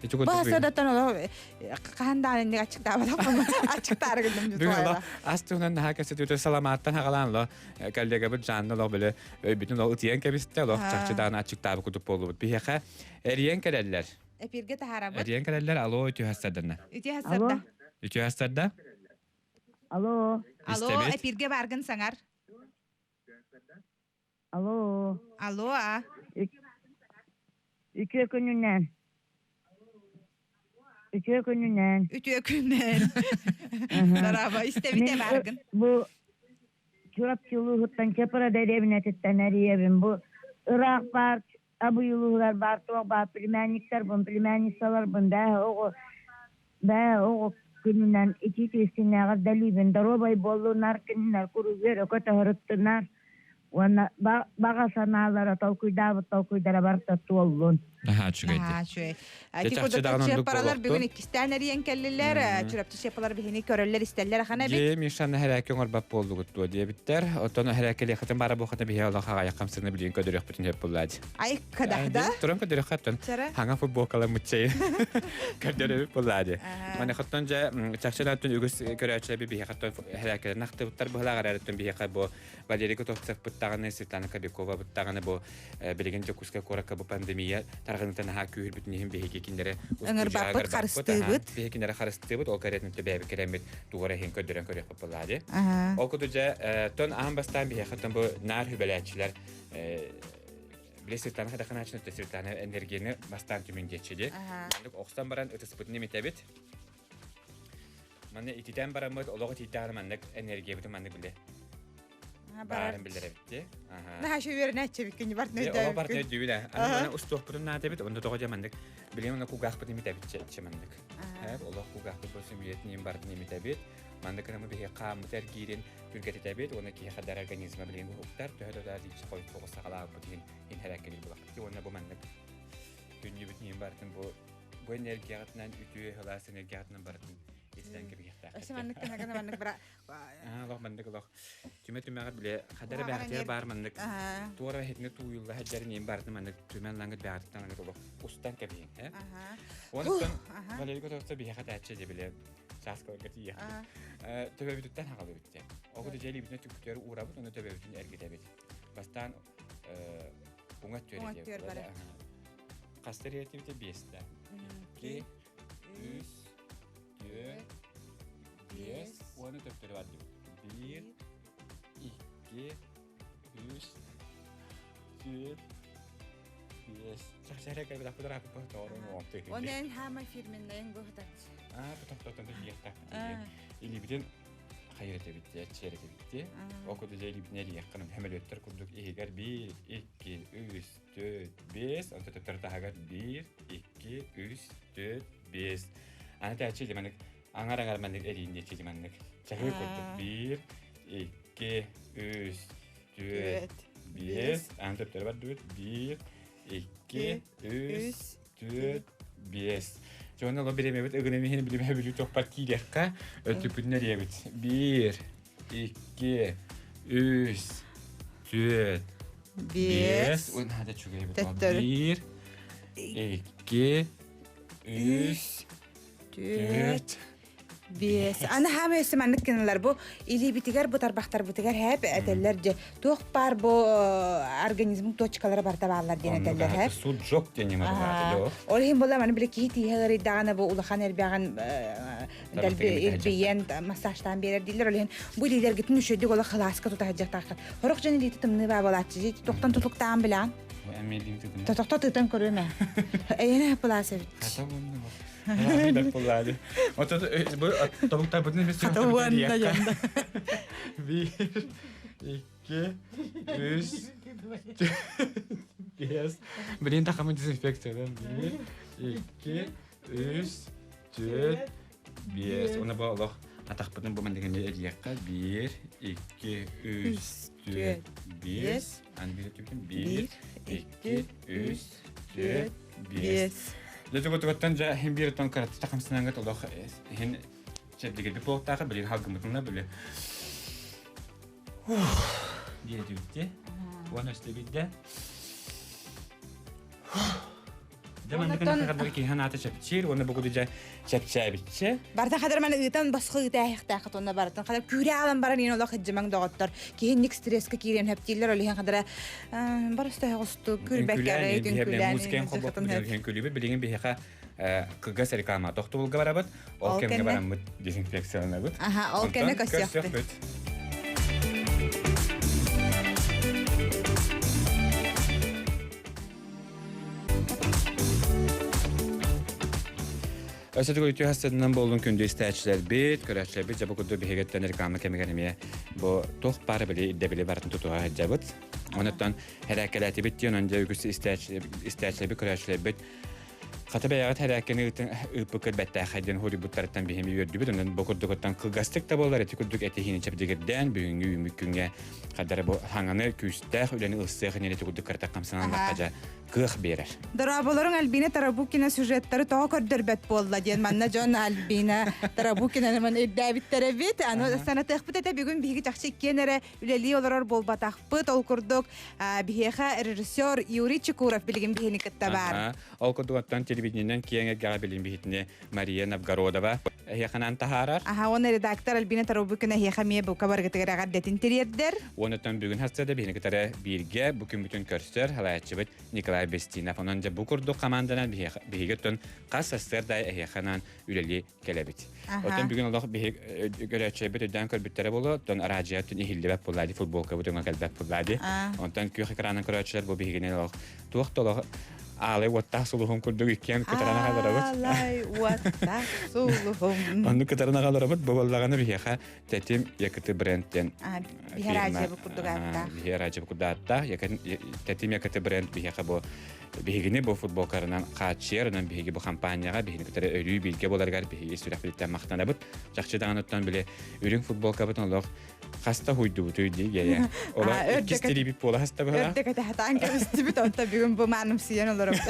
Баһасадаттан олох хаһан даҕаны инник аччыктаабатах аччыктаары гынным Бүгүн олох ас туһунан наһаа кэпсэтиитэ саламааттан хагалаан олох коллегабыт Жанна олох били өйбүтүн олох ытыйан кэбистэ олох чахчы даҕаны аччыктаабыт курдук буоллубут. Биһиэхэ эрийэн кэлэллэр. Эпиргэ таһаарабыт. Эрийэн кэлэллэр. Алло, үтүө хастарданна. Үтүө хастарда. Үтүө хастарда. Алло. Алло, эпиргэ бааргын саҥар. Алло. Алло, а. Үтүө күнүнэн. Үтүө күнүнэн. Үтүө күнүнэн. Дорообо, истэбит баргын. Бу Чурапчы улууһуттан Чапара дэриэбинэтиттэн эрийэбин. Бу ыраах баар Абый улууһугар баар туох баар племянниктарбын, племянницаларбын бээ оҕо бээ оҕо күнүнэн итии тиистинээҕэр дэлиибин доруобай буоллунар кинилэр куругуөр өкө тоһоруттунар уонна баҕа санаалара толкуйдаабыт толкуйдара барыта туоллун. Наһаа үчүгэй Наһаа үчүгэй. Ити курдук чыаппаралар бүгүн иккистээн эрийэн кэллилэр. Чурапчы чыаппалар биһини көрөллөр, истэллэр ахан эбит. Дьиэ Мишаны хэрээки оҥорбот буоллугут дуо диэбиттэр. Оттон хэрээкэлиэххитин баара буохата биһи олох аҕайах хамсыны билигин көдөрүөхпүтүн сөп буоллаадь. Айыккадахда. Туран көдөрүөххэ оттон хаҥа футболкаламмытчай көрдөрөбүт буоллаадь. Маны хоттон дьэ чахчы үгүс көрөөччүлэр биһиэхэ хэрээкэлэрин ахтыбыттар быһылаах эрээриттэн биһиэхэ бу Валерий Готовцев быттаҕаны, Светлана Кобякова быттаҕаны бу билигин Дьокуускай куоракка бу пандемия тарҕаныыта наһаа күүһүрбүтүн иһин биһиги кинилэри ыҥырбаппыт, харыстыыбыт. Биһиги кинилэри харыстыыбыт, ол кэриэтин бэйэбит кэлэммит тугу эрэ иһин көрдөрөн көрүөхпүт буоллаа дии. Ол курдук дьэ, тон аан бастаан биһиэхэ тон бу наар хүбэлээччилэр били Светлана Хадаханааччына Светлана энергияны бастаан түмүн диэччи дии. Маннык охсон баран ытыспытын имитэбит. Манна ититэн бараммыт олох итийдэҕинэ маннык энергиябытын маннык биле баарын билэрэбит Наһаа үөрэнээччибиккин бартын өйдөөбүккүн. Олох бартын өйдүүбүн ээ. Аны маны устуохпутун наада эбит, онно тоҕо дьэ маннык билигин онно кугаахпытын имитэбит чэ маннык. Олох кугаахпыт бу сүмүйэтин им бартын имитэбит. Маннык гынамы биһи хааммыт эргиирин түргэтитэбит уонна киһи хадар организма билигин уһуктар төһө да диичи хойукку саҕалаабыт иһин инһэрээккэлиир булахпыт. Уонна бу маннык күннүүбүт иһин бартын бу бу энергияҕытынан үтүө сылаас энергияҕытынан барытын итинэн кэбиһиэхтээх. Өссө маннык гына гына маннык бара олох маннык олох түмэ түмэҕэр биле хадара бэҕэтигэр баар маннык туора хитини тууйулла хаддарын иин барытын маннык түмэн лангыт бэҕэтиттэн лангыт олох устан кэбиһиҥ э Онтон Валерий Готовцев биһиэхэ тээччи дьэ биле чааскаларга тиийиэхпит. Төбөбүтүттэн хаҕалыбыт дьэ. Ол курдук дьиэлиибитинэ түктүөр уурабыт, уонна төбөбүтүн эргитэбит. Бастаан уҥа өттүгэр Хаста реактивите биэстэ. Икки, үс, түөрт, биэс, уонна төптөрү бардыбыт. Биир, икки, үс, түөрт, биэс. Чахчара кэлбит аппыт тоҕорун оҕомту. Онен хаама фирменнайын быһытат. Аа, тохтотон диэхтаахпыт. Илибитин хайыр этэбит дии, чиэр этэбит дии. Ол курдук дьэ илибитин эрийэххин хөмөлүөттэр курдук иһигэр биир, икки, үс, төрт, биэс, онто төптөрү таһыгар биир, икки, үс, төрт, биэс. Аны тээччи диманык аҥар-аҥар маннык эриин диэччи диманнык. Чаһыы курдук биир, икки, үс, түөрт, биэс. Аны төптөрү бардыбыт биир, икки, үс, түөрт, биэс. Дьон оло бириэмэбит ыгынан иһин билимэ бүлүү тохпар киириэххэ өттүкпүтүн эриэбит. Биир, икки, үс, түөрт, Биэс. Ой, наһаа да үчүгэй эбит. Төттөрү. Биир, икки, үс, Түөрт. Биэс. Аны хаама өссө маннык гыналар бу илиибитигэр бу тарбахтарбытыгар хэп этэллэр дьэ туох баар бу организм точкалара барыта бааллар диэн этэллэр хэп. Суджок диэн ньыма баҕаата Ол иһин буолла маны били киһи тииһэ ыарыйдаҕына бу улахан эрбэҕин дэлби илбийэн массажтаан биэрэр дииллэр ол иһин бу илиилэргитин үчүгэйдик олох халааска тута сылдьыахтааххыт. Сорох дьон илиитэ тымныы баа буолааччы. Тохтон тутуктаан билэҕин. Тохто тыытан көрүөм ээ. Эйиэнэ хаппылаас эбит. Биир, икки, үс, биэс. Блин, тахамын дезинфекциядан. Биир, икки, үс, түөрт, биэс. Уонна бу олох атахпытын бу маннык эмиэ эрийиэххэ. Биир, икки, үс, түөрт, биэс. Аны биир өттүбүтүн биир, икки, үс, түөрт, биэс. Дьэ тугутугуттан дьэ иһин биир оттон кыратыта хамсанаҥҥыт олох иһин чэбдигирбит буолуохтаах били халгыммытына били диэтибитти. Уонна өстө биирдэ. Дьэ маннык хадары киһи аната чэпчиир уонна бу куду дьэ чэпчээбитчэ. Барда хадar маны ыытан босхо ыытааһыхтаахыт уонна барытын хадar күүрэ аалан баран иин олох хыдьымаҥ доҕоттор киһи стресскэ киирэн хөптииллэр ол иһин хадара барыста оҕусту күрбэккэ түҥкүлээн музыкаң холбоппут күлүбүт билигин биһиэхэ кыгас реклама тохтобулга барабыт ол кэмҥэ бараммыт дезинфекцияланабыт аха ол кэннэ көрсүөхпүт. Өссө төгүл үтүө хассыынан буоллун күндү истээччилэрбит, көрөөччүлэрбит дьэ бу курдук биһигиттэн реклама кэмигэр эмиэ бу туох баар били ирдэбили барытын тутуһа сылдьабыт. Онуттан хэрээккэлээтибит диэн онон дьэ үгүс истээччилэрбит, көрөөччүлэрбит хата бэйэҕит хэрээккэни ыыппыккыт бэттээхэй диэн хоруйбуттарыттан биһими үөрдүбүт. Онон бу курдугуттан кылгастык да буолар ити курдук этиһиини чэбдигирдээн бүгүҥҥү үүммүт күҥҥэ хардары бу хаҥаны күүстээх үлэни ылсыах иннинэ ити курдук кыратык хамсанан дьэ кыах биэрэр. Дорооболоруҥ Альбина Тарабукина сюжеттары тоҕо көрдөрбөт буолла диэн манна дьон Альбина Тарабукинаны ман ирдээбиттэр эбит. Аны санатыахпыт этэ бүгүн биһиги чахчы иккиэн эрэ үлэлии олорор буолбатахпыт. Ол курдук биһиэхэ режиссер Юрий Чекуров билигин биһини кытта баар. Ол курдук оттон телевидениенэн киэҥ эйгэҕэ билин биһитини Мария Новгородова эһиэхэнэн таһаарар. Аха, уонна редактор Альбина Тарабукина эһиэхэ эмиэ бука барыгытыгар эҕэрдэтин тириэрдэр. Уонуттан бүгүн харсыада биһини кытары бииргэ бу күммүтүн көрсөр халаяччыбыт Николай Бестинов. Онон дьэ бу курдук команданан биһиги оттон хас сарсыарда эһиэхэнэн үлэлии кэлэбит. Оттон бүгүн олох биһиги көрөөччүлэрбит өйдөөн көрбүттэрэ буолуо, оттон араадьыйа оттон иһиллибэт буолла дии, футболкабыт өҥө кэлбэт буолла дии. Онтон күөх экранын көрөөччүлэр бу биһигини олох туох да олох аалай уоттаах сулуһум курдук иккиэн кытаран аҕаларабыт. Аалай уоттаах сулуһум. Оннук кытаран аҕаларабыт. Бу буоллаҕына биһиэхэ Тэтим Якыты бренд диэн Биһи бу курдук ааттаах. Биһи араадьыйа курдук ааттаах. Тэтим Якыты бренд биһиэхэ бу биһигини бу футболкарынан хааччыйар, онон биһиги бу компанияҕа биһини кытары өрүү бииргэ буоларыгар биһиги сүрэхпититтэн махтанабыт. Чахчы даҕаныттан били үрүҥ футболкабытын олох хаста хуйдубутуй дии гея. Олох иккис тириибит буола хаста быһа. Өрдөк этэ кэбистибит, онто бүгүн бу маанымсыйан олоробут.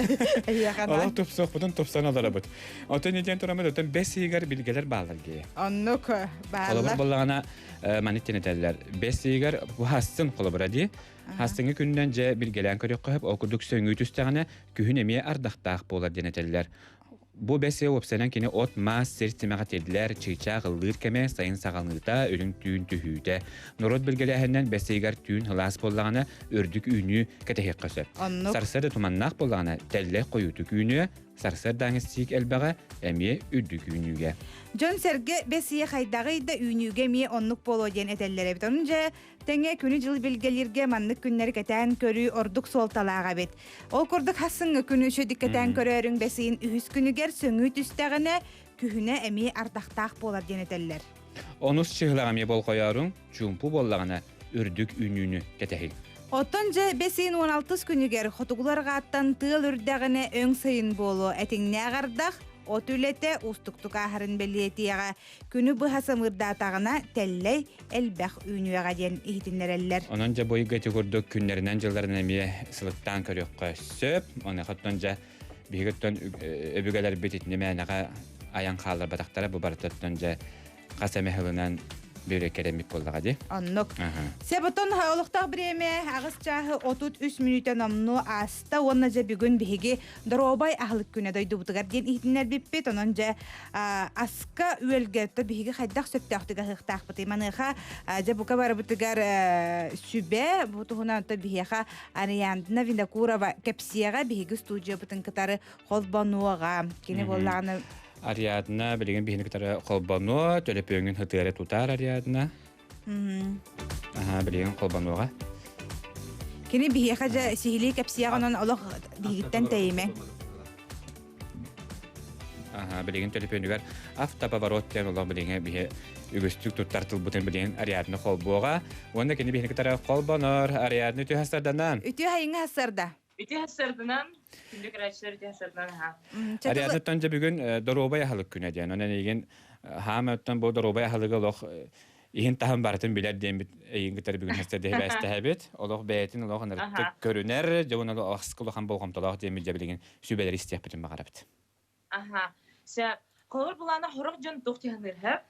Олох тупсуохпутун тупсан олоробут. Оттон идиэн тураммыт, оттон бэс ыйыгар билгэлэр бааллар гея. Оннук бааллар. Холобур буоллаҕына, маннык диэн этэллэр. Бэс ыйыгар бу хассын холобура дии. Хастыҥҥы күнүнэн дьэ билгэлээн көрүөххэ сөп. Ол курдук сөҥүү түстэҕинэ, күһүн эмиэ ардахтаах буолар диэн этэллэр. Бу бэс ыйа уопсайынан кини от-мас, сир симэҕэ тиллэр, чыычаах ыллыыр кэмэ, сайын саҕаланыыта, үрүҥ түүн түһүүтэ. Норуот билгэлээһининэн бэс ыйыгар түүн сылаас буоллаҕына, үрдүк үүнүү кэтэһиэххэ сөп. Оннук. Сарсыарда туманнаах буоллаҕына, тэллэй хойуутук үүнүө, сарсыардааҥы сиик элбэҕэ эмиэ үрдүк үүнүүгэ. Дьон-сэргэ бэс ыйа хайдаҕый да үүнүүгэ эмиэ оннук буолуо диэн этэллэр эбит. Онон дьэ тэҥэ күнү-дьыл билгэлииргэ маннык күннэри кэтээн көрүү ордук суолталаах эбит. Ол курдук хассыҥҥы күнү үчүгдүк кэтээн көрөөрүҥ бэс ыйын үһүс күнүгэр сөҥүү түстэҕинэ, күһүнэ эмиэ ардахтаах буолар диэн этэллэр. Онус чыһылаҕа эмиэ болҕойооруҥ, чуумпу буоллаҕына, үрдүк үүнүүнү кэтэһиҥ. Оттон дьэ бэс ыйын 16 күнүгэр хотугулар арҕааттан тыал үрдэҕинэ өҥ сайын буолуо, этиҥнээх ардах, от үлэтэ уустуктук ааһарын бэлиэтиэҕэ. Күнү быһа самыырдаатаҕына тэллэй элбэх үүнүөҕэ диэн иһитиннэрэллэр. Онон дьэ бу ыйга ити курдук күннэринэн-дьылларынан эмиэ сылыктаан көрүөххэ сөп. Онуоха оттон дьэ биһиги оттон өбүгэлэрбит итини мээнэҕэ айан хаалларбатахтара бу барыта оттон дьэ хас эмэ сылынан бүрэккэрэммит буоллаҕа дии. Оннук. Себотон олохтоох бириэмэ аҕыс чааһы 33 мүнүүтэ номнуо ааста уонна дьэ бүгүн биһиги доруобай аһылык күнэ дойдубутугар диэн иһитиннэрбиппит. Онон дьэ аска үөлгэ то биһиги хайдах сөптөөхтүк аһыахтаахпытый маныаха дьэ бука барыбытыгар сүбэ бу туһунан то биһиэхэ Ариадна Винокурова кэпсиэҕэ биһиги студиябытын кытары холбонуоҕа. Кини буоллаҕына Ариадна билигин биһини кытары холбонуо, төлөпүөҥүн хытыары тутаар Ариадна. Аха, билигин холбонуоҕа. Кини биһиэхэ дьэ сиһилии кэпсиэҕэ онон олох биһигиттэн тэйимэ. Аха, билигин төлөпүөнүгэр автоповорот диэн олох билигин биһи үгүстүк туттар тылбытын билигин Ариадна холбуоҕа. Уонна кини биһини кытары холбонор. Ариадна үтүө хастарданан. Үтүө хайыҥа хастарда. Үтүө хастарданан, күндү көрөөччүлэр үтүө хастарданан аха. Ариаднаттан дьэ бүгүн доруобай аһылык күнэ диэн. Онон эйигин хаама оттон бу доруобай аһылыгы олох иһин таһын барытын билэр диэммит эйигин кытары бүгүн хэстэһэбит. Олох бэйэтин олох ынырыктык көрүнэр, дьэ уонна олох улахан болҕомтолоох диэммит дьэ билигин сүбэлэри истиэхпитин баҕарабыт. Аха. Сэ холобур былаана хорох дьон туох тиһаныырһа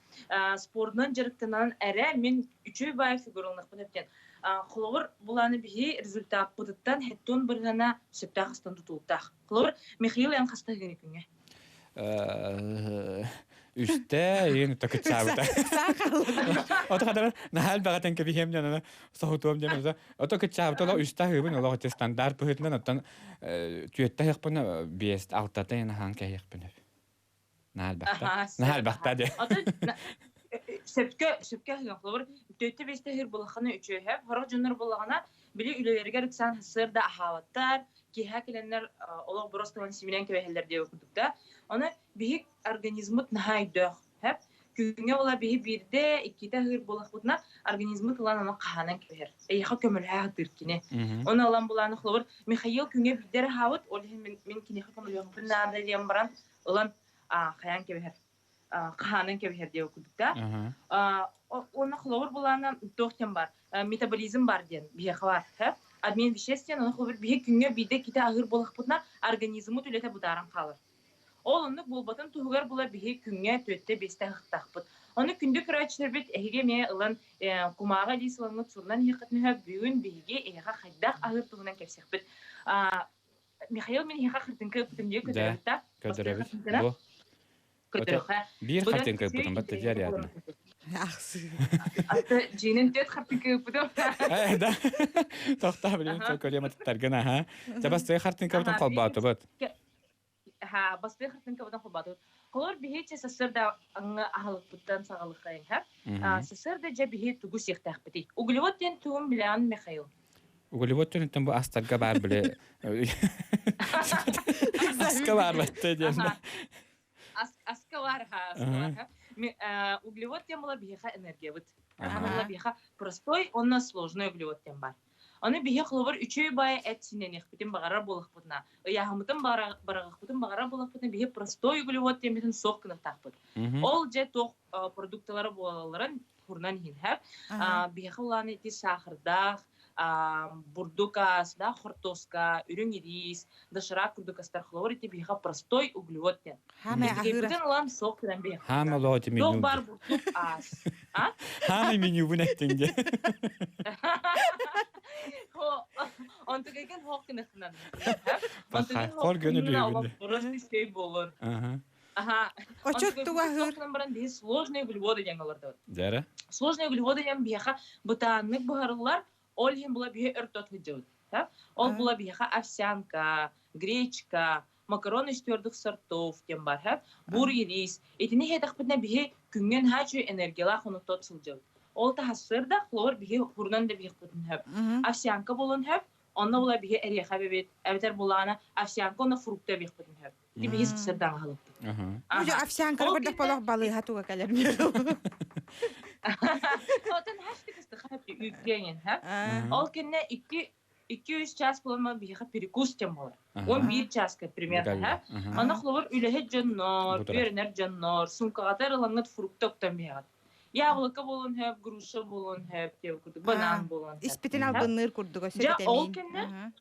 спордунан дьарыктанан эрэ мин үчүгэй баай фигураланахпын эптен. Холобур, буланы биһи результаппытыттан хеттун бырыһана сөптөөх астан тутулуктаах. Холобур, Михаил эн хаста күнү күҥҥэ? Үстэ иин такытсаабыта. Ото хадара наһаал баҕатан кэбиһиэм дьон аны соһутуом диэн ото кытсаабыта олох үстэ аһыыбын олох ити стандарт быһыытынан оттон түөттэ аһыахпына биэс алтата иин аһаан кэһиэхпин Наһаа элбэхтэ. Наһаа элбэхтэ диэ. Сөпкө сөпкө аһыган холобур төттө бэстэ аһыыр булаххана үчүөһэ сорох дьоннор буллаҕына били үлэлэригэр ыксаан сарсыарда аһаабаттар киэһэ кэлэннэр олох боростуон симинэн кэбиһэллэр диэбит курдук да ону биһи организмыт наһаа өйдөөх хэп күҥҥэ була биһи биирдэ иккитэ аһыыр буолахпытына организмыт ылан ону хаһаанан кэбиһэр эйиэхэ көмөлөһө сатыыр кини ону ылан булааны холобур Михаил күҥҥэ биирдэ эрэ аһаабыт ол иһин мин киниэхэ көмөлөһүөхпүн наада диэн баран ылан хайаан кэбиһэр хаһаанан кэбиһэр диэн курдук да уонна холобур булаана туох диэн бар метаболизм бар диэн биһиэхэ бар обмен веществ диэн ону холобур биһи күҥҥэ биирдэ иккитэ аһыыр буоллахпытына организммыт үлэтэ бытааран хаалар ол оннук буолбатын туһугар була биһи күҥҥэ түөттэ биэстэ аһыктаахпыт ону күндү көрөөччүлэрбит эһиги эмиэ ылан кумааҕы илии сыламмыт сурунан иһиэххитин сөп бүгүн биһиги эһиэхэ хайдах аһыыр туһунан кэпсиэхпит Михаил мин эһиэхэ хартыҥка ыппытым дии көтөрөбүт да? Көтөрөбүт. Бу. Көтөрөхө. Биир хартыҥка ыппытым бат тедя рядно. Аты жинин төт хартыҥка ыппытым. Э, да. Тохта билин көрөм аттаргын аха. Жабасты хартыҥкабытын холбоотубут. Ха, басты хартыҥкабытын холбоотубут. Холор биһи че сарсыарда аңы аһылыкпыттан саҕалыхайын ха. Сарсыарда дьэ биһи тугу сиэхтээхпитий? Углевод диэн тугун билэҕин Михаил? Углевод түнүттэн бу астарга баар биле аска баар батта диэн. Аска бар ха, аска бар ха. Углевод диэн була биһиэхэ энергиябыт. Ана биһиэхэ простой, онно сложный углевод диэн бар. Аны биһи холобур үчүгэй баайы эт синнэниэхпитин баҕарар буоллахпытына, ыйааһыммытын бараҕахпытын баҕарар буоллахпытына, биһи простой углевод диэммитин суох гыныахтаахпыт. Ол дьэ туох продукталара буолалларын хурнан иһин һэп. Биһиэхэ улаан ити саахардаах, бурдук ас, да, хортуоска, үрүҥ ириис, доширак курдук астар холобур ити биһиэхэ простой углевод диэн. Биһигибитин ылан суох гынан биһиэхэ. Хаама олоҕу ити меню. Туох баар бурдук ас. А? Хаама менюбун эттиҥ дии. Онтугайгын хоох гыныхтынан. Хор гөнө лүһүбүн. Просто сей болор. Аха. Очот тугаһыр. Баран биһи сложные углеводы диэн олордор. Дәрэ. Сложные углеводы диэн биһиэхэ бытааннык буһарыллар, ол иһин була биһи өртөт сылдьабыт. Ол була биһиэхэ овсянка, гречка, макарон из твердых сортов диэн бар, бур ирис. Итини иһэтэхпитинэ биһи күҥҥэ наһаа үчүгэй энергиялаах онотот сылдьабыт. Ол таһассыыр да, хлор биһи хурунан да биһиэхпитин сөп. Овсянка буолуон сөп, онно була биһи эриэхэ эбэбит, эбэтэр булаана овсянка онно фрукта эбиэхпитин сөп. Ити биһи сырдаан аһылыкпыт. Уже овсянканы көрдөх болох балыыһа туга кэлэр. Отон хашты кыстыха үггэнин, ха? Ол кэннэ икки 2-3 час буолма биһиэхэ перекус диэн буолар. 11 часка примерно, ха? Аны холобур үлэһит дьоннор, үөрэнэр дьоннор, суумкаҕатар ылаҥҥыт фрукта уктан биһэҕит. Яблоко буолуон сөп, груша буолуон сөп, диэн курдук, банан буолуон сөп. Испитин албынныыр курдуга Дьэ, ол кэннэ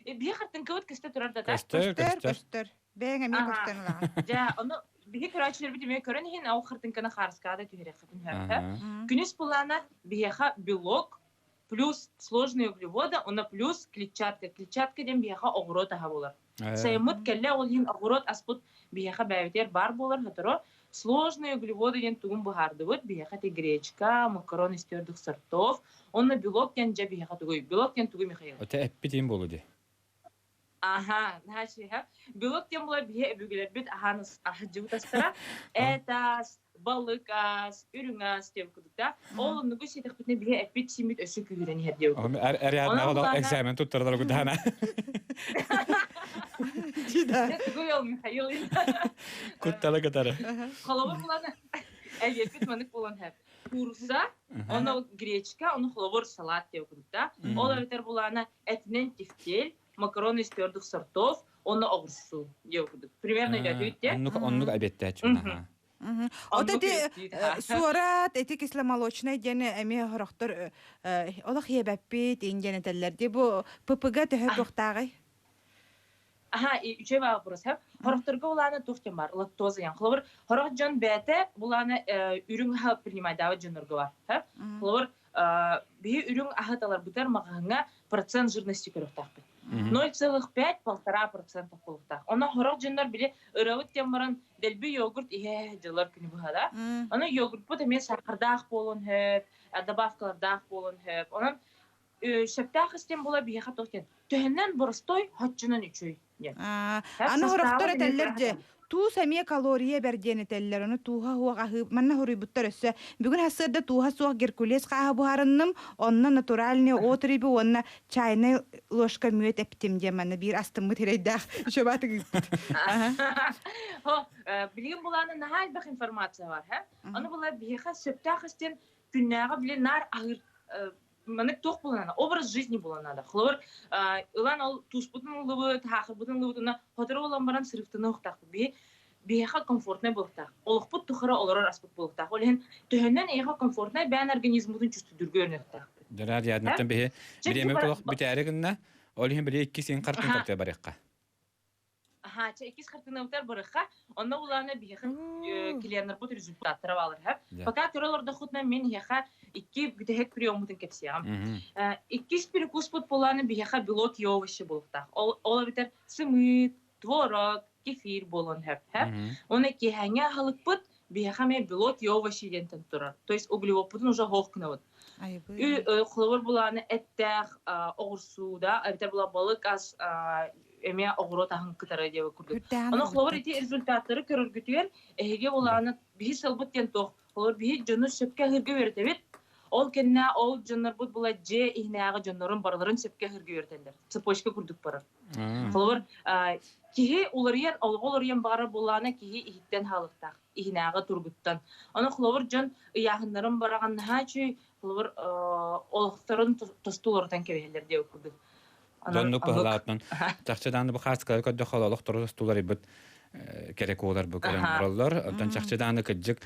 биһи хартыҥкабыт көстө турар да Көстөр, көстөр, көстөр. Бэйэҥ эмиэ көстөн ылаҕын. Дьэ, ону биһи көрөөччүлэрбит эмиэ көрөн иһин, ол хартыҥканы хаарыскаҕа да түһэриэххитин сөп. Күнүс былаана биһиэхэ белок плюс сложные углеводы, уонна плюс клетчатка. Клетчатка диэн биһиэхэ оҕуруот аһа буолар. Сайыммыт кэллэ, ол иһин оҕуруот аспыт биһиэхэ бэйэбитигэр баар буолар, сотору сложные углеводы диэн тугун быһаардыбыт. Биһиэхэ ити гречка, макарон из твердых сортов, уонна белок диэн дьэ биһиэхэ тугуй? Белок диэн тугуй, Михаил? Это эппитин болу ди. Аха, наһаа Белок диэн буолар биһи өбүгэлэрбит аһаан аһдьыбыт астара. Эт ас, балык ас, үрүҥ ас диэн курдук да. Ол оннугу сиэтэхпитинэ биһи эппит симмит өссө күүһүрэн иһэр диэн курдук. Ариадна экзамен туттардар гудана. Тугуй ол Михаил? Куттала кытары. Холобур булан эбиэппит манык буолан хэп. Куурусса, оны гречка, оны холобур салат диэн курдук да. Ол эбэтэр булаана этинэн тефтель, макароны из твердых сортов, уонна оҕурсу диэн курдук. Примерно өйдөөтүгүт дии? Оннук оннук обедтээччим От эти суорат, эти кисломолочнай диэн эмиэ хорохтор олох иэбэппит индиэн этэллэр дии. Бу ППГ төһө туохтааҕый? Аха, үчүгэй вопрос. Хорохторго булаана туох диэн бар? Лактоза диэн. Холобур, хорох дьон бэйэтэ булаана үрүҥ аһы принимайдаабыт дьоннорго бар. Холобур, Биһи үрүҥ аһы таларбытар маҕаһыҥҥа процент жирности көрүөхтаахпыт. 0,5-1,5% буолуохтаах. Онон хорох дьоннор били ырабыт диэн баран дэлби йогурт иһэ дьылар күнү быһа. Аны йогуртпут эмиэ сахардаах буолуон сөп, добавкалардаах буолуон сөп. Онон сөптөөх истэн була биһиэхэ туох диэн төһөннөн боростой хоччунан үчүй диэн. Аны хорохтор этэллэр дьэ, туус эмиэ калория бэр диэн этэллэр. Ону тууһа суох аһыы манна хоруйбуттар өссө. Бүгүн сарсыарда тууһа суох геркулес хааһы буһарынным, онно натуральный отруби уонна чайная ложка мүөт эптим диэн манна биир астыммыт ирэйдээх үчүбаатык ыыппыт. Хо, билигин булааны наһаа элбэх информация бар, һэ? Аны була биһиэхэ сөптөөх истэн күннээҕи били наар аһыыр маннык туох буолан образ жизни буолан надо. Холобур, ылан ол туспутун ыллыбыт, хаахырбытын ыллыбыт, уонна хотору ылан баран сырыктыны уохтаахпыт. Биһи биһиэхэ комфортнай буолуохтаах. Олохпут тухары олорор аспыт буолуохтаах. Ол иһин төһөннөн эйиэхэ комфортнай бэйэн организммытын чувствуйдурга үөрэнүөхтээхпит. Дьараар ядныттан биһи бириэмэ толох бүтээри гынна. Ол иһин били икки син хартын тартыа барыахха. Аха, чэ иккис хартыынабытыгар барыахха. Онно улаана биһиэхэ клиеннарбыт результаттара баалар һэ. Пока көрө олордоххутуна мин эһиэхэ икки бүтэһик приеммутун кэпсиэҕим. Иккис перекуспут буолааны биһиэхэ белок и овощи буолуохтаах. Ол, ол эбэтэр сымыыт, творог, кефир буолуон сөп. Уонна киэһээҥҥи аһылыкпыт биһиэхэ эмиэ белок и овощи диэнтэн турар. То есть углеводпутун уже хоох гынабыт. Холобур булааны эттээх оҕурсуу да, эбэтэр була балык ас эмиэ оҕуруот аһын кытары диэбит курдук. Ону холобур ити результаттары көрөргүтүгэр эһиги булааны биһи сылбыт диэн туох холобур биһи дьону сөпкө аһыырга үөрэтэбит. Ол кэннэ ол дьоннорбут була дьиэ иһинээҕи дьоннорун барыларын сөпкө аһыырга үөрэтэллэр. Цепочка курдук барар. Холобур, киһи уларыйан, олоҕо уларыйан баҕарар буоллаҕына, киһи иһиттэн хаалыктаах, иһинээҕи тургуттан. Ону холобур дьон ыйааһыннарын бараҕан наһаа үчүгэй, холобур, олохторун тосту уларытан кэбиһэллэр диэбит курдук. Доннук быһылаатынан чахчы дааны бу хааскалары көрдөххө олохтору тостуларыйбыт кэрэ куолар бу көрөн олороллор. Оттон чахчы дааны кырдьык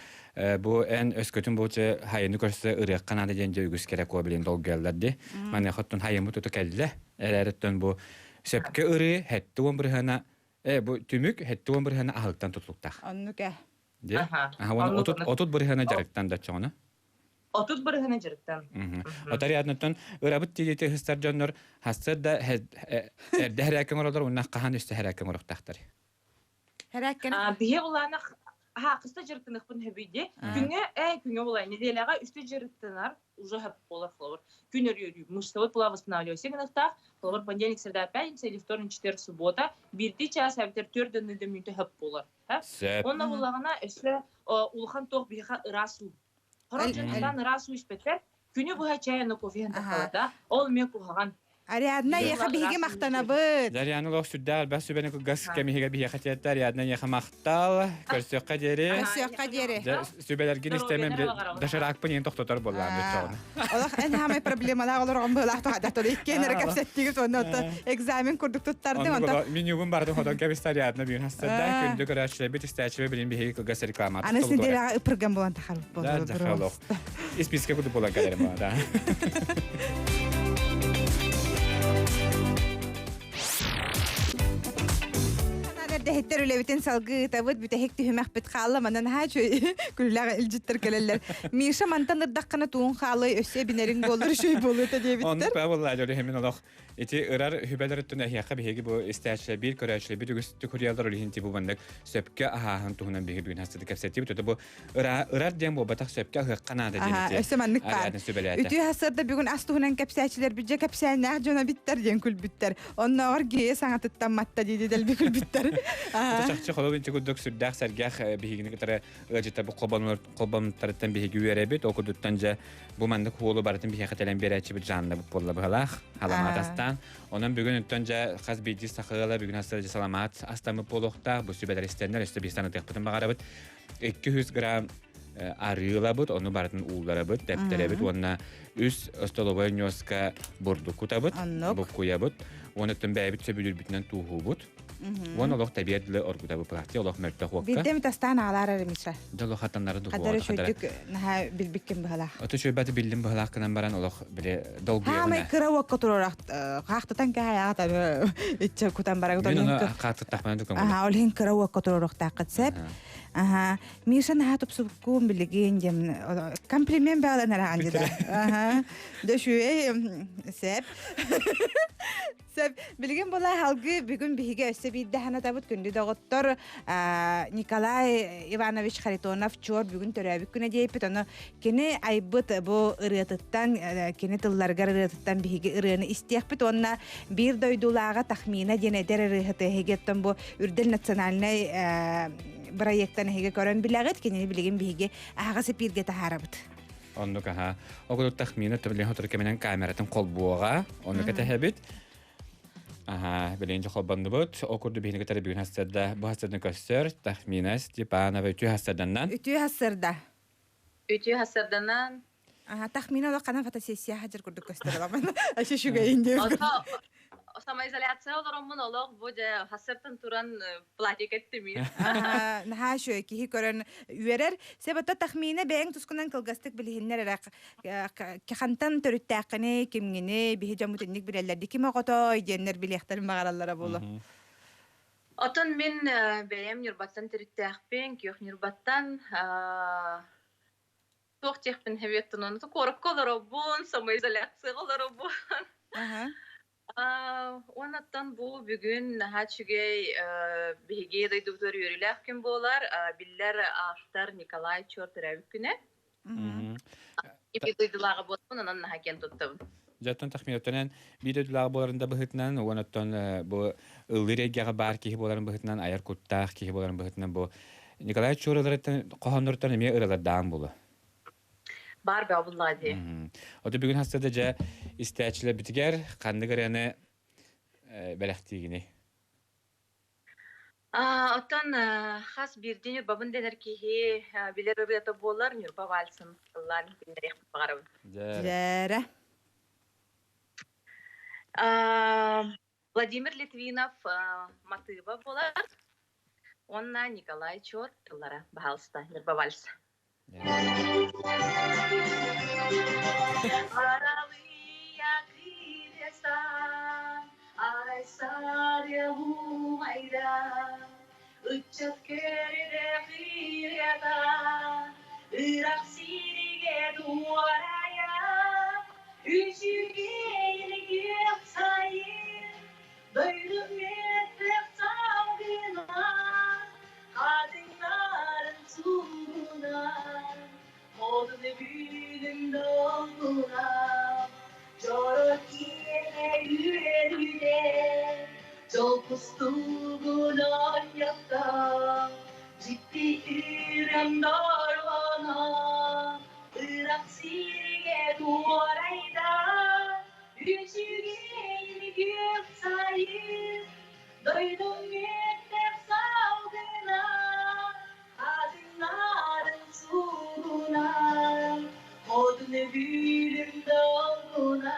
бу эн өскөтүн бу хайыны көрсө ырыахха наада диэн дьэ үгүс кэрэ куо билин долгуйаллар ди. Маныаха оттон хайыммыт тута кэллэ. Эрээриттэн бу сөпкө ырыы 70 бырыһана бу түмүк 70 бырыһана аһылыктан тутулуктаах. Оннук э. Де? Аха, уонна 30 бырыһана дьарыктан да чоҕуна. 30 бырыһына дьарыктан. Отарьядныттан ырабыт тиийити ыһыстар дьоннор хассыр да эрдэ хэрээккэ оҥороллор уонна хаһан өссө хэрээккэ оҥоруохтаахтар. Хэрээккэни Биһи улаанах хаакыста дьарыктаныхпын хөбүйде. Күҥҥэ күҥҥэ булай неделяҕа үстэ дьарыктанар уже хөп болар холобур. Күн өрүөрүү мышцабыт була восстанавливайся гынахтаах. Холобур понедельник, среда, пятница или вторник, четверг, суббота. Бирди час эбэтэр төрт да мүнүүтэ хөп болар. Онно буллаҕына өссө улахан туох биһиэхэ ыраас уу. Хорон дьонтон ыраас уу испэттэр. Күнү быһа чай аны кофе иһэн тахалата. Ол эмиэ куһаҕан. Ариадна эйиэхэ биһиги махтанабыт. Дарьяна олох сүрдээх элбэх сүбэни кылгас кэмиһигэ биһиэхэ тиэртэ. Ариадна эйиэхэ махтал. Көрсүөххэ диэри. Көрсүөххэ диэри. Сүбэлэргин истэмэн доширакпын иһин тохтотор буоллаам беччоҕуна. Олох эн хаамай проблемалаах олорон быһылаах тухадатор иккиэн эрэ кэпсэттигит уонна отто экзамен курдук туттардыҥ онтон менюбун бардын хотон кэбис Ариадна бүгүн хастарда күндү көрөөччүлэрбит истээччилэр билин биһиги кылгас реклама Аны неделяҕа ыпырган буолан тахарбыт Да, да, Испиискэ курдук буолан кэлэрим да. Эрдэһиттэр үлэбитин салгыы ыытабыт, бүтэһик түһүмэхпит хаалла, манан наһаа үчүгэй күллээх илдьиттэр кэлэллэр. Миша мантан ырдаххына туун хаалай, өссө эбинэриҥ буоллар үчүгэй буолуо этэ диэбиттэр. Оннук баа буолла, дьолу мин олох Ити ырар хүбэлэр өттүн эһиэхэ биһиги бу истээччилэр биир көрөөччүлэр бит үгүс түкүрүйэллэр ол иһин бу маннык сөпкө аһааһын туһунан биһиги бүгүн хастыты кэпсэтибит. Өтө бу ырар диэн буолбатах сөпкө аһыахха наада диэн ити. Өссө маннык баар. Үтүө хасырда бүгүн ас туһунан кэпсээччилэр бүддьэ кэпсээннээх дьоно биттэр диэн күлбүттэр. Оннооҕор гея саҥатыттан матта диди дэлби күлбүттэр. Чахчы холобун ити курдук сүрдээх сэргэх биһигини кытары ыалдьыттар бу холбонуттарыттан биһиги үөрэбит. Ол курдуктан дьэ Бу маннык уолу барытын биһиэхэ тэлэн биэрээччибит Жанна буолла быһалаах, халамаат астаан. Онон бүгүн өттөн дьэ хас биирдии саха ыала бүгүн астар дьэ саламаат астаммыт буолуохтаах. Бу сүбэлэр истэннэр өссө биир санатыахпытын баҕарабыт. 200 грамм арыылабыт, ону барытын уулларабыт, тэптэрэбит уонна үс остолобуой ньуоска бурдук кутабыт, буккуйабыт. Уон өттөн бэйэбит сөбүлүүрбүтүнэн тууһуубут. Уон олох табиэр дылы оргутабы платье олох мөлтөх уокка. Биирдэ тастаан аалаар эрэ Миша. Дьоло хатаннары Хадары духуота хадара. шөйдүк наха билбиккин быһалаах. Ото шөйбаты биллим быһалаах кынан баран олох биле Хаамай долгуйабына. кыра уокка турарах хаахтатан каһаяата иччэ кутан баран Мен оны хааттахпана дукам. Аха, ол хин кыра уокка турарахтааххыт сеп. Аха, Миша наха тупсубуккуун билигин дем комплимент баалан араан дida. Аха, дөшүө сеп. Сеп, билигин була халгы бүгүн биһиге өссө биирдэ ханатабыт күндү доҕоттор Николай Иванович Харитонов чуор бүгүн төрөөбүт күнэ диэппит ону кини айбыт бу ырыатыттан кини тылларыгар ырыатыттан биһиги ырыаны истиэхпит уонна биир дойдулааҕа Тахмина диэн эдэр ырыаһыты эһигиттэн бу үрдэл национальнай проекттан эһиги көрөн билэҕит кинини билигин биһиги аһаҕас эпииргэ таһаарабыт. Оннук аха. Огудук Тахмина төбөлен хотор кеменен камератын холбуоҕа. Оннук этэһэбит. Аха, билигин холбоннубут. Ол курдук биһиги кытары бүгүн хастарда, бу хастардан көстөр Тахмина Степанова үтүө хастарданнан. Үтүө хастарда. Үтүө хастарданан. Аха, Тахмина олох канан фотосессия хажыр курдук көстөр аламын. Ашы шүгейин деп. Самоизоляция олороммун олох бу же хасыртан туран платье кеттимин. Наһаа шөй киһи көрөн үөрэр. Себата Тахмина бэйэҥ тускунан кылгастык билиһиннэр эрэ хантан төрүттээххини, кимҥини, биһи дьоммут инник билэллэр. Ким оҕотой диэннэр билиэхтэрин баҕараллара буолуо. Отон мин бэйэм Ньурбаттан төрүттээхпин, күөх Ньурбаттан туох диэхпин хэбиэттэн ону куоракка олоробун, самоизоляцияҕа олоробун. Уоннаттан бу бүгүн наһаа үчүгэй биһиги дойдубутугар үөрүүлээх күн буолар. Биллэр автор Николай Чуор төрөөбүт күнэ. Ипи дойдулааҕа буолбун, онон наһаа киэн туттабын. Дьаттан тахминоттан биир дойдулааҕа буоларын да быһыытынан, уоннаттан бу ыллыыр эйгэҕэ баар киһи буоларын быһыытынан, айар куттаах киһи буоларын быһыытынан бу Николай Чуор ыларыттан хоһоонноруттан эмиэ ыралардаан буолу. Бар бөҕө дии. Ото бүгүн хастада дьэ истээччилэр битигэр ханнык ырыаны бэлэхтиигини? Оттон хас биирдии Ньурбабын дэнэр киһи билэр ырыата буолар Ньурба вальсын ыллаан иһитиннэриэхпин баҕарабын. Дьээрэ. Владимир Литвинов матыыба буолар уонна Николай Чор тыллара баһаалыста Ньурба вальс. Аралыя кииресаан, арайсаря умайда, ыччат көрүдэ кыырята, ырах сиригэ дуорайа, үчүгэй күөх сайын, дойдум үөттэх салгына, хатыҥнарын суугуна, хотун бүгүн долгуна, дьоро киэҥэ үөрүүтэ, дьол кустугун оонньотто, дьикти үрэм дорҕооно, ырах сиргэ туорайда, үчүгэй күөх сайын, дойдум үөттэх салгына, хатыҥнарын суугуна, хотун бүгүн долгуна.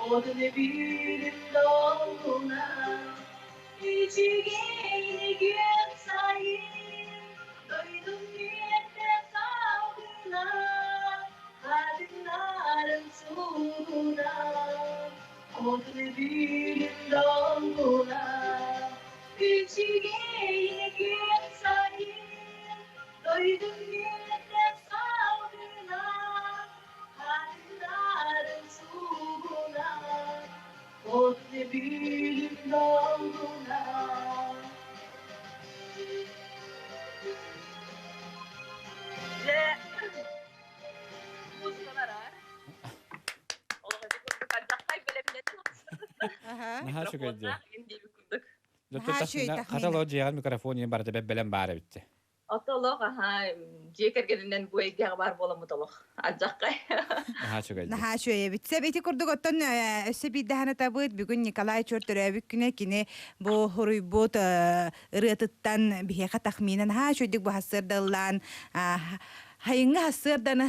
Одun büyülüm dolguna, Үчүгэй күөх сайын, дойдум үөттэ салгына, хатыҥнарын суугуна, хотун бүлүм долгуна. Үчүгэй күөх сайын, дойдум үөттэ салгына, хатыҥнарын суугуна, хотун бүлүм долгуна. Наһаа үчүгэй дии. курдук. Хата лоо дьиэҕэр микрофон иһин барыта бэлэм баар эбит. Ото олох аха дьиэ кэргэнинэн бу эйгэҕэ баар буоламмыт олох адьаххай. Наһаа үчүгэй. Наһаа үчүгэй эбит. Сөп ити курдук оттон өссө биирдэһэн атабыт бүгүн Николай Чуор төрөөбүт күнэ кини бу хуруйбут ырыатыттан биһиэхэ тахмина наһаа үчүгдүк бу хассыардаллаан хайыҥҥы хассыарданы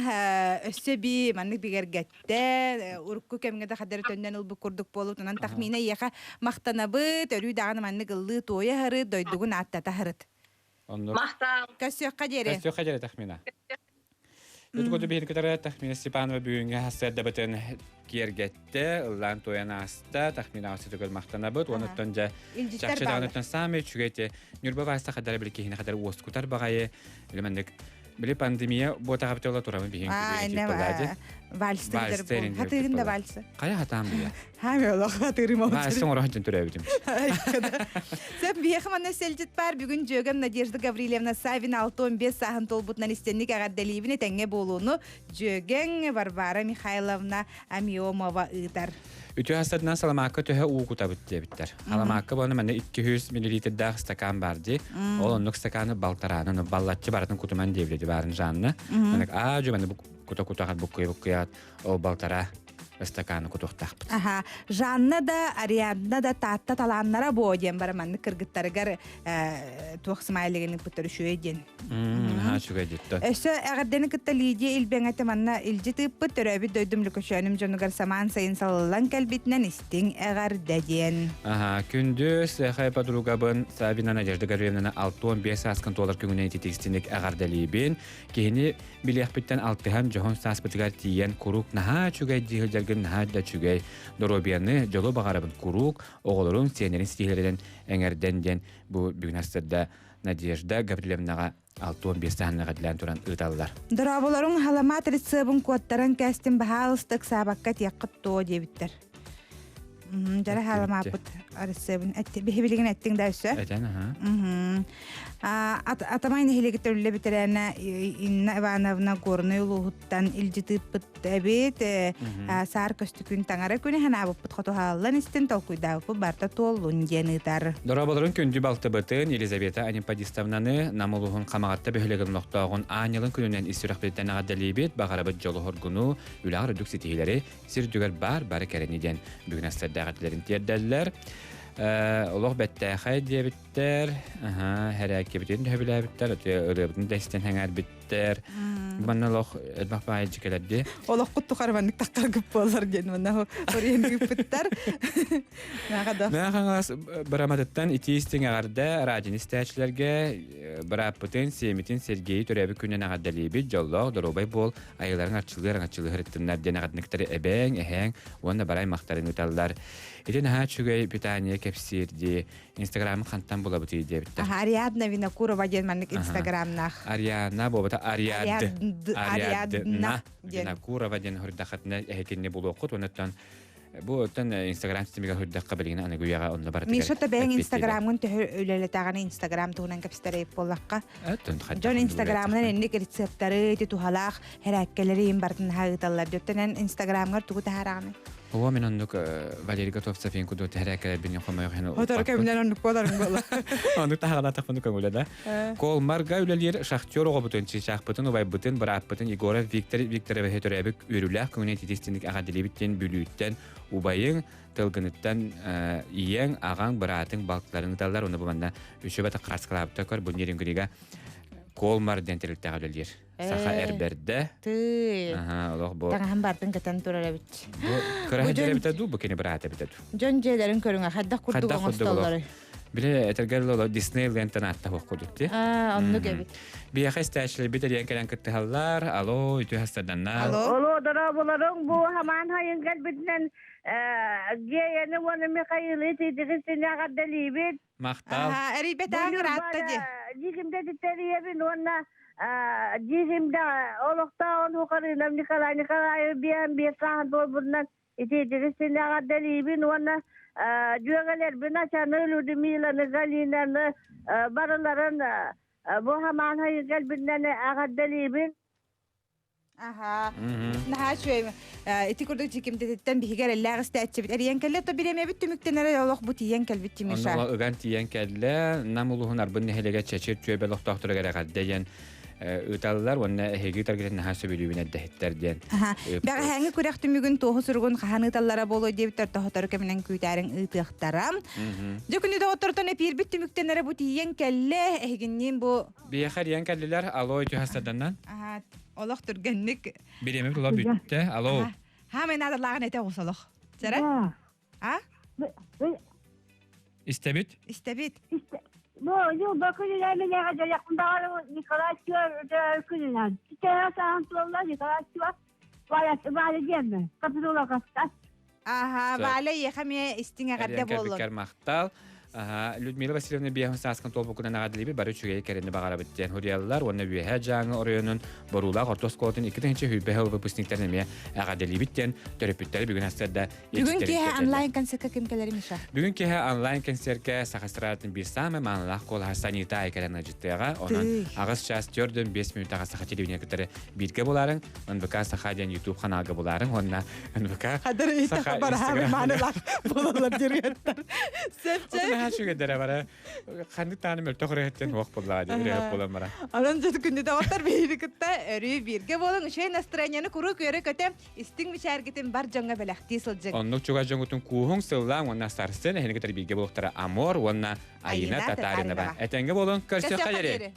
өссө би маннык бигэргэттэ урукку кэмҥэ да хадары төннөн ылбыт курдук буолбут онон тахмина ийэхэ махтанабыт өрүү даҕаны маннык ыллыы туойа аһарыт дойдугун ааттата аһарыт Оннук. Махтал. Көрсүөххэ диэри. Көрсүөххэ диэри Тахмина. Өтүк биһин кытары Тахмина Степанова бүгүҥҥү хассыардабытын киэргэттэ, ыллаан туойан ааста, Тахмина аҕасытыгар махтанабыт, уонуттан дьэ чахчы даҕаныттан саамай үчүгэй те Ньурба Васта хадара били киһини хадара уоскутар баҕайы, билиманнык били пандемия буотаҕабыт ола турабын биһин Вальс хатыырын да вальсы. Хайа хатаан буя? Хаами олох хатыырым Вальсы оҥоро сылдьан төрөөбүтүм. Сөп биһиэхэ манна сэлдьит баар бүгүн дьүөгэм Надежда Гаврильевна Савина 65 сааһын туолбутунан истэнник эҕэрдэлиибин этэҥҥэ буолууну дьүөгэҥ Варвара Михайловна Амиомова ыытар. Үтүө астарынан саламаакка төһө уу кутабыт диэбиттэр. Саламаакка буолан манна 200 миллилитрдаах стакан бар дии. Ол оннук стаканы балтараанан баллаччы барытын кутуман диэбиледи баарын Жанна. Маннык аа жу манна кута-кутаҕат буккуйа-буккуйаат ол балтара ыстакааны кутуохтаахпыт. Аха, Жанна да, Ариадна да таатта талааннара буо диэн бара маннык кыргыттарыгар туох смайлигин ыппыттар үчүгэй диэн. Наһаа үчүгэй диттэ. Өссө эҕэрдэни кытта Лидия Илбэҥэтэ манна илдьи тыыппыт төрөөбүт дойдум Лөкөчөөнүм дьонугар самаан сайын салаллан кэлбитинэн истиҥ эҕэрдэ диэн. Аха, күндү сехай подругабын Савина Надежда Гавриловнаны 65 сааскын туолар күҥүнэн ититикстиник эҕэрдэлиибин. Киһини билиэхпиттэн алтыһан дьоһун сааспытыгар тиийэн куруук наһаа үчүгэй дии сылдьаргын наһаа да үчүгэй доруобуйаны дьолу баҕарабын куруук оҕолорун сиэннэрин ситиһиилэринэн эҥэрдэн диэн бу бүгүн астырда Надежда Гаврильевнаҕа 65 саһаннаҕа дилээн туран ыыталлар. Дорооболоруҥ халамаат рецебын куоттаран кээстин баһаалыста ыксаабакка тиэххит туо диэбиттэр. Дьара халамааппыт рецебин биһи билигин эттиҥ да өссө. Этэн аха. Атамай нэһилиэгиттэн үлэ бэтэрээнэ Инна Ивановна Горнай улууһуттан илдьи тыыппыт эбит. Саар көстүкүн таҥара күнэ ханаабыппыт хотуһааллан истин толкуйдаабыппыт барта туоллун диэн ыытар. Дорооболорун күндү балтыбытын Елизавета Анемподистовнаны Нам улууһун Хамаҕатта бөһүөлэгин олохтооҕун аанньалын күнүнэн ис сүрэхпититтэн эҕэрдэлиибит, баҕарабыт дьолу-хоргуну, үлэҕэр үрдүк ситиһиилэри, сир үрдүгэр баар бары кэрэни диэн бүгүн астардаах этилэрин тиэрдэллэр. Олох бэттээхэй диэбиттэр, хэрээккэбитин төһөбүлээбиттэр, ырыабытын да истэн сэҥээрбиттэр. Манна олох элбэх баайы дьикэлэрди. Олоххут тухары маннык таххаргып буолар диэн манна хоруйан ыыппыттар. Мэхэ Хаҥалас быраматыттан итии истиҥ эҕэрдэ радионы истээччилэргэ бырааппытын, сиэмитин Сергейи төрөөбүт күнүнэн эҕэрдэлиибит, дьоллоох, доруобай буол, айыларын арчылыыр аҥаччылыыр ыттыннар диэн эҕэрдиниктары эбээҥ, эһээҥ уонна барай махтарын ыыталлар. Ити наһаа үчүгэй питание кэпсиир дии. Инстаграмы хантан булабытый диэбиттэр. Ариадна Винокурова диэн маннык инстаграмнаах. Ариана буолбата Ариад. Ариадна Винокурова диэн хурдахатына эһитинни булуоххут онуттан Бу оттон Инстаграм системигэр хурдахха билигин аныгы үйэҕэ онно барытыгар Миша бэйэҥ Инстаграмҥын төһө үлэлэтэҕин Инстаграм туһунан кэпсэтэр буоллахха. Дьон Инстаграмынан инник рецепттары, ити туһалаах хэрээккэлэри им барытын ыыталлар. Дьоттон Инстаграмҥар тугу таһаараҕыный? Оо, мен оннук Валерий Готовцев ин куду тэһэрээккэлэрбин хомойох хен Отор кэминэн оннук буоларым буола. Оннук таһаҕалаатахпын көҥүлэ да. Колмарга үлэлиир шахтер оҕобутун, чыычаахпытын, убайбытын, бырааппытын Егоров Виктор Викторовиһы төрөөбүт үөрүүлээх күҥүнэн ититистинник эҕэрдэлиибит диэн Бүлүүттэн убайыҥ, Тылгыныттан ийэҥ, аҕаҥ, быраатыҥ, балтыларыҥ ыталлар. Уну бу манна үчүгэй хааскалаабыта көр, бу Нерюнгрига Колмар диэн тэрилтэҕэ үлэлиир. Саха эрбэрдэ. Тыы. Аха, олох бу. Таҥаһын бартын кэтэн турар эбит. Бу кыра эбитэ дуу, бу кини быраата эбитэ дуу. Дьон дьиэлэрин көрүҥэ хайдах курдук оҥостоллорой? Биле этэргэр лоло Диснейлендтен аатта хуох курдук ти. Аа, оннук эбит. Биһиэхэ истээччилэрбит эрийэн кэлэн кыттыһаллар. Алло, үтүө хастарданнар. Алло, дорооболоруҥ бу хамаан хайын кэлбитинэн Геяны уонна Михаилы итиитигин сине эҕэрдэлиибит. Махтал. Эрийбэтээҥ ыраатта дии. Дьиикимдэ титтерийэбин уонна дьиикимдэ олохтооҕун Хухарыынам Николай Николаев биэһэн биэс сааһын туолбутунан итиитигин сине эҕэрдэлиибин уонна дьүөгэлэрбин Ачаны, Людмиланы, Галинаны барыларын бу хамаан хайын кэлбитинэн эҕэрдэлиибин. Аха. Наһаа үчүгэй. Ити курдук дьикимдэтиттэн биһиги эрэллээх истээччибит. Эрийэн кэллэ, то бириэмэбит түмүктэнэр олох бу тиийэн кэлбит Тимиша. Онно ыган тиийэн кэллэ. Нам улууһун Арбын нэһилиэгэ Чэчир түөбэ олохтоохторугар эҕэрдэ диэн ыыталлар уонна эһиги ыытаргытын наһаа сөбүлүүбүн эрдэһиттэр диэн. Бэҕэһээҥҥи күрэх түмүгүн туоһу суругун хаһан ыыталлара буолуо диэбиттэр тоһотору кэминэн күүтээриҥ ыытыахтара. Дьэ күнү доҕоттортон эпиирбит түмүктэнэрэ бу тиийэн кэллэ. Эһигинниин бу Биһиэхэ эрийэн кэллилэр. Алло, үтүө Аха, олох түргэнник. Бириэмэ тула бүттэ. Алло. Хаамай наадалааҕын этэ оҕус олох. Сэрэ? А? Истэбит? Истэбит. Бу Люба күнүнэн минэҕэ дьайахпын баҕарабын Николай Чуор күнүнэн. Ситэ саан туолла Николай Чуор. Валя Валя диэммэ. Капитула каста. Аха, Валя иэхэ эмиэ истиҥ эҕэрдэ буоллун. Кэлбиккэр махтал. Людмила Васильевна биэһин сааскын туолбуккунан эҕэрдэлиибит бары үчүгэй кэрэни баҕарабыт диэн суруйаллар уонна Үөһээ Дьааҥы оройуонун Боруулаах орто оскуолатын 2000 сыл выпускниктарын эмиэ эҕэрдэлиибит диэн төрөппүттэри бүгүн астарда Бүгүн киэһэ онлайн концертка ким кэлэр Миша? Бүгүн киэһэ онлайн концертка Саха эстрадатын биир саамай маанылаах куолаһа Санита Айкаран ыалдьыттыаҕа. Онон аҕыс час 4-5 мүнүүтэҕэ Саха телевидение кытары бииргэ булаарыҥ. НВК Саха диэн YouTube ханаалга булаарыҥ уонна НВК Саха Инстаграм буолаллар директор. Сөпчө. Наһаа үчүгэйдэрэ бара. Ханнык тааны мөлтөх ырыһыттан уох буллаҕа диэн ырыһыт буолан бара. Онон дьэ күндү доҕоттор биһиги кытта өрүү бииргэ буолан үчүгэй настроениены куруук үөрэ-көтө истиҥ мичээргитин бар дьоҥҥо бэлэхтии сылдьыҥ. Оннук чугас дьоҥҥутун кууһуҥ, сыллааҥ уонна сарсын эһини кытары бииргэ буолуохтара Амор уонна Айина Татаринова. Этэҥҥэ буолун, көрсүөххэ диэри.